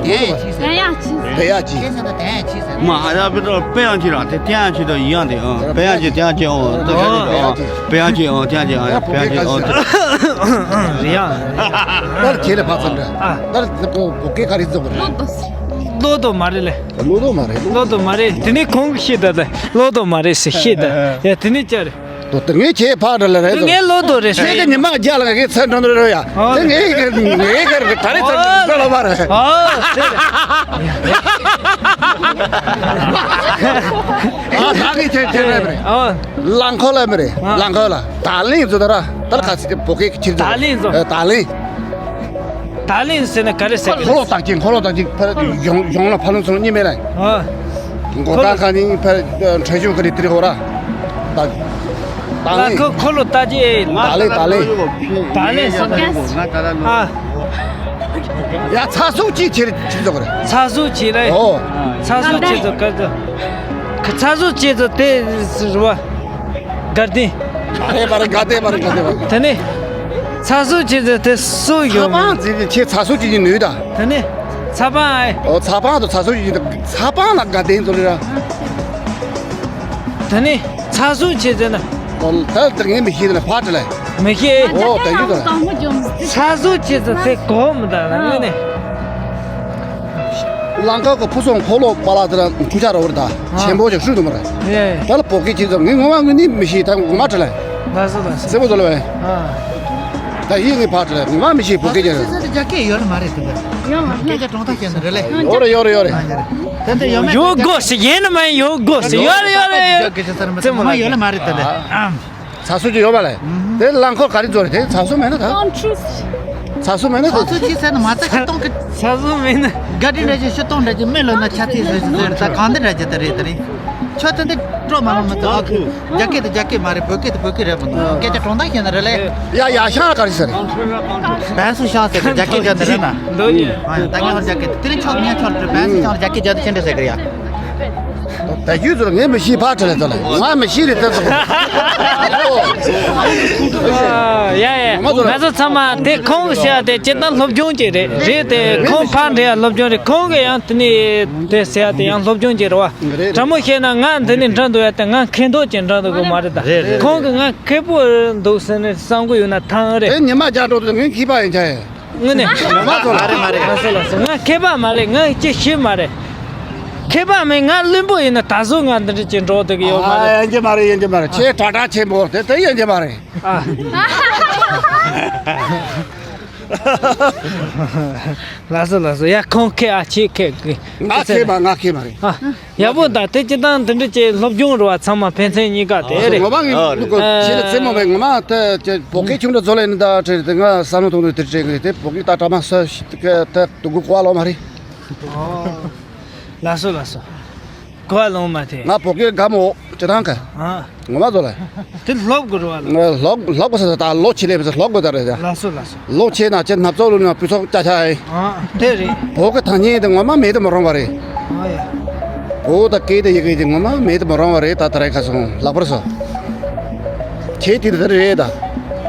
བེ་ཡ་ཅི། བེ་ཡ་ཅི། 嘛，还要不是北洋去了，这汴梁去的一样的啊，北洋去，汴梁去哦，这个啊，北洋去哦，汴梁去啊，北洋去哦，这 རེད་ཡ། ད་ཁྱེད་ལ་ཕ་ཚང་འདྲ། ཨ། ད་བོད་སྐད་ག་རེ་བཟོ་གི་རེད། ལོ་དོ་མ་རེད་ལེ། ལོ་དོ་མ་རེད། ལོ་དོ་མ་རེད། དེ་ནས་ཁོང་གིས་ཤེས་ད་ལེ། ལོ་དོ་མ་རེད་ཟེར་ཤེས་ད། ཡ་དེ་ནས་ཅི་རེད། དོ་དེ་ངས་ཁྱེད་ཕ་འདྲ་ལ་རེད་དོ། ངས་ལོ་དོ་རེད་ཟེར། ཁྱེད་ཀྱི་ཉི་མ་རྒྱ་ལ་ངས་ཚེ་འགྲོ་འདོད་རེད་ཡ། ཨོ། དེ་ངས་ངས་ག་རེ་ད་རེད་ཚེ་འགྲོ་ལ་མ་རེད། ཨོ། ཨ་ད་ངས་ཁྱེད་ཁྱེད་རེད་རེད། ཨོ། རླངས་འཁོར་ལ་མི་རེད། ཨ། རླངས་འཁོར་ལ། ད་ལན་བཟོ་ད་ར། ད་ལ་ཁ་སི་དེ་བོད་སྐད་ཀྱི་ཕྱིར་བཟོ། ད་ལན་བཟོ། ཨ། ད་ལན། ད་ལན་ཟེར་ན་ག་རེ་ཟེར་གི། འཁོར་ལོ་བཏགས་ཀྱི། འཁོར་ལོ་བཏགས་ཀྱི་ཕར་གཞུང་གཞུང་ལ་ཕར་ལུང་ཚུར་ལུང་གཉིས་མེད་ལ། ཨ། མགོ་ཁ་ཁ་ནི་ཕར་ཁྲ་གཞུང་ག་རེ་དེ་རེད་ཧོ་ར། ད་ད་ལན། ཁོ་འཁོར་ལོ་བཏགས་ཀྱི། ད་ལན་ད་ལན། ད་ལན་ཟེར་ན། ཨ། ཡ་ཚ་སུག་ཅིག་ཕྱིར་ཕྱིར་བཟོ་གི་རེད། ཚ་སུག་ཅིག་རེད། ཨོ། ཚ་སུག་ཅིག་བཟོ་གི་རེད། ཚ་སུག་ཅིག་བཟོ་དེ་རེད་བ། དགའ་ལྡན། དགའ་ལྡན་པ་རེད། དགའ་ལྡན་པ་རེད། དགའ་ལྡན་པ་རེད། དེ་ནས་ཚ་སུག་ཅིག་བཟོ་དེ་སུ་ཡོད། ཚ་པང་ཟེར་ཏེ་ཁྱེད་ཚ་སུག་ཅིག་ཡིན་ནུས་ད། དེ་ནས་ཚ་པང་ཨེ། ཨོ་ཚ་པང་དང་ཚ་སུག་ཅིག་ཡིན་ད། ཚ་པང་ལ་དགའ་ལྡན་ཚོ་རེད་ར། དེ་ནས་ཚ་སུག་ཅིག་བཟོ་ན། ད་ད་ངས་མི་ཤེས་ན་ཕར་དྲི་ལ། མི་ཤེས། ཨོ་དེ་ཡོད་ད། ཚ་སུག་ཅིག་བཟོ་དེ་གོ་མི་ད་ལ་ངས་ནས། རླངས་འཁོར་གྱི་ཕུ་སོང་འཁོར་ལོ་པ་ལགས་དེ་ལ་འཁྲུ་ཆ་ར་བར་ད། ཨ། ཆེན་པོ་ཞིག་ཧྲུལ་འདུག་མ་རེད། ཡེ། ད་ལ་བོད་སྐད་ཅིག་ཙམ་ངས་ངོ་མ་དངོས་གནས་མི་ཤེས། ད་ངོ་མ་དྲི་ལ། ལགས་སོ་ལགས་སོ། གསལ་པོ་བཟོ་ལ་བས། ཨ། ཡིན་ངེས་ཕར་ལ་ང་མི་ཤེས་བོད་སྐད་ཀྱི། ཁྱེད་ཚོ་རྒྱ་སྐད་ཡོད་ལ་མ་རེད་དེ། ཡོད་མ་རེད། སྐད་ཆ་གྲོང་ཐག་བཤད་ན་རེད་ལེ། ཡོད་རེད་ཡོད་རེད་ཡོད་རེད། དེ་འདྲ་ཡོད་མེད། ཡོད་དགོས་ཤིག་ཡིན་ནི་མ་ཡིན། ཡོད་དགོས་ཤིག་ཡོད་རེད་ཡོད་རེད་ཡོད་རེད། ཙེ་མོ་ལ་ཡོད་ལ་མ་རེད་དེ་ལེ། ཚ་སུ་ཅི་ཡོད་པ་ལེ། དེ་རླངས་འཁོར་ག་རེ་བཟོ་རེད། དེ་ཚ་སུ་མེད་ན་ད། ཚ་སུ་མེད་ན་ཚ་སུ་ཅི་ཟེར་ན་མ་ཚ་ཁ་གཏོང་གི། ཚ་སུ་མེད་ན། ག་དྲི་འདྲ་ཅིག་ཤི་སྟོང་འདྲ་ཅིག་མི་ལོ་ན་ཆ་ཚིག་ཟེར་ཟེར་ད་གང་འདི་འདྲ་ཅིག་ད་རེད་ད་རེད། ཁྱོད་ད་འདི་སྤྲོ་མ་ལོ་མ་ཚ། རྒྱ་སྐད་དེ་རྒྱ་སྐད་མ་རེད། བོད་སྐད་དེ་བོད་སྐད་རེད་མ་གཏོང་། སྐད་ཆ་གྲོང་ཐག་བཤད་ན་རེད་ལེ། ཡ་ཡ་ཤང་ག་རེ་ཟེར། བན་སུ་ཤང་ཟེར་རྒྱ་སྐད་རྒྱ་འདི་རེད་ན། འདོད་ཉེ། ད་ངས་རྒྱ་སྐད་དེ་རིང་ཆོག་ངས་ཆོག་བན་སུ་ཤང་རྒྱ་སྐད་རྒྱ་འདི་ཅི་འདྲ་ཟེར་གི་ཡ། ད་རྒྱུད་ཚོ་ངས་མི་ཤེས་ཕར་ཁྲིད་ལ་ཚོ་ལ་ང་མི་ཤེས་རེད་ད་ཚོ། ཡ་ཡ་ང་ཚོ་ཚང་མ་དེ་ཁོང་གི་བཤད་དེ་སྤྱིར་བཏང་སློབ་སྦྱོང་ཅིག་རེད། རེད་དེ་ཁོང་ཕར་འདྲེ་ཡ་སློབ་སྦྱོང་རེད། ཁོང་གི་ཡང་དེ་ནས་དེ་བཤད་དེ་ཡང་སློབ་སྦྱོང་ཅིག་རེད་བ། དྲང་མོ་བཤད་ན་ང་འདི་ནས་འགྲོ་འདུག་ཡ་དེ་ང་མཁས་མདོག་ཅིག་འགྲོ་འདུག་གི་མ་རེད་ད། རེད་རེད། ཁོང་གི་ང་མཁས་པོ་འདུག་ཟེར་ནས་བསམ་གི་ཡོད་ན་ཐང་རེད། དེ་ཉི་མ་རྒྱ་འགྲོ་དུས་ངས་མཁས་པ་ཡིན་ཆ་ཡ། དངོས་གནས། ང་ཚོ་ལ་རེད་མ་རེད། ང་ཚོ་ལ་སོ་ང་མཁས་པ་མ་རེད། ང་ཅི་ཤེས་མ་རེད། མཁས་པ་མིན། ང་བླུན་པོ་ཡིན་ན་ད་གཟོད་ང་འདི་འདྲ་ཅིག་འགྲོ་འདུག་གི་ཡོད་མ་རེད། ཡིན་གྱི་མ་རེད། ཡིན་གྱི་མ་རེད། ཁྱེད་དྲག་དྲག་ཆེན་པོ་དེ་དེ་ཡིན་གྱི་མ་རེད། ཨ། ལགས་སོ་ལགས་སོ། ཡ་ཁོང་མཁས། ཨ་ཁྱེད་མཁས་གི། ང་མཁས་མ་ང་མཁས་མ་རེད། ཨ། ཡག་པོ་ད། དེ་སྤྱིར་བཏང་འདི་འདྲ་ཅིག་སློབ་སྦྱོང་རེད་བ། ཚང་མ་ཕན་ཚུན་གཉིས་ཀ་དེ་རེད། ངོ་མ་ངས་ཨ་ལུག་གོ་ཨ་ཆེ་ལ་རྩེད་མོ་བས་ངོ་མ་དེ་ཅིག་བོད་སྐད་ཆུང་འདྲ་བཟོ་ལེ་ནི་ད་ཁྲེ་དེ་ང་བསམ་བློ་གཏོང་དུས་དེ་ཁྲེ་གི་དེ་བོད་སྐད་ད་གྲ་མ་ས་ཞིག་དེ་དེ་དུ་གུ་གོ་བ་ལོ་མ་རེད། ལགས་སོ་ལགས་སོ། གོ་བ་ལོང་མ་དེ། ང་བོད་སྐད་དགའ་མོ་ཅི་ཐང་ག་ཨ། ངོ་མ་བཟོ་ལེ། དེ་སློབ་དགོས་རེད་བ་ལ། སློབ་སློབ་དགོས་ས་ད་ལོ་ཆེ་ལེ་བས་སློབ་དགོས་ད་རེད་ད། ལགས་སོ་ལགས་སོ། ལོ་ཆེ་ན་ཅི་ནབ་ཚོགས་ལུ་ན་སྤུས་ཚོགས་ཅ་ཆ་ཨེ། ཨ་དེ་རེད། བོད་ཀྱི་ཐ་སྙད་དེ་ངོ་མ་མེད་དུ་མི་རུང་བ་རེད། ཨ་ཡ། བོད་དང་སྐད་དང་ཡི་གེ་དེ་ངོ་མ་མེད་དུ་མི་རུང་བ་རེད། ད་ད་རེས་ཁ་སོང་ལག་པར་སོ། ཁྱེད་དེ་དེ་རེད་ད།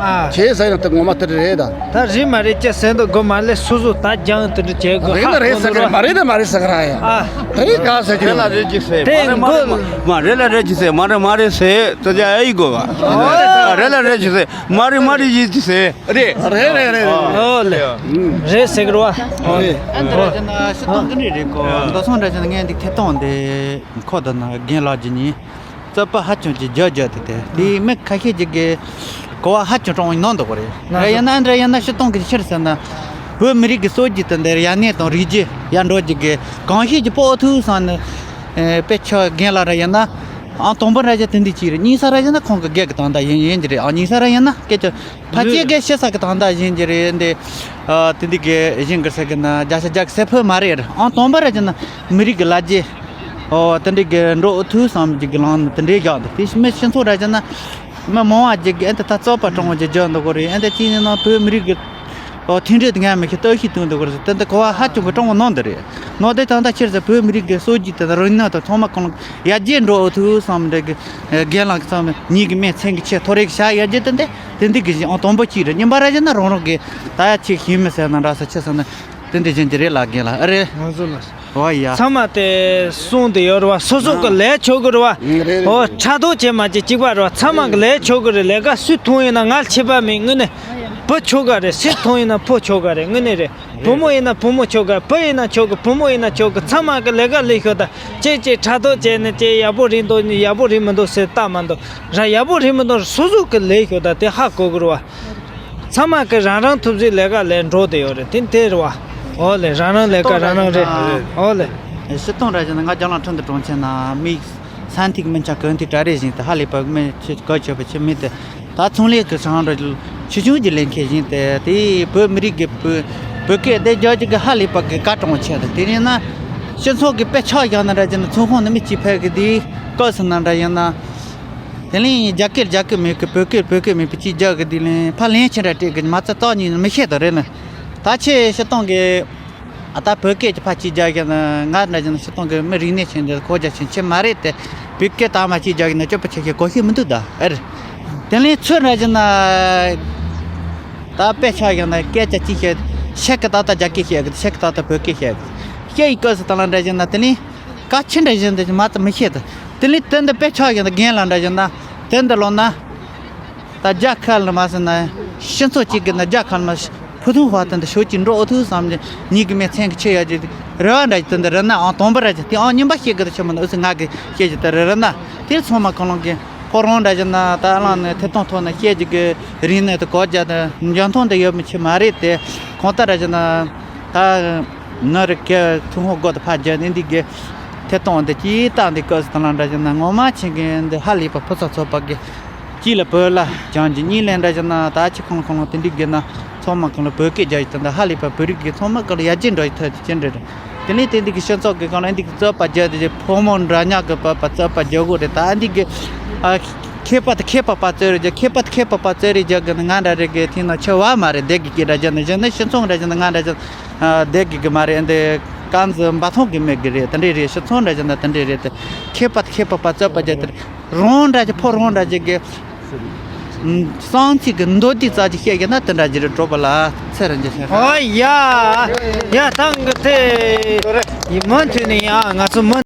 ཨ། ཁྱེད་ཟེར་ན་དེ་ངོ་མ་དེ་རེད་ད། ད་རེད་མ་རེད་ཅེས་ཟེར་འདུག་གོ་མ་ལས་སོ་སོ་ད་རྒྱང་དེ་འདྲ་བྱེད་དགོས། རེད་ན་རེད་ཟེར་གི་རེད། མ་རེད་ན་མ་རེད་ཟེར་གི་ར་ཡ། ཨ། ད་རེས་ག་ཟེར་གི་རེད། རེད་ལ་རེད་ཅིག་ཟེར། དེ་མ་རེད་མ་རེད་མ་རེད་ལ་རེད་ཅིག་ཟེར། མ་རེད་མ་རེད་ཟེར། ད་ཅི་ཨེ་ཡི་དགོས་བ། རེད་ལ་རེད་ཅིག་ཟེར། མ་རེད་མ་རེད་ཅིག་ཟེར། རེད། རེད་རེད་རེད། ཨོ་ལེ། རེད་ཟེར་གི་རེད་བ། ཨ་འདི་ར་ཅན་ན་ཤི་སྟོང་གི་ནི་རེད་གོ། མདོ་སོང་ར་ཅན་ན་ངས་འདི་ཐད་གཏོང་འདི་ཁོ་དང་ན་རྒན་ལགས་ཀྱི་ཉིན། རྩོད་པ་ཧ་ཅང་གི་རྒྱ་རྒྱ་དེ་དེ་དེ་མི་ཁ་ཤས་ཅིག་གིས་གོ་བ་ཧ་ཅང་དྲང་བའི་ནང་འདུག་གོ་རེད། རེད་ཡིན་ན་འདྲ་ཡིན་ན་ཤི་སྟོང་གི་ཕྱིར་ཟེར་ན། བོད་མི་རིགས་ཀྱི་སྲོལ་རྒྱུན་དེ་འདིར་ཡ་ནས་དང་རིག་གཞི་ཡ་འགྲོ་ཅིག་གི་གང་ཤེས་ཀྱི་པོ་ཐུག་སང་ནི། དཔེ་ཆ་རྒན་ལགས་ར་ཡིན་ན། ཨང་དང་པོ་ར་ཅན་དེ་འདི་གཅིག་རེད། གཉིས་ས་ར་ཡིན་ན་ཁོང་གི་སྒེར་གྱི་དང་ད་ཡིན་ཡིན་གྱི་རེད། ཨང་གཉིས་ས་ར་ཡིན་ན་སྐད་ཆ་ཕལ་ཆེར་སྒེར་ཤི་ས་གི་དང་ད་ཡིན་གྱི་རེད་འདི། དེ་འདི་གི་གཞན་གྱི་ས་གི་ན་རྒྱ་ཆ་རྒྱ་གི་སེ་ཕུ་མ་རེད། ཨང་དང་པོ་ར་ཅན་མི་རིགས་ཀྱི་ལ་རྒྱ། ཨོ་དེ་འདྲའི་གི་འགྲོ་ཐུག་བསམ་གྱི་གི་ལང་དེ་འདྲའི་རྒྱག་འདུག་དེ་མི་སྤྱི་ཚོགས་ར་ཅན་ན་མི་མང་བ་ཅིག་གི་ཨེ་འདི་ད་རྩོད་པ་དྲང་བོ་ཅིག་རྒྱག་འདུག་གོ་རེད། ཨེ་འདི་ཅི་ཡིན་ན་བོད་མི་རིགས་གི་ཨོ་མཐུན་སྒྲིལ་དེ་ངས་མི་ཤེས་སྟོབས་ཤིག་བཏོན་འདུག་གོ་རེད། དེ་འདི་གོ་བ་ཧ་ཅང་གི་དྲང་བོ་གནང་འདི་རེད། ནང་དེ་ད་ལྟ་ཕྱིར་ཟེར་བོད་མི་རིགས་ཀྱི་སྲོལ་རྒྱུན་དེ་རིག་གནས་དང་ཚང་མ་གང་ཡར་རྒྱས་འགྲོ་ཐུབ་བསམ་འདྲ་གི་རྒན་ལགས་ཀྱི་ཚང་མ་ཉིད་ཀྱི་སྨན་མཚན་གྱི་ཆེད་ཐོ་རེ་གི་བྱ་ཡར་རྒྱས་དེ་འདི་དེ་འདི་གི་བཞིན་ཨང་དང་པོ་གཅིག་རེད། གཉིས་པ་ར་བཞིན་ན་རང་རང་གི་ད་ཡ་ཆེ་ཤེས་མི་ཟེར་ན་འདྲ་ས་ཆེ་ཟེར་ན། དེ་འདྲ་བཞིན་གྱི་རེད་ལ་རྒན་ལགས་ཨ་རེད། ང་ཚོ་ལ། ཨོ་ཡ། ཚང་མ་དེ་གསུང་དེ་ཡོད་རེད་བ། སོ་སོ་གི་ལས་ཆོག་གི་རེད་བ། ཨང་། རེད་རེད། ཨོ་ཕྲག་དོག་བྱེད་མ་བྱེད་གཅིག་པ་རེད་བ། ཚང་མ་གི་ལས་ཆོག་གི་རེད། ལས་ཀ་སུས་ཐོང་ཡིན་ན་ང་ལ་ཁྱད་པར་མེད། དངོས་གནས་བུ་ཆོག་ག་རེད། སུས་ཐོང་ཡིན་ན་ཕོ་ཆོག་ག་རེད། དངོས་གནས་རེད། བུ་མོ་ཡིན་ན་བུ་མོ་ཆོག་ག་བུ་ཡིན་ན་ཆོག་གི་བུ་མོ་ཡིན་ན་ཆོག་གི་ཚང་མ་གི་ལས་ཀ་ལས་ཤོག་ད་ཅེ་ཅེ་ཕྲག་དོག་བྱས་ནས་ཅེ་ཡག་པོ་རེད་འདུག་ཡག་པོ་རེད་མི་འདུག་ཟེར་ལྟ་མ་འདུག་ར། ཡག་པོ་རེད་མི་འདུག་ར། སོ་སོ་གི་ལས་ཤོག་ད་དེ་ཧ་གོ་གི་རེད་བ། ཚང་མ་གི་རང་རང་ཐུབ་ཚོད་ལས་ཀ་ལས་འགྲོ་བསྡད་ཡོད་རེད། དེ་དེ་རེད་བ། ཨོ་ལེ་རང་རང་ལས་ཀ་རང་རང་རེད། ཨོ་ལེ། སྤྱིར་བཏང་ར་བྱས་ན་ང་རྒྱ་ལང་ཁྲིན་ཏུ་གྲོང་ཁྱེར་ན་མི་སན་ཐིག་མི་ཆ་གོན་ཐིག་གྲ་རེ་བཞིན་དུ་ཧ་ལས་པ་མི་ཆེ་གོ་ཆོད་པ་ཆེ་མི་དེ་ད་ཚོང་ལས་ཀྱི་སང་ར་ཆུ་ཆུང་གི་ལས་མཁན་བཞིན་དུ་དེ་བོད་མི་རིགས་ཀྱི་བོད་བོད་སྐད་དེ་རྒྱ་ཅིག་གི་ཧ་ལས་པ་གི་བཀའ་དྲང་ཆེ་དུ་དེ་ནས་ན་སྤྱི་ཚོགས་ཀྱི་དཔེ་ཆ་ཡང་ན་ར་བྱས་ན་ཚོང་ཁང་ནས་མི་གཅིག་ཕེབས་གི་དེ་སྐབས་སུ་ན་འདྲ་ཡིན་ན། དེ་ལས་རྒྱ་སྐད་རྒྱ་སྐད་མེད་གི་བོད་སྐད་བོད་སྐད་མེད་པའི་ཅིག་རྒྱག་གི་དེ་ལས་ཕ་ལན་ཆེ་འདྲ་སྤྲད་གི་མ་རྩ་རྟགས་གཉིས་མི་ཤེས་དོ་རེད་ནི། ད་ཆེ་སྤྱིར་བཏང་གི་ཨ་ད་བོད་སྐད་ཀྱི་ཕ་ཅིག་རྒྱག་གི་ན་ང་འདྲ་ཅིག་ན་སྤྱིར་བཏང་གི་མི་རིག་གནས་ཆེ་འདི་གོ་རྒྱ་ཆེན་ཆེ་མ་རེད་དེ་བོད་སྐད་དག་མ་ཅིག་རྒྱག་གི་ན་སྤྱོད་པ་ཆེ་ཤེས་གོ་ཤེས་མི་འདུག་ད་ཨེ་རེད། དེ་ལས་ཚུར་འདྲ་ཅིག་ན་ད་དཔེ་ཆ་ཡང་ན་སྐད་ཆ་ཅིག་བཤད་ཤེས་གི་ད་ད་རྒྱ་སྐད་བཤད་གི་ཤེས་གི་ད་ད་བོད་སྐད་བཤད་གི་ཤེས་ཡི་སྐབས་སུ་ད་ལ་འདྲ་ཅིག་ན་དེ་ལས། བཀའ་ཆེ་འདྲ་བཞིན་དུ་མ་ཙམ་མི་ཤེས་དང་། དེ་ལས་དོན་དུ་དཔེ་ཆ་ཡང་དུ་རྒན་ལ་འདྲ་བཞིན་ན་དོན་དུ་ལོག་ན། ད་རྒྱ་ཁ་ལ་མ་ཟིན་ན་སྤྱི་ཚོགས་གཅིག་གི་ན་རྒྱ་ཁ་ལ་མ་ཕུ་ཐུང་བ་དོན་དུ་ཤོད་ཀྱི་འགྲོ་ཨོ་ཐུ་བསམ་གྱི་ཉིད་ཀྱི་མེ་མཚན་གྱི་ཆེ་ཡ་གྱི་རེ་བ་འདྲ་གྱི་དོན་དུ་རེ་ན་ཨང་དང་པོ་ར་གྱི་དེ་ཨང་གཉིས་པ་ཤེས་གི་དུ་ཆེ་མོ་ན་ཨུ་ཚུ་ང་གི་ཤེས་ཀྱི་དུ་རེ་རེ་ན་དེ་ཚང་མ་ཁོང་ལོང་གི་ཕོ་རོང་འདྲ་བཞིན་ན་ད་ལང་ནས་ཐད་གཏོང་ཐོག་ནས་བཤད་རྒྱུ་གི་རིག་གནས་དེ་གོ་རྒྱ་དང་འཇོན་ཐང་དེ་ཡོད་མི་ཆེ་མ་རེད་དེ། གང་ལྟར་འདྲ་བཞིན་ན་ད་ང་རི་གི་ཐུན་ཧོང་སྒོ་དང་ཕ་རྒྱ་ནས་འདི་གི་ཐད་གཏོང་དེ་ཅིག་བཏང་འདི་སྐབས་སུ་ད་ལང་འདྲ་བཞིན་ན་ངོ་མ་ཆེན་གི་འདི་ཧ་ལས་པ་ཕོ་ཚ་ཚོ་པ་གི་གཅིག་ལ་བོད་ལ་བྱང་གི་གཉིས་ལས་འདྲ་བཞིན་ན་ད་ཆི་ཁོང་ཁོང་ལ་དེ་འདི་གི་ན་ཚང་མ་ཁོང་ལ་བོད་སྐད་རྒྱག་ཡི་ད་ཧ་ལས་པ་བོད་རིགས་གི་ཚང་མ་ཁོང་ལ་ཡར་རྒྱས་འགྲོ་ཡི་ཐབས་ཅི་འདྲ་རེད། དེ་ནས་དེ་འདི་གི་སྤྱི་ཚོགས་ཀྱི་སྒང་ལ་འདི་གི་རྩོད་པ་རྒྱག་དེ་ཕོ་མོ་འདྲ་མཉམ་གི་བར་བར་རྩོད་པ་རྒྱག་དགོས་རེད། ད་འདི་གི་ཨ་མཁས་པ་དང་མཁས་པ་བར་རྩོད་རེས་རྒྱག་མཁས་པ་དང་མཁས་པ་བར་རྩོད་རེས་རྒྱག་གི་ང་འདྲ་རེད་གི་ཐེངས་ན་ཆེ་བ་མ་རེད། སྡེ་དགེ་གི་འདྲ་བྱས་ན་གཞན་ནི་སྤྱི་ཚོགས་འདྲ་བྱས་ན་ང་འདྲ་བྱས་ན་སྡེ་དགེ་གི་མ་རེད། འདི་རྐང་འཛིན་འབའ་ཐང་གི་མི་གི་རེད། དེ་འདྲས་རེད། སྤྱི་ཚོགས་འདྲ་བྱས་ན་དེ་འདྲས་རེད། དེ་མཁས་པ་དང་མཁས་པ་བར་རྩོད་པ་རྒྱག་དེ་རེད། རོང་འདྲ་གི་ཕོ་རོང་འདྲ་གི་གི་བསམ་ཚིག་གི་མདོ་སྡེ་རྩ་ཅིག་བཤད་ཀྱི་ན་དེ་འདྲ་ཅིག་རེད། གྲོགས་པོ་ལ་ཚེ་རིང་གི་ཞལ་ཧ། ཨོ་ཡ། ཡ་ཐང་གི་དེ་ཡི་མུ་མཐུད་ནས་ཡང་ང་ཚོ་མུ།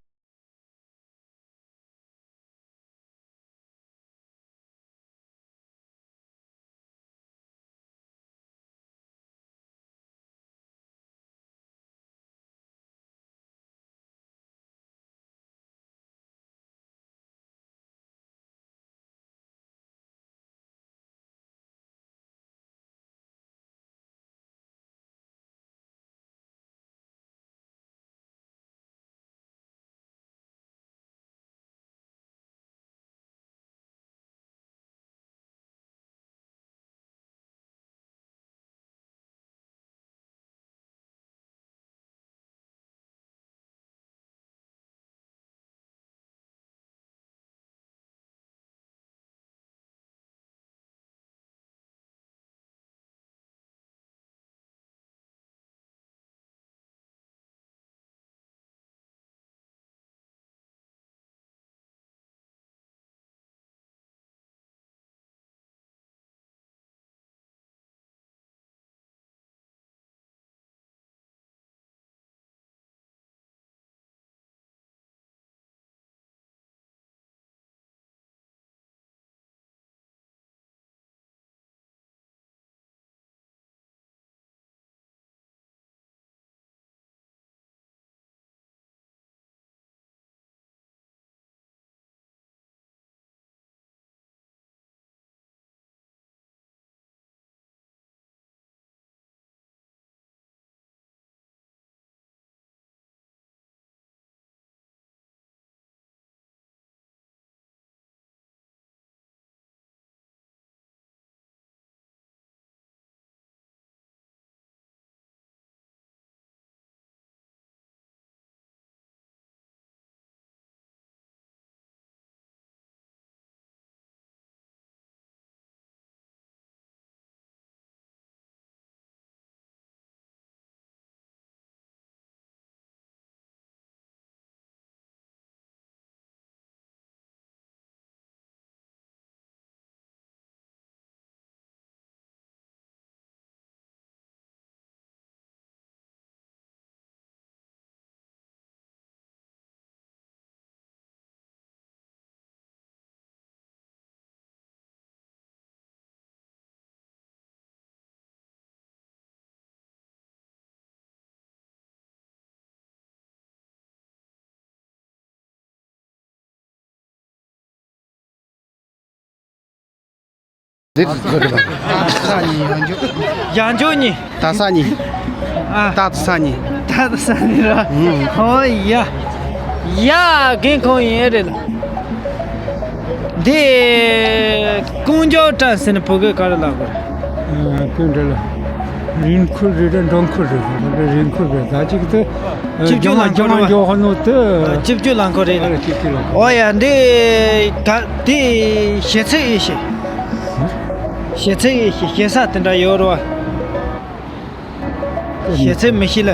འདི་ཚོ་རེད་པ། ཡང་འཇོག་ཡང་འཇོག་གཉིས། ད་ས་གཉིས། ཨ། ད་ས་གཉིས། ད་ས་གཉིས་ར། ཨོ་ཡ། ཡ་རྒན་ཁོང་ཡིན་རེད་ལ། འདི་ཀོང་ཇོ་ཀྲང་ཟེར་ནས་བོད་སྐད་ག་རེ་ལབ་དགོས། ཀོང་ཇོ་ལ། རིན་ཁུར་རེད་ར་འགྲོན་ཁུར་རེད་ར་རིན་ཁུར་རེད། ད་ཅིག་ཏུ་ཆིབས་བསྒྱུར་ལ་འགྲོ་ན་འགྲོ་ཧ་ནོ་དུ། ཆིབས་བསྒྱུར་ལ་འཁོར་རེད། ཨ་ཆིབས་བསྒྱུར་ལ་འཁོར། ཨོ་ཡ་འདི་ག་འདི་ཞེ་ཚིག་ཡེ་ཤེས། ཞེ་ཚིག་ཡེ་ཤེས་ཞེ་ས་དེ་འདྲ་ཡོད་ར་བ། ཞེ་ཚིག་མི་ཤེས་ལ།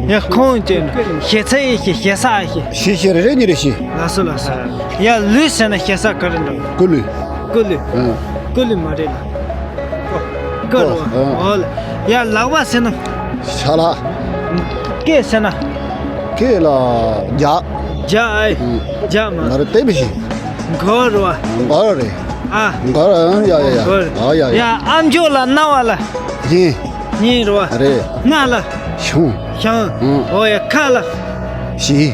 ཡ་ཁོང་ཅན་ཞེ་ཚིག་ཡེ་ཤེས་ཞེ་ས་ཡེ་ཤེས། ཞེ་ཞེ་རེ་རེ་གཉིས་རེ་ཞེ། ལགས་སོ་ལགས་སོ། ཡ་ལུས་ཟེར་ན་ཞེ་ས་ག་རེ་འདྲ། སྐུ་ལུས། སྐུ་ལུས། ཨ། སྐུ་ལུས་མ་རེད་ལ། སྐུ་རུ། ཨ། ཨོ་ལ། ཡ་ལག་པ་ཟེར་ན། ཤ་ལ། སྐེ་ཟེར་ན། སྐེ་ལ་རྒྱ། རྒྱ་ཨེ། ཨ། རྒྱ་མ། ང་རེ་ཏེ་མི་ཤེས། མགོ་རུ། མགོ་རེད། ཨ། མགོ་རེད། ཡ་ཡ་ཡ། མགོ་རེད། ཨ་ཡ་ཡ། ཡ་ཨམ་ཅོག་ལ་རྣ་བ་ལ། སྙིང་། སྙིང་རུ། རེད། སྣ་ལ། ཤང་། ཤང་། ཨ། ཨོ་ཡ་ཁ་ལ། ཤི།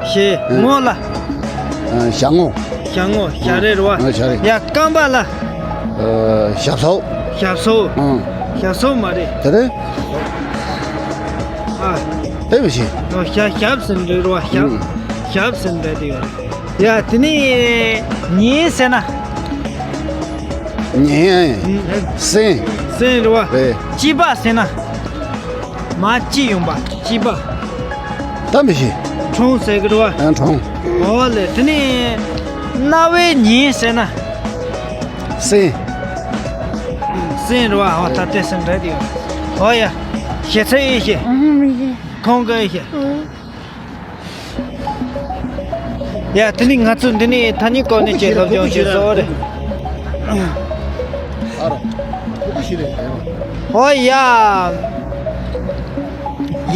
ཤི། ཨ། ངོ་ལ། ཨ། ཞ་ངོ། ཞྭ་སྔོ་ཞྭ་རེད་རེད་བ། ཨ་ཞྭ་རེད། ཡ་རྐང་པ་ལ། ཨ་ཞབས་སོར། ཞབས་སོར། ཨང་། ཞབས་སོར་མ་རེད། དེ་རེད། ཨ། དེ་བས་ཤེས། ཨོ་ཞབས་ཞབས་ཟེར་འདྲ་རེད་བ། ཞབས། ཨང་། ཞབས་ཟེར་འདྲ་དེ་ཡོད། ཡ་དེ་ནས་ཉེན་ཟེར་ན། ཉེན། སྲན། སྲན་རེད་བ། རེད། གཅི་པ་ཟེར་ན། མ་གཅི་ཡོང་པ་གཅི་པ། ད་མི་ཤེས། གྲོང་ཟེར་གི་རེད་བ། ཨ་གྲོང་། ཨོ་ལེ་དེ་ནས་རྣ་བའི་ཉེན་ཟེར་ན། སྲན། སྲན་རེད་བ། ཨོ་ད་དེ་སྲན་རེད་དེ་ཡོད། ཨོ་ཡ། ཞེ་ཚད་ཨེ་ཤེས། ཨ་མི་ཤེས། ཁོང་གི་ཨེ་ཤེས། ཨ། ཡ་དེ་ནི་ང་ཚོ་འདི་ནས་ཐ་སྙད་གོ་གནས་ཀྱི་སློབ་སྦྱོང་བྱེད་སོ་རེད། ཨ་རོ། ཁོ་ཁོ་ཤི་རེད། ཨོ་ཡ།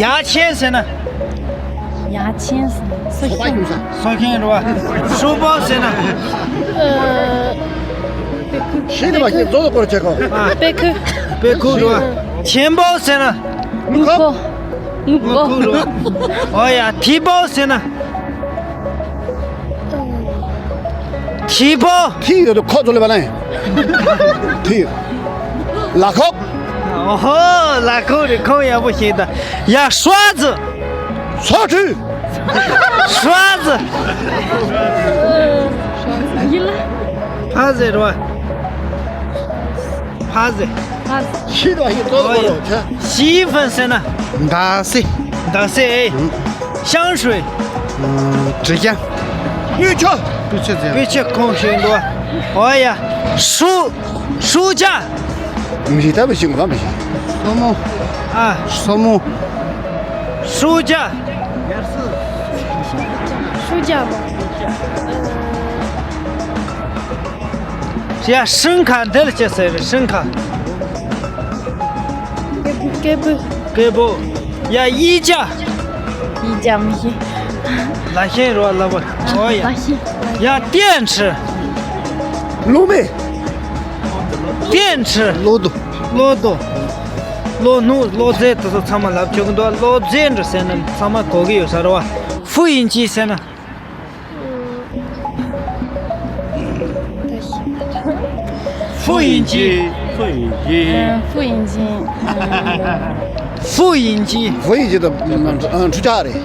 ཡ་ཆེན་ཟེར་ན། ཡ་ཆེན་ཟེར་ན་སོ་ཤིང་། སོ་ཤིང་རེད་བ། ཧྲུལ་པོ་ཟེར་ན། ཨ། ཤི་ནི་མ་ཤི་རྫོགས་སྐོར་བྱེད་གོ། ཨ། དཔེ་ཁུག་དཔེ་ཁུག་རེད་བ། ཆེན་པོ་ཟེར་ན། དངུལ་ཕོ། དངུལ་ཕོ། ཨོ་ཡ་ཐིགས་པོ་ཟེར་ན། ཐིགས་པོ། ཐིགས་ཡོད་དུ་ཁོག་ཚོ་ལེ་བ་ལན། ཐིགས། ལ་ཁོག་ཨོ་ཧོ་ལ་ཁོག་རེད། ཁོང་ཡག་པོ་ཤེས་ད། ཡ་ཧྲ་ཛི། སོ་ཁྲུས། ཧྲ་ཛི། ཡི་ལ། ཧ་ཟེར་བ། ཕ་ཟེ། ཕ་ཟེ། ཤི་དོ་ཡི་ཏོ་ལོ་ལོ་ཆ། ཤི་ཕན་ཟེར་ན། མདའ་སེ། མདའ་སེ་ཨེ། ཤང་ཧྲུའེ། དྲི་རྒྱ། སྤུས་ཆོ། སྤུས་ཆོ་ཟེར། སྤུས་ཆོ་ཁོང་ཤེས་འདུག་ཨོ་ཡ། ཧྲུ། ཧྲུ་ཅ། མི་ཤེས་ད་མི་ཤེས་ང་མི་ཤེས། སོ་མོ། ཨ། སོ་མོ། ཧྲུ་ཅ། ཧྲུ་ཅ་མོ། ཡ་ཧྲིན་ཁ་འདིར་ཅི་ཟེར་རེད། ཧྲིན་ཁ། སྐེ་སྐེ་སྤུ། སྐེ་སྤུ། ཡ་ཡི་ཅ། ཡི་ཅ་མི་ཤེས། ལ་ཤེན་རོ་ལ་བ། ཨོ་ཡ། ལ་ཤེན། ཡ་ཏེན་ཁྲི། ལུ་མེ། ཏེན་ཁྲི། ལོ་དོ། ལོ་དོ། ལོ་ནུ་ལོ་ཙེ་དེ་ཚོ་ཚང་མ་ལབ་ཆོག་གི་འདུག་ལོ་ཙེ་འདྲ་ཟེར་ན་ཚང་མ་གོ་གི་ཡོད་ས་རེད་བ། ཧྥུ་ཡིན་ཅི་ཟེར་ན། ཧྥུ་ཡིན་ཅི། ཧྥུ་ཡིན་ཅི། ཧྥུ་ཡིན་ཅི། ཧྥུ་ཡིན་ཅི། ཧྥུ་ཡིན་ཅི་དང་ཁྲུ་ཆག་རེད།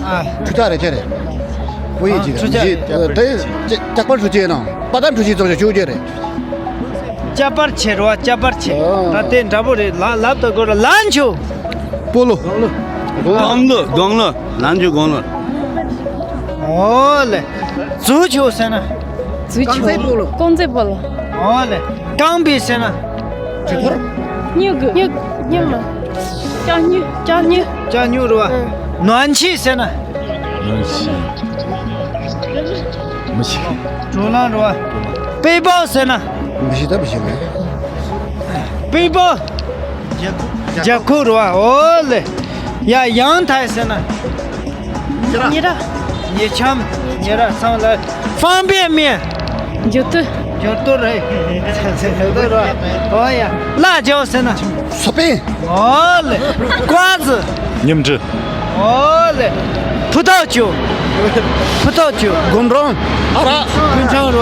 ཨ། ཁྲུ་ཆག་རེད་ཅེ་རེད། ཧྥུ་ཡིན་ཅི་རེད། ཁྲུ་ཆག་དེ་ཅག་པར་ཁྲུ་ཆེ་ནང་པ་དམ་ཁྲུ་ཆེ་ཚོགས་ཆ་ཆུ་ཅེ་རེད། ཅག་པར་ཆེ་རོ་ཅག་པར་ཆེ། ད་དེ་འདྲ་པོ་རེད། ལ་ལབ་ད་གོ་ར་ལན་ཆུ། སྤོ་ལོ། དགོང་ལོ། དགོང་ལོ། ལན་ཆུ་དགོང་ལོ། ཨོ་ལེ། ཛུ་ཆུ་ཟེར་ན། ཛུ་ཆུ། རྐང་རྩེད་སྤོ་ལོ། རྐང་རྩེད་སྤོ་ལོ། ཨོ་ལེ། རྐང་པའི་ཟེར་ན། གྲི་ཐོར། སྨྱུ་གུ། སྨྱུ་སྨྱུ་མ། ལྕགས་སྨྱུ་ལྕགས་སྨྱུ། ལྕགས་སྨྱུ་རེད་བ། ནོན་ཆི་ཟེར་ན། ནོན་ཆི། མི་ཤེས། བགྲོ་གླེང་རེད་བ། པེ་པོ་ཟེར་ན། མི་ཤེས་ད་མི་ཤེས་མེད། པེ་པོ། རྒྱ་ཁུག་རེད་བ། ཨོ་ལེ། ཡ་ཡང་ཐའི་ཟེར་ན། ཉེ་ར། ཉེ་ཆམ། ཉེ་ར་སང་ལ། ཧྥང་པེ་མེ། འགྱུར་དུ། འགྱུར་དུ་རེད། འགྱུར་དུ་རེད། ཨོ་ཡ། ལ་ཇོ་ཟེར་ན། སོ་པེ། ཨོ་ལེ། ཀ་ཟི། ཉིམ་གྲི། ཨོ་ལེ། ཕུ་ཐོག་ཆུ། ཕུ་ཐོག་ཆུ། གོམ་རོང་། ཨ་ར། ཀུན་ཆང་རུ།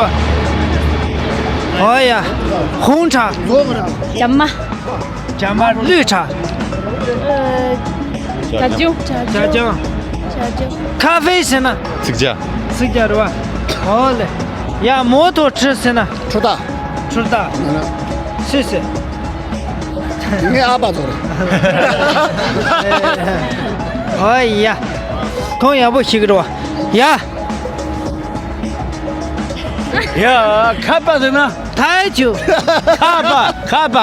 ཨོ་ཡ། ཧུང་ཁྲ། ཇ་མ། ཇ་མ་ལུས་ཁྲ། ཨ། ཇ་ཇུང་། ཇ་ཇུང་། ཇ་ཇུང་། ཁ་ཧྥེ་ཟེར་ན། ཚིག་ཇ། ཚིག་ཇ་རུ། ཨོ་ལེ། ཡ་མོ་ཐོ་ཁྲི་ཟེར་ན། ཁྲུ་ཏ། ཁྲུ་ཏ། སི་སི། ངའི་ཨ་ཕ་ཚོ་རེད། ཨོ་ཡ། ཁོང་ཡག་པོ་ཞིག་རེད་བ། ཡ། ཡ་ཁ་པ་ཟེར་ན། ཐའི་ཆུ། ཁ་པ་ཁ་པ།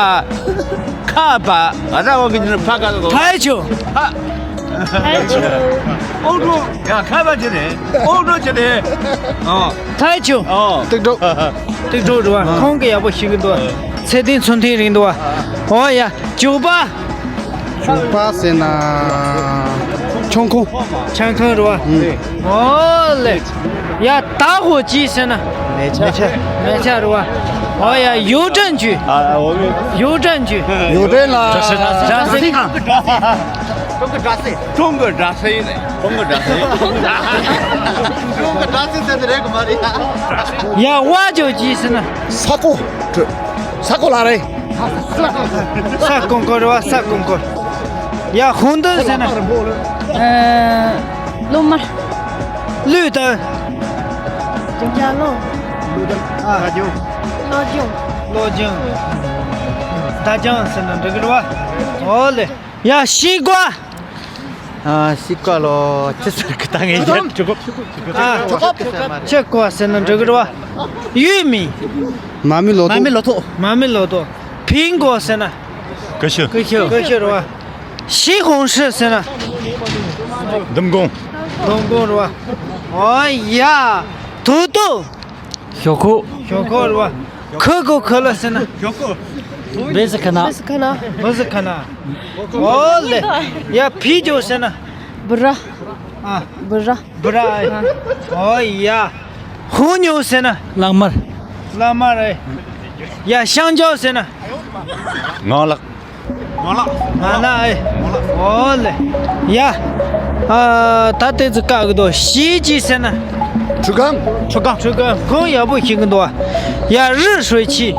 ཁ་པ། ཨ་ད་འོ་གི་ཕ་ཀ་ཟེར་གོ། ཐའི་ཆུ། ཨ། ཨོ་ཀྲོ། ཡ་ཁ་པ་ཅི་རེད། ཨོ་ཀྲོ་ཅི་རེད། ཨོ། ཐའི་ཆུ། ཨོ། ཏིག་ཏོ། ཏིག་ཏོ་རེད་བ། ཁོང་གི་ཡག་པོ་ཞིག་གི་འདུག་ཚེ་བརྟན་ཚུལ་མཐུན་རིང་འདུག་བ། ཨོ་ཡ། ཇུག་པ། ཇུག་པ་ཟེར་ན། ཆང་ཁང་། ཆང་ཁང་རེད་བ། ཨོ་ལེ། ཡ་ད་ཧོ་ཅི་ཟེར་ན། མེ་ཆ། མེ་ཆ་རེད་བ། ཨོ་ཡ་ཡུའུ་ཀྲན་ཅུས། ཡུའུ་ཀྲན་ཅུས། ཡུའུ་ཀྲན་ལ། ཀྲུང་གོའི་སྒྲ་གསལ་ཡིན་ནས། ཀྲུང་གོའི་སྒྲ་གསལ་ཡིན། ཀྲུང་གོའི་སྒྲ་གསལ་ཟེར་ནི་རེད་གི་མ་རེད་ཡ། ཡ་ཝ་ཇོ་ཅི་ཟེར་ན། ས་ཀོ། ས་ཀོ་ལ་རེད། ས་ཀོང་ཀོ་རེད་བ། ས་ཀོང་ཀོ། ཡ་ཧོང་ཏོན་ཟེར་ན། ཨ། གློ་དམར། ལུས་དང་། ཅིང་ཅང་ལོ། ཨ། བློ་སྦྱོང་། བློ་སྦྱོང་། ད་ཅང་ཟེར་ན་འགྲིག་གི་རེད་བ། ཨོ་ལེ། ཡ་ཤི་ཀ། ཨ། ཤི་ཀ་ལོ་ཅི་ཟེར་གི་ད་ངས་ཡ། ཨ། ཆི་ཀ་ཟེར་ན་འགྲིག་གི་རེད་བ། ཡུས་མི། མ་མི་ལོ་ཏོ། མ་མི་ལོ་ཏོ། མ་མི་ལོ་ཏོ། ཕིང་གོ་ཟེར་ན། ཀུ་ཤུ། ཀུ་ཤུ། ཀུ་ཤུ་རེད་བ། ཤི་ཧོང་ཧྲི་ཟེར་ན། ལྡུམ་གོང་། ལྡུམ་གོང་རེད་བ། ཨོ་ཡ། ཐུ་ཏུ། ཞོག་ཁོག་ཞོག་ཁོག་རེད་བ། ཁུ་གུ་ཁུ་ལ་ཟེར་ན། བེ་སི་ཁ་ན། བེ་སི་ཁ་ན། བེ་སི་ཁ་ན། ཨོ་ལེ། ཡ་ཕི་ཇོ་ཟེར་ན། བུ་ར། ཨ། བུ་ར། བུ་ར་ཨེ། ཨོ་ཡ། ཧུ་ཉོ་ཟེར་ན། གླང་དམར། གླང་དམར་ཨེ། ཡ་ཤང་ཇོ་ཟེར་ན། ངང་ལག་ང་ལ་ཨེ། ཨོ་ལེ། ཡ། ཨ། ད་ལྟའི་ཚུ་བཀག་གི་འདུག་ཤི་ཅི་ཟེར་ན། ཁྲུ་གང་། ཁྲུ་གང་། ཁྲུ་གང་། ཁོང་ཡག་པོ་ཤེས་གི་འདུག་ཡ་རི་ཧྲོས་ཆི།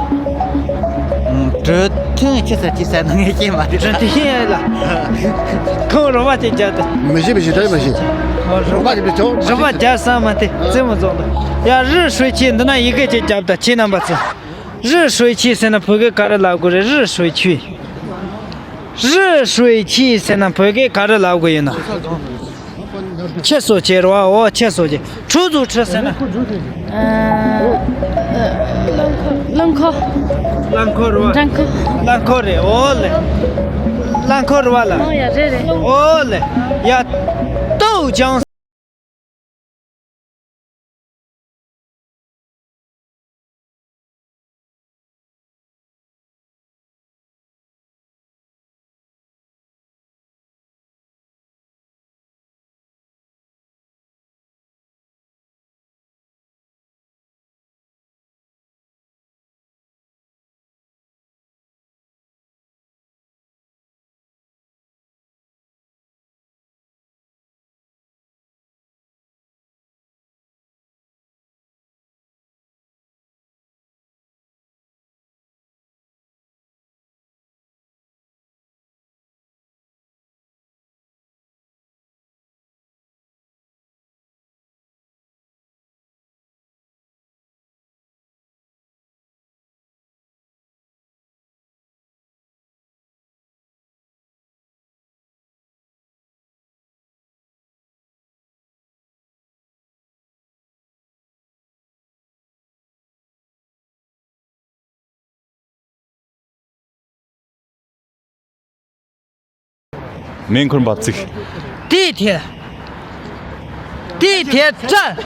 གྲུ་ཐེན་ཅི་ཟེར་ཅི་ཟེར་ན་ངས་ཤེས་མ་ཐུབ། གྲུ་ཐེན་ལ། ཁོང་རོ་བ་དེ་རྒྱབ་ད། མི་ཤེས་མི་ཤེས་ད་མི་ཤེས། རོ་བ་དེ་ཆོག་རོ་བ་རྒྱབ་ས་མ་དེ་རྩེ་མོ་རྫོང་དུ། ཡ་རི་ཧྲོས་ཆི་འདི་ན་ཡི་གེ་ཅིག་རྒྱབ་ད་ཁྱེད་རྣམ་པ་ཚོ། རི་ཧྲོས་ཆི་ཟེར་ན་བོད་སྐད་ག་རེ་ལབ་དགོས་རེད། རི་ཧྲོས་ཆི། རི་ཧྲོས་ཆི་ཟེར་ན་བོད་སྐད་ག་རེ་ལབ་དགོས་ཡིན་ན། ཁྱི་སོ་ཆེ་རོ། ཨོ་ཁྱི་སོ་ཆེ། ཁྲུ་ཟུ་ཁྲི་ཟེར་ན། ཨ། རླངས་འཁོར། རླངས་འཁོར་རོ། རླངས་འཁོར། རླངས་འཁོར་རེད། ཨོ་ལེ། རླངས་འཁོར་རོ་བ་ལ། ཨོ་ཡ་རེད་རེད། ཨོ་ལེ། ཡ། ཏོའུ་ཅང་། མེ་འཁོར་འབབ་ཚིགས། དེའི་ཐད། དེའི་ཐད་སྤྲ།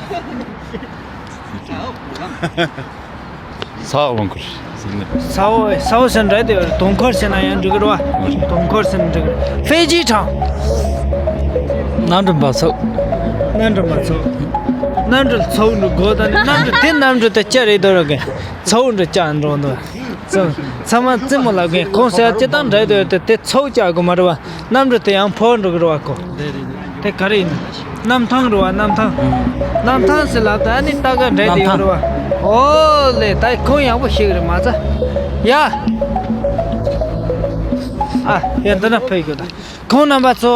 ས་འོག་རླངས་འཁོར། ས་འོག་ས་འོག་ཟེར་འདྲ་དེ་དུང་འཁོར་ཟེར་ན་ཡང་འགྲིག་གི་རེད་བ། དུང་འཁོར་ཟེར་ན་འགྲིག་གི་རེད། ཧྥེ་ཇི་ཁྲང་། གནམ་གྲུ་འབབ་ཚུགས། གནམ་གྲུ་འབབ་ཚུགས། གནམ་གྲུ་ཚུགས་འགྲོ་དགོས་ད་ནི་གནམ་གྲུ་དེ་གནམ་གྲུ་དེ་ལྕགས་རེད་འདུག་ར་གི། ཚུགས་འགྲོ་ལྕགས་འགྲོ་འདུག་ཚང་མ་རྩེད་མོ་ལབ་མཁན་ཁོང་ཟེར་སྤྱིར་བཏང་འདྲ་དེ་དེ་ཚོགས་བཅག་དགོས་མ་རེད་བ། གནམ་གྲུ་དེ་ཡང་འཕུར་འགྲོ་གི་རེད་བ་ཁོ། དེ་ག་རེ་ཡིན། གནམ་ཐང་རེད་བ། གནམ་ཐང་། གནམ་ཐང་ཟེར་ལབ་ད་ཨ་ནི་ལྟ་ག་འདྲ་དེ་ཡོད་རེད་བ། ཨོ་ལེ་ད་ཁོང་ཡག་པོ་ཤེས་གི་རེད་མ་ཚ། ཡ། ཨ་ཡ་འདི་ན་ཕེབས་དགོས་ད། ཁོང་རྣམ་པ་ཚོ།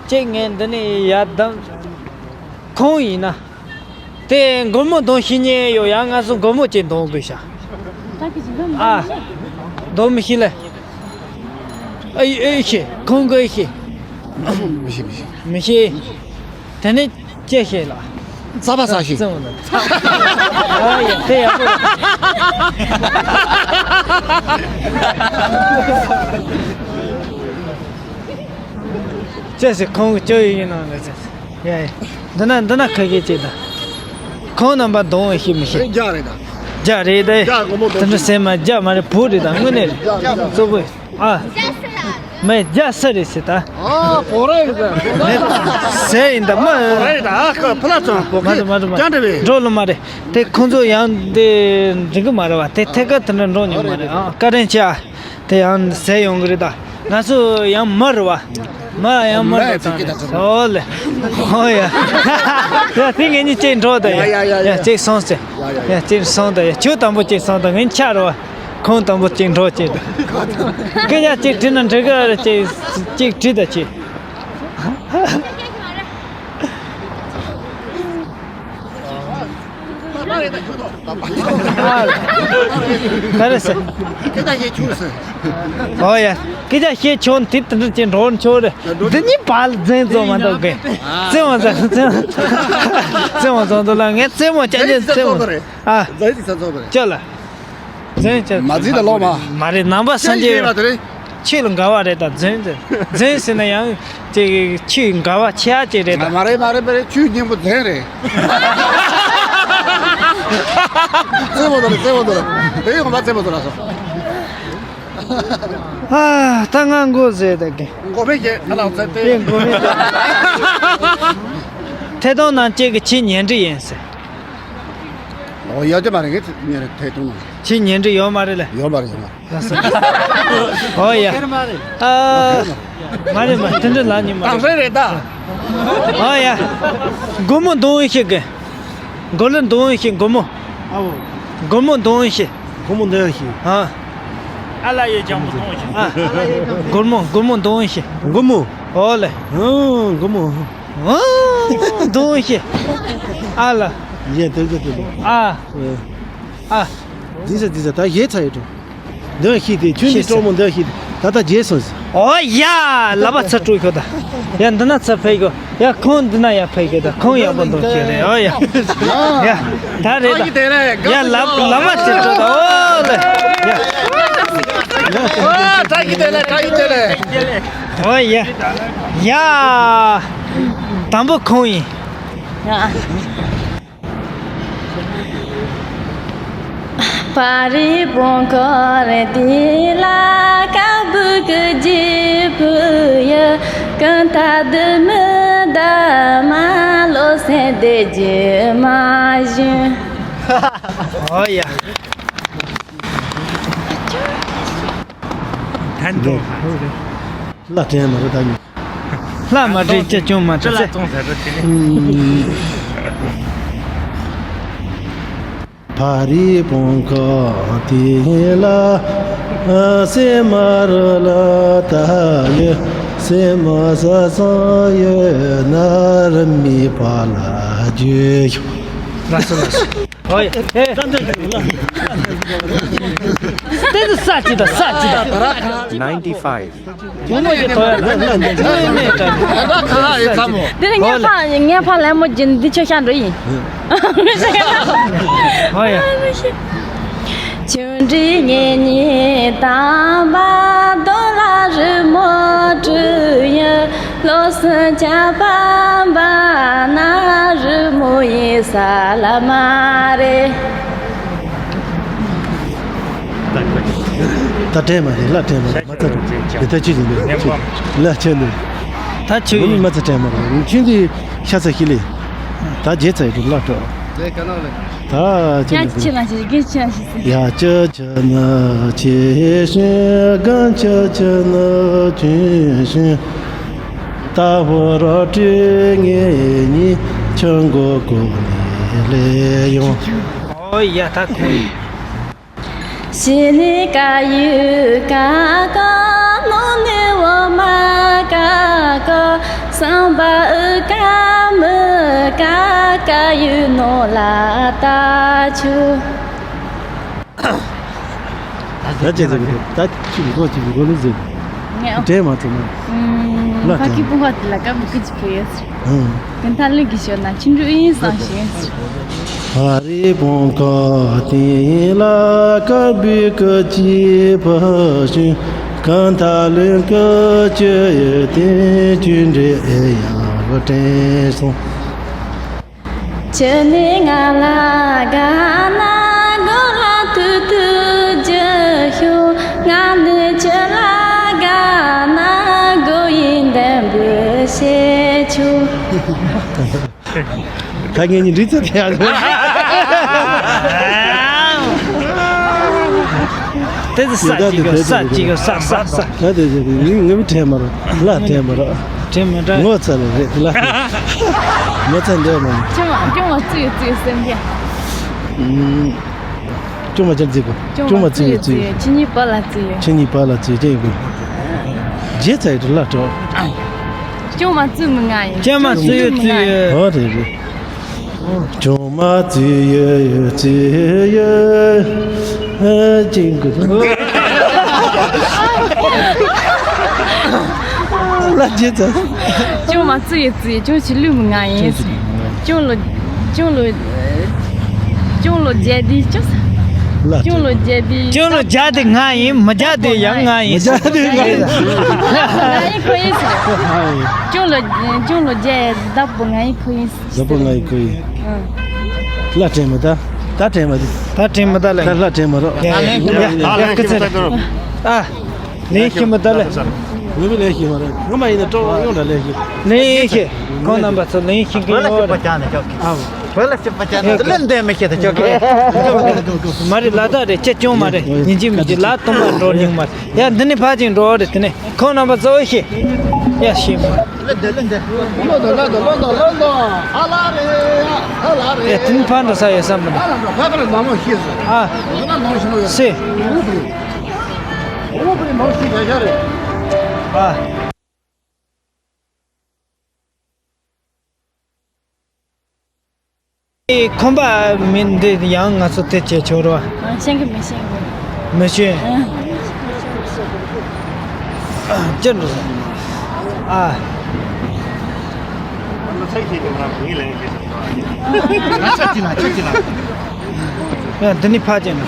གཅིག་ངས་འདི་ནས་ཡར་བསྡམས། ཁོང་ཡིན་ན། དེ་སྒོར་མོ་གཏོང་ཤེས་མཁན་ཡོད་ཡ། ང་ཚོ་སྒོར་མོ་ཅིག་གཏོང་དགོས་ཤག་ཨ། གཏོང་མི་ཤེས་ལེ། ཨེ་ཨེ་ཤེས། ཁོང་གིས་ཤེས། མི་ཤེས་མི་ཤེས། མི་ཤེས། དེ་ནས་ཅི་ཤེས་ལ། རྩ་བ་ཟ་ཤེས། རྩ་བ་ཟ། ཨ་ཡ་དེ་ཡག་པོ་རེད། ཅི་ཟེར། ཁོང་གི་སྐྱོ་ཡི་ཡིན་ནང་ལ་ཟེར། ཡ་ཡ། འདི་ན་འདི་ན་ཁ་ཤས་ཅིག་དང་། ཁོང་རྣམ་པ་གདོང་ཤེས་མི་ཤེས། རྒྱ་རེད་ད། རྒྱ་རེད་ད། རྒྱ་སྒོར་མོ་དེ་འདྲ་སེམས་མ་རྒྱ་མ་རེད། བོད་རེད་ད། དངོས་གནས་རེད། གཙོ་བོ། ཨ། མེད་རྒྱ་ས་རེད་ཟེར་ད། ཨ་བོད་རེད་ད། མེད་ཟེར་ཡིན་ད་མ། བོད་རེད་ད། ཨ་ཁ་ཕ་ལ་ཚང་བོད་མ་རེད་མ་རེད་མ་རེད། སྐྱ་འདྲ་བས། འགྲོ་ལོ་མ་རེད། དེ་ཁོང་ཚོ་ཡང་དེ་འགྲིག་གི་མ་རེད་བ། དེ་ཐད་ཀར་དེ་འདྲ་འགྲོ་མྱོང་མ་རེད། ཨ་བཀའ་དྲིན་ཆེ། ཨ་དེ་ཡང་ཟེར་ཡོང་གི་རེད་ད། ང་ཚོ་ཡང་མི་རེད་བ། མ་ཡང་མ་འགྲོ་དང་། ཨོ་ལེ། ཨོ་ཡ། ཡ་དེ་ངེད་གཉིས་གཅིག་འགྲོ་དང་། ཡ་ཡ་ཡ་ཡ། ཡ་གཅིག་སོང་ཟེར། ཡ་ཡ་ཡ། ཡ་གཅིག་སོང་དང་། ཡ་ཁྱོད་དང་པོ་གཅིག་སོང་དང་། ངེད་ཆ་རོ། ཁོང་དང་པོ་གཅིག་འགྲོ་གཅིག་དང་། སྐད་ཆ་གཅིག་དྲིས་ན་འགྲིག་གི་རེད། གཅིག་གཅིག་དྲིས་དང་གཅིག་ག་རེ་ཟེར། སྐད་ཆ་བཤད་ཆོག་ཟེར། ཨོ་ཡ། སྐད་ཆ་བཤད་ཆོག་དེ་དེ་འདྲ་ཅིག་འགྲོ་ཆོག་རེད། འདི་གཉིས་བར་ལ་འཛིང་བཙོང་མ་འདུག་གི། རྩེད་མོ་རྩེ། རྩེད་མོ་རྩེ་མོ་བཙོང་འདུག་ལ། ངས་རྩེད་མོ་ཅག་ཉིད་རྩེད་མོ། ཨ། རྩེད་མོ་རྩེ་ཆོག་གི་རེད། ཅག་ལ། འཛིང་ཅག་མ་འཛིང་ད་ལོག་མ། མ་རེད། ནང་པ་སངས་རྒྱས། ཆོས་ལ་འགལ་བ་རེད་ད། འཛིང་འཛིང་། འཛིང་ཟེར་ན་ཡང་ཅིག་ཆོས་འགལ་བ་ཆེ་ཡ་ཅིག་རེད་ད། མ་རེད་མ་རེད་མ་རེད། ཆོས་སྙིང་པོ་འཛིང་རེད། རྩེད་མོ་དང་རེད། རྩེད་མོ་དང་རེད། དེ་ཡོང་བ་རྩེད་མོ་དང་རེད་སོ། ཨ། ད་ང་མགོ་ཟེར་ད་གི། མགོ་མེད་ཀྱི་ཨ་ལགས་ཚེ་ཏེ། དེ་མགོ་མེད་ཀྱི། ཐད་གཏོང་ནང་བཅས་ཀྱི་ཆེས་ཉེ་འབྲེལ་ཡིན་ཟེར། ཨོ་ཡ་ཅི་མ་རེད། ངས་ཉེ་རེད། ཐད་གཏོང་ནང་། ཆེས་ཉེ་འབྲེལ་ཡོད་མ་རེད་ལ། ཡོད་མ་རེད། ཡོད་མ་རེད། ཨོ་ཡ། ཨ། མ་རེད་མ། དེ་འདྲ་ལ་ཉི་མ། དྭངས་རེད་རེད་ད། ཨོ་ཡ། སྒོར་མོ་འདོན་ཤེས་གི། སྒོར་ལ་འདོན་ཤེས། སྒོར་མོ། ཨའོ། སྒོར་མོ་འདོན་ཤེས། སྒོར་མོ་འདོན་ཤེས། ཨ། ཨ་ལ་ཡོད་ཀྱང་མོ་འདོན་ཤེས། ཨ། སྒོར་མོ། སྒོར་མོ་འདོན་ཤེས། སྒོར་མོ། ཨོ་ལེ། ཨང་། སྒོར་མོ། ཨང་། འདོན་ཤེས། ཨ་ལ། ཡེ་དེ་ག་དེ་ལ། ཨ། ཨ། འདི་ཟ་འདི་ཟ་ད་ཡེ་ཚ་ཡེ་འགྲོ། འདོན་ཤེས་ཏེ། ཁྱོད་འདི་ཤེས་སྤྲོ་མོ་འདོན་ཤེས་ཏེ། ད་ལྟ་རྗེས་སོང་ཟེར། ཨོ་ཡ། ལབ་པ་ཚ་དྲུག་ཤོ་ད། ཡ་འདི་ན་ཚ་ཕེ་གོ། ཡ་ཁོང་འདི་ན་ཡ་ཕེ་གོ་ད། ཁོང་ཡག་པོ་འདུག་ཁྱེད་རེད། ཨོ་ཡ། ཡ་ད་རེད་ད། ཡ་ལབ་ལབ་པ་ཚ་དྲུག་ད། ཨོ་ལེ། ཡ། ཨོ་ད་གི་དེ་ལེ། ད་གི་དེ་ལེ། ཨོ་ཡ། ཡ། དང་པོ་ཁོང་ཡིན། ཡ། ཨོ་ཡ། ལ་དྲན་མ་རེད་ད་ནི། ལྷ་མ་དྲན་ཅི་བྱུང་མ་དྲན་ཚེ། ཕ་རི་བོང་ཁ་དེ་ལ་སེ་མ་རུ་ལ་ད་ཡོད། སེ་མ་ས་ས་ཡོད་ན་རི་མི་ཕ་ལ་རྒྱུ་ཡོད། ལགས་སོ་ལགས་སོ། ཨོ་ཡ། ཧེ། ཏན་ཏན་ས་ཅི་ད་ས་ཅི་ད། Ninety-five. འདི་ནི་ངས་ཕ་ངས་ཕ་ལད་མོ་སྦྱིན་འདི་ཆོས་ཤ་འགྲོ་ཡིན། ཧོ་ཡ། ད་དྲན་མ་རེད། ལ་དྲན་མ་རེད། མ་ཚ་རུ་དེ་ད་ཅི་ཡིན་འདུག་ལ་ཆེ་འདུག་ད་ཆུ་ཡིན། མ་ཚ་དྲན་མ་རེད། ཁྱོད་འདི་ཤ་ཚ་ཤི་ལེ། ད་རྗེས་ཚ་ཡི་འདུག་ལ་སྤྲོ། ད་ཆེ་འདུག་ཡ་ཆེ་ན་ཤི་གི་ཆེ་ན་ཤི་སི། ཡ་ཅི་ཆེ་ན་ཆེ་ཤིང་གང་ཆེ་ཆེ་ན་ཆེ་ཤིང་། ད་ཧོ་རོ་ཏྲི་ངེ་ཉི་ཆང་གོ་གོ་ནི་ལེ་ཡོང་། ཨོ་ཡ་ད་ཁོ་ཡི། ཤི་ནི་ཀ་ཡུ་ཀ་ཀ་ནོ་ནི་བོ་མ་ཀ་ཀོ་སམ་བ་ཨུ་ཀ་མུ་ཀ་ཀ་ཡུ་ནོ་ལ་ཏ་ཆུ། ད་ཅི་ཟེར་གི་འདུག་ད་ཅི་མགོ་ཅི་མགོ་ལུག་ཟེར། ངས་ཨོ། དྲན་མ་ཐུབ་ན། ཨུམ། ལ་ཕ་གི་དྲན་སྤུན་ཀ་དེ་ལ་ཀ་མི་ཀི་ཅི་ཕུ་ཡོད། ཨུམ། གན་ཐ་ལི་གི་ཞོ་ན་ཆུན་འགྲོ་ཨིན་སང་ཞེས། ཧ་རི་བོང་ཀ་དེ་ལ་ཀ་བི་ཀ་ཅི་ཕ་ཞུ། གན་ཐ་ལི་ཀ་ཅི་ཡོད་དེ་ཆུན་འདྲེ་ཨེ་ཡ་ག་དྲན་སོང་། ཁྱེད་ནི་ང་ལ་དགའ་ན་མགོ་ལ་ཐུག་ཐུག་རྒྱུ་ཤོག་ང་ནི་ཁྱེད་ལ་དགའ་ན་མགོ་ཡི་འདན་བུ་བྱེད་ཆོག་ད་ངེད་གཉིས་འདྲི་ཚོད་དེ་ཡང་། དེ་ས་གཅིག་གི་ས་གཅིག་གི་ས་ས་ས། ད་དེ་དེ་དེ་ངས་ངས་མི་དྲན་མ་རེད། ལ་དྲན་མ་རེད། དྲན་མི་འདྲ། ངོ་ཚ་ལ་རེད་དེ་ལ། ངོ་ཚ་འདྲ་མ། ཅུང་མ་ཅུང་མ་བརྩི་ཡོད་བརྩི་ཡོད་སེམས་ཀྱི། ཨུམ། ཅུང་མ་ཅར་བརྩི་གོ། ཅུང་མ་བརྩི་ཡོད་བརྩི་ཡོད། ཁྱེད་གཉིས་བར་ལ་བརྩི་ཡོད། ཁྱེད་གཉིས་བར་ལ་བརྩི་ཡོད་ཅན་གོ། རྗེས་ཚ་ཡོད་ལ་གྲོགས། ཅུང་མ་བརྩི་མི་ང་ཡིན། ཅུང་མ་བརྩི་ཡོད་བརྩི་ཡོད། ཨོ་རེད་རེད། ཅུང་མ་བརྩི་ཡོད་ཡོད་བརྩི་ཡོད། ཨ་ཅིང་གུ། ལ་རྗེ་ཚ། ཅུང་མ་བརྩི་ཡོད་བརྩི་ཡོད། ཅུང་ཆི་ལུས་མི་ང་ཡིན། ཅུང་ལོ་ཅུང་ལོ་ཅུང་ལོ་རྒྱལ་དི་ཅུང་ལ་ཅུང་ལོ་རྒྱལ་དི། ཅུང་ལོ་རྒྱལ་དི་ང་ཡིན། མི་རྒྱལ་དི་ཡང་ང་ཡིན། མི་རྒྱལ་དི་ང་ཡིན། ང་ཡིན་ཁོ་ཡིན་ཟེར། ཅུང་ལོ་ཅུང་ལོ་རྒྱལ་བདག་པོ་ང་ཡིན་ཁོ་ཡིན། ཟབ་པོ་ང་ཡི་ཁོ་ཡི། ལ་དྲན་མ་ད། ད་དྲན་མ་ད། ད་དྲན་མ་ད་ལ། ད་ལ་དྲན་མ་རོགས། ཡ་ཡ་ཀི་ཚེ་ཨ། ལེན་ཤི་མ་ད་ལ། ངོ་མི་ལེན་ཤི་མ་རེད། ངོ་མ་ཡིན་ན་སྤྲོ་བ་ཡོང་འདྲ་ལེན་ཤི། ལེན་ཤི། ཁོང་རྣམ་པ་ཚོ་ལེན་ཤི་གི་ཡོད་རེད། བོད་ལ་སྐྱིད་པ་ཅན་ནི་ལེན་འདོད་མི་ཤེས་ད་ཅོག་གི། མ་རེད་ལ་དྭགས་རེད་ཅེ་ཅུང་མ་རེད། ཡིན་གཅིག་མིན་གཅིག་ལ་སྟོང་པ་འགྲོ་ཉུང་མ་རེད། ཡ་འདི་ནི་ཕ་ཅིང་འགྲོ་རེད་དེ་ནི། ཁོང་རྣམ་པ་གཙོ་བོ་ཤེས། ཡ་ཤེས་མ། ལོ་དོ་ལོ་དོ་ལོ་དོ་ལོ་དོ་ཨ་ལ་རེ་ཡ་ཨ་ལ་རེ། ཡ་དེ་ནི་ཕར་འགྲོ་ས་ཡོད་ས་མི་འདུག་ཨ་ལ་འགྲོ་ཕ་ཕར་ནང་ལོགས་ཤེས་སོ། ཨ། ང་ནང་ཤི་ལོ་ཡོད། སེ། ཨོ་པ་རེ་ནང་ཤི་ཡ་ཡ་རེ། ཨ། ཁོམ་པ་མིན་འདི་ཡང་ང་ཚོ་དེ་བྱེད་ཆོག་རོ། ཤེས་གི་མི་ཤེས་གི། མི་ཤེས། ཅི་འདྲ། ཨ། ཡ་འདི་ནི་ཕ་ཅན།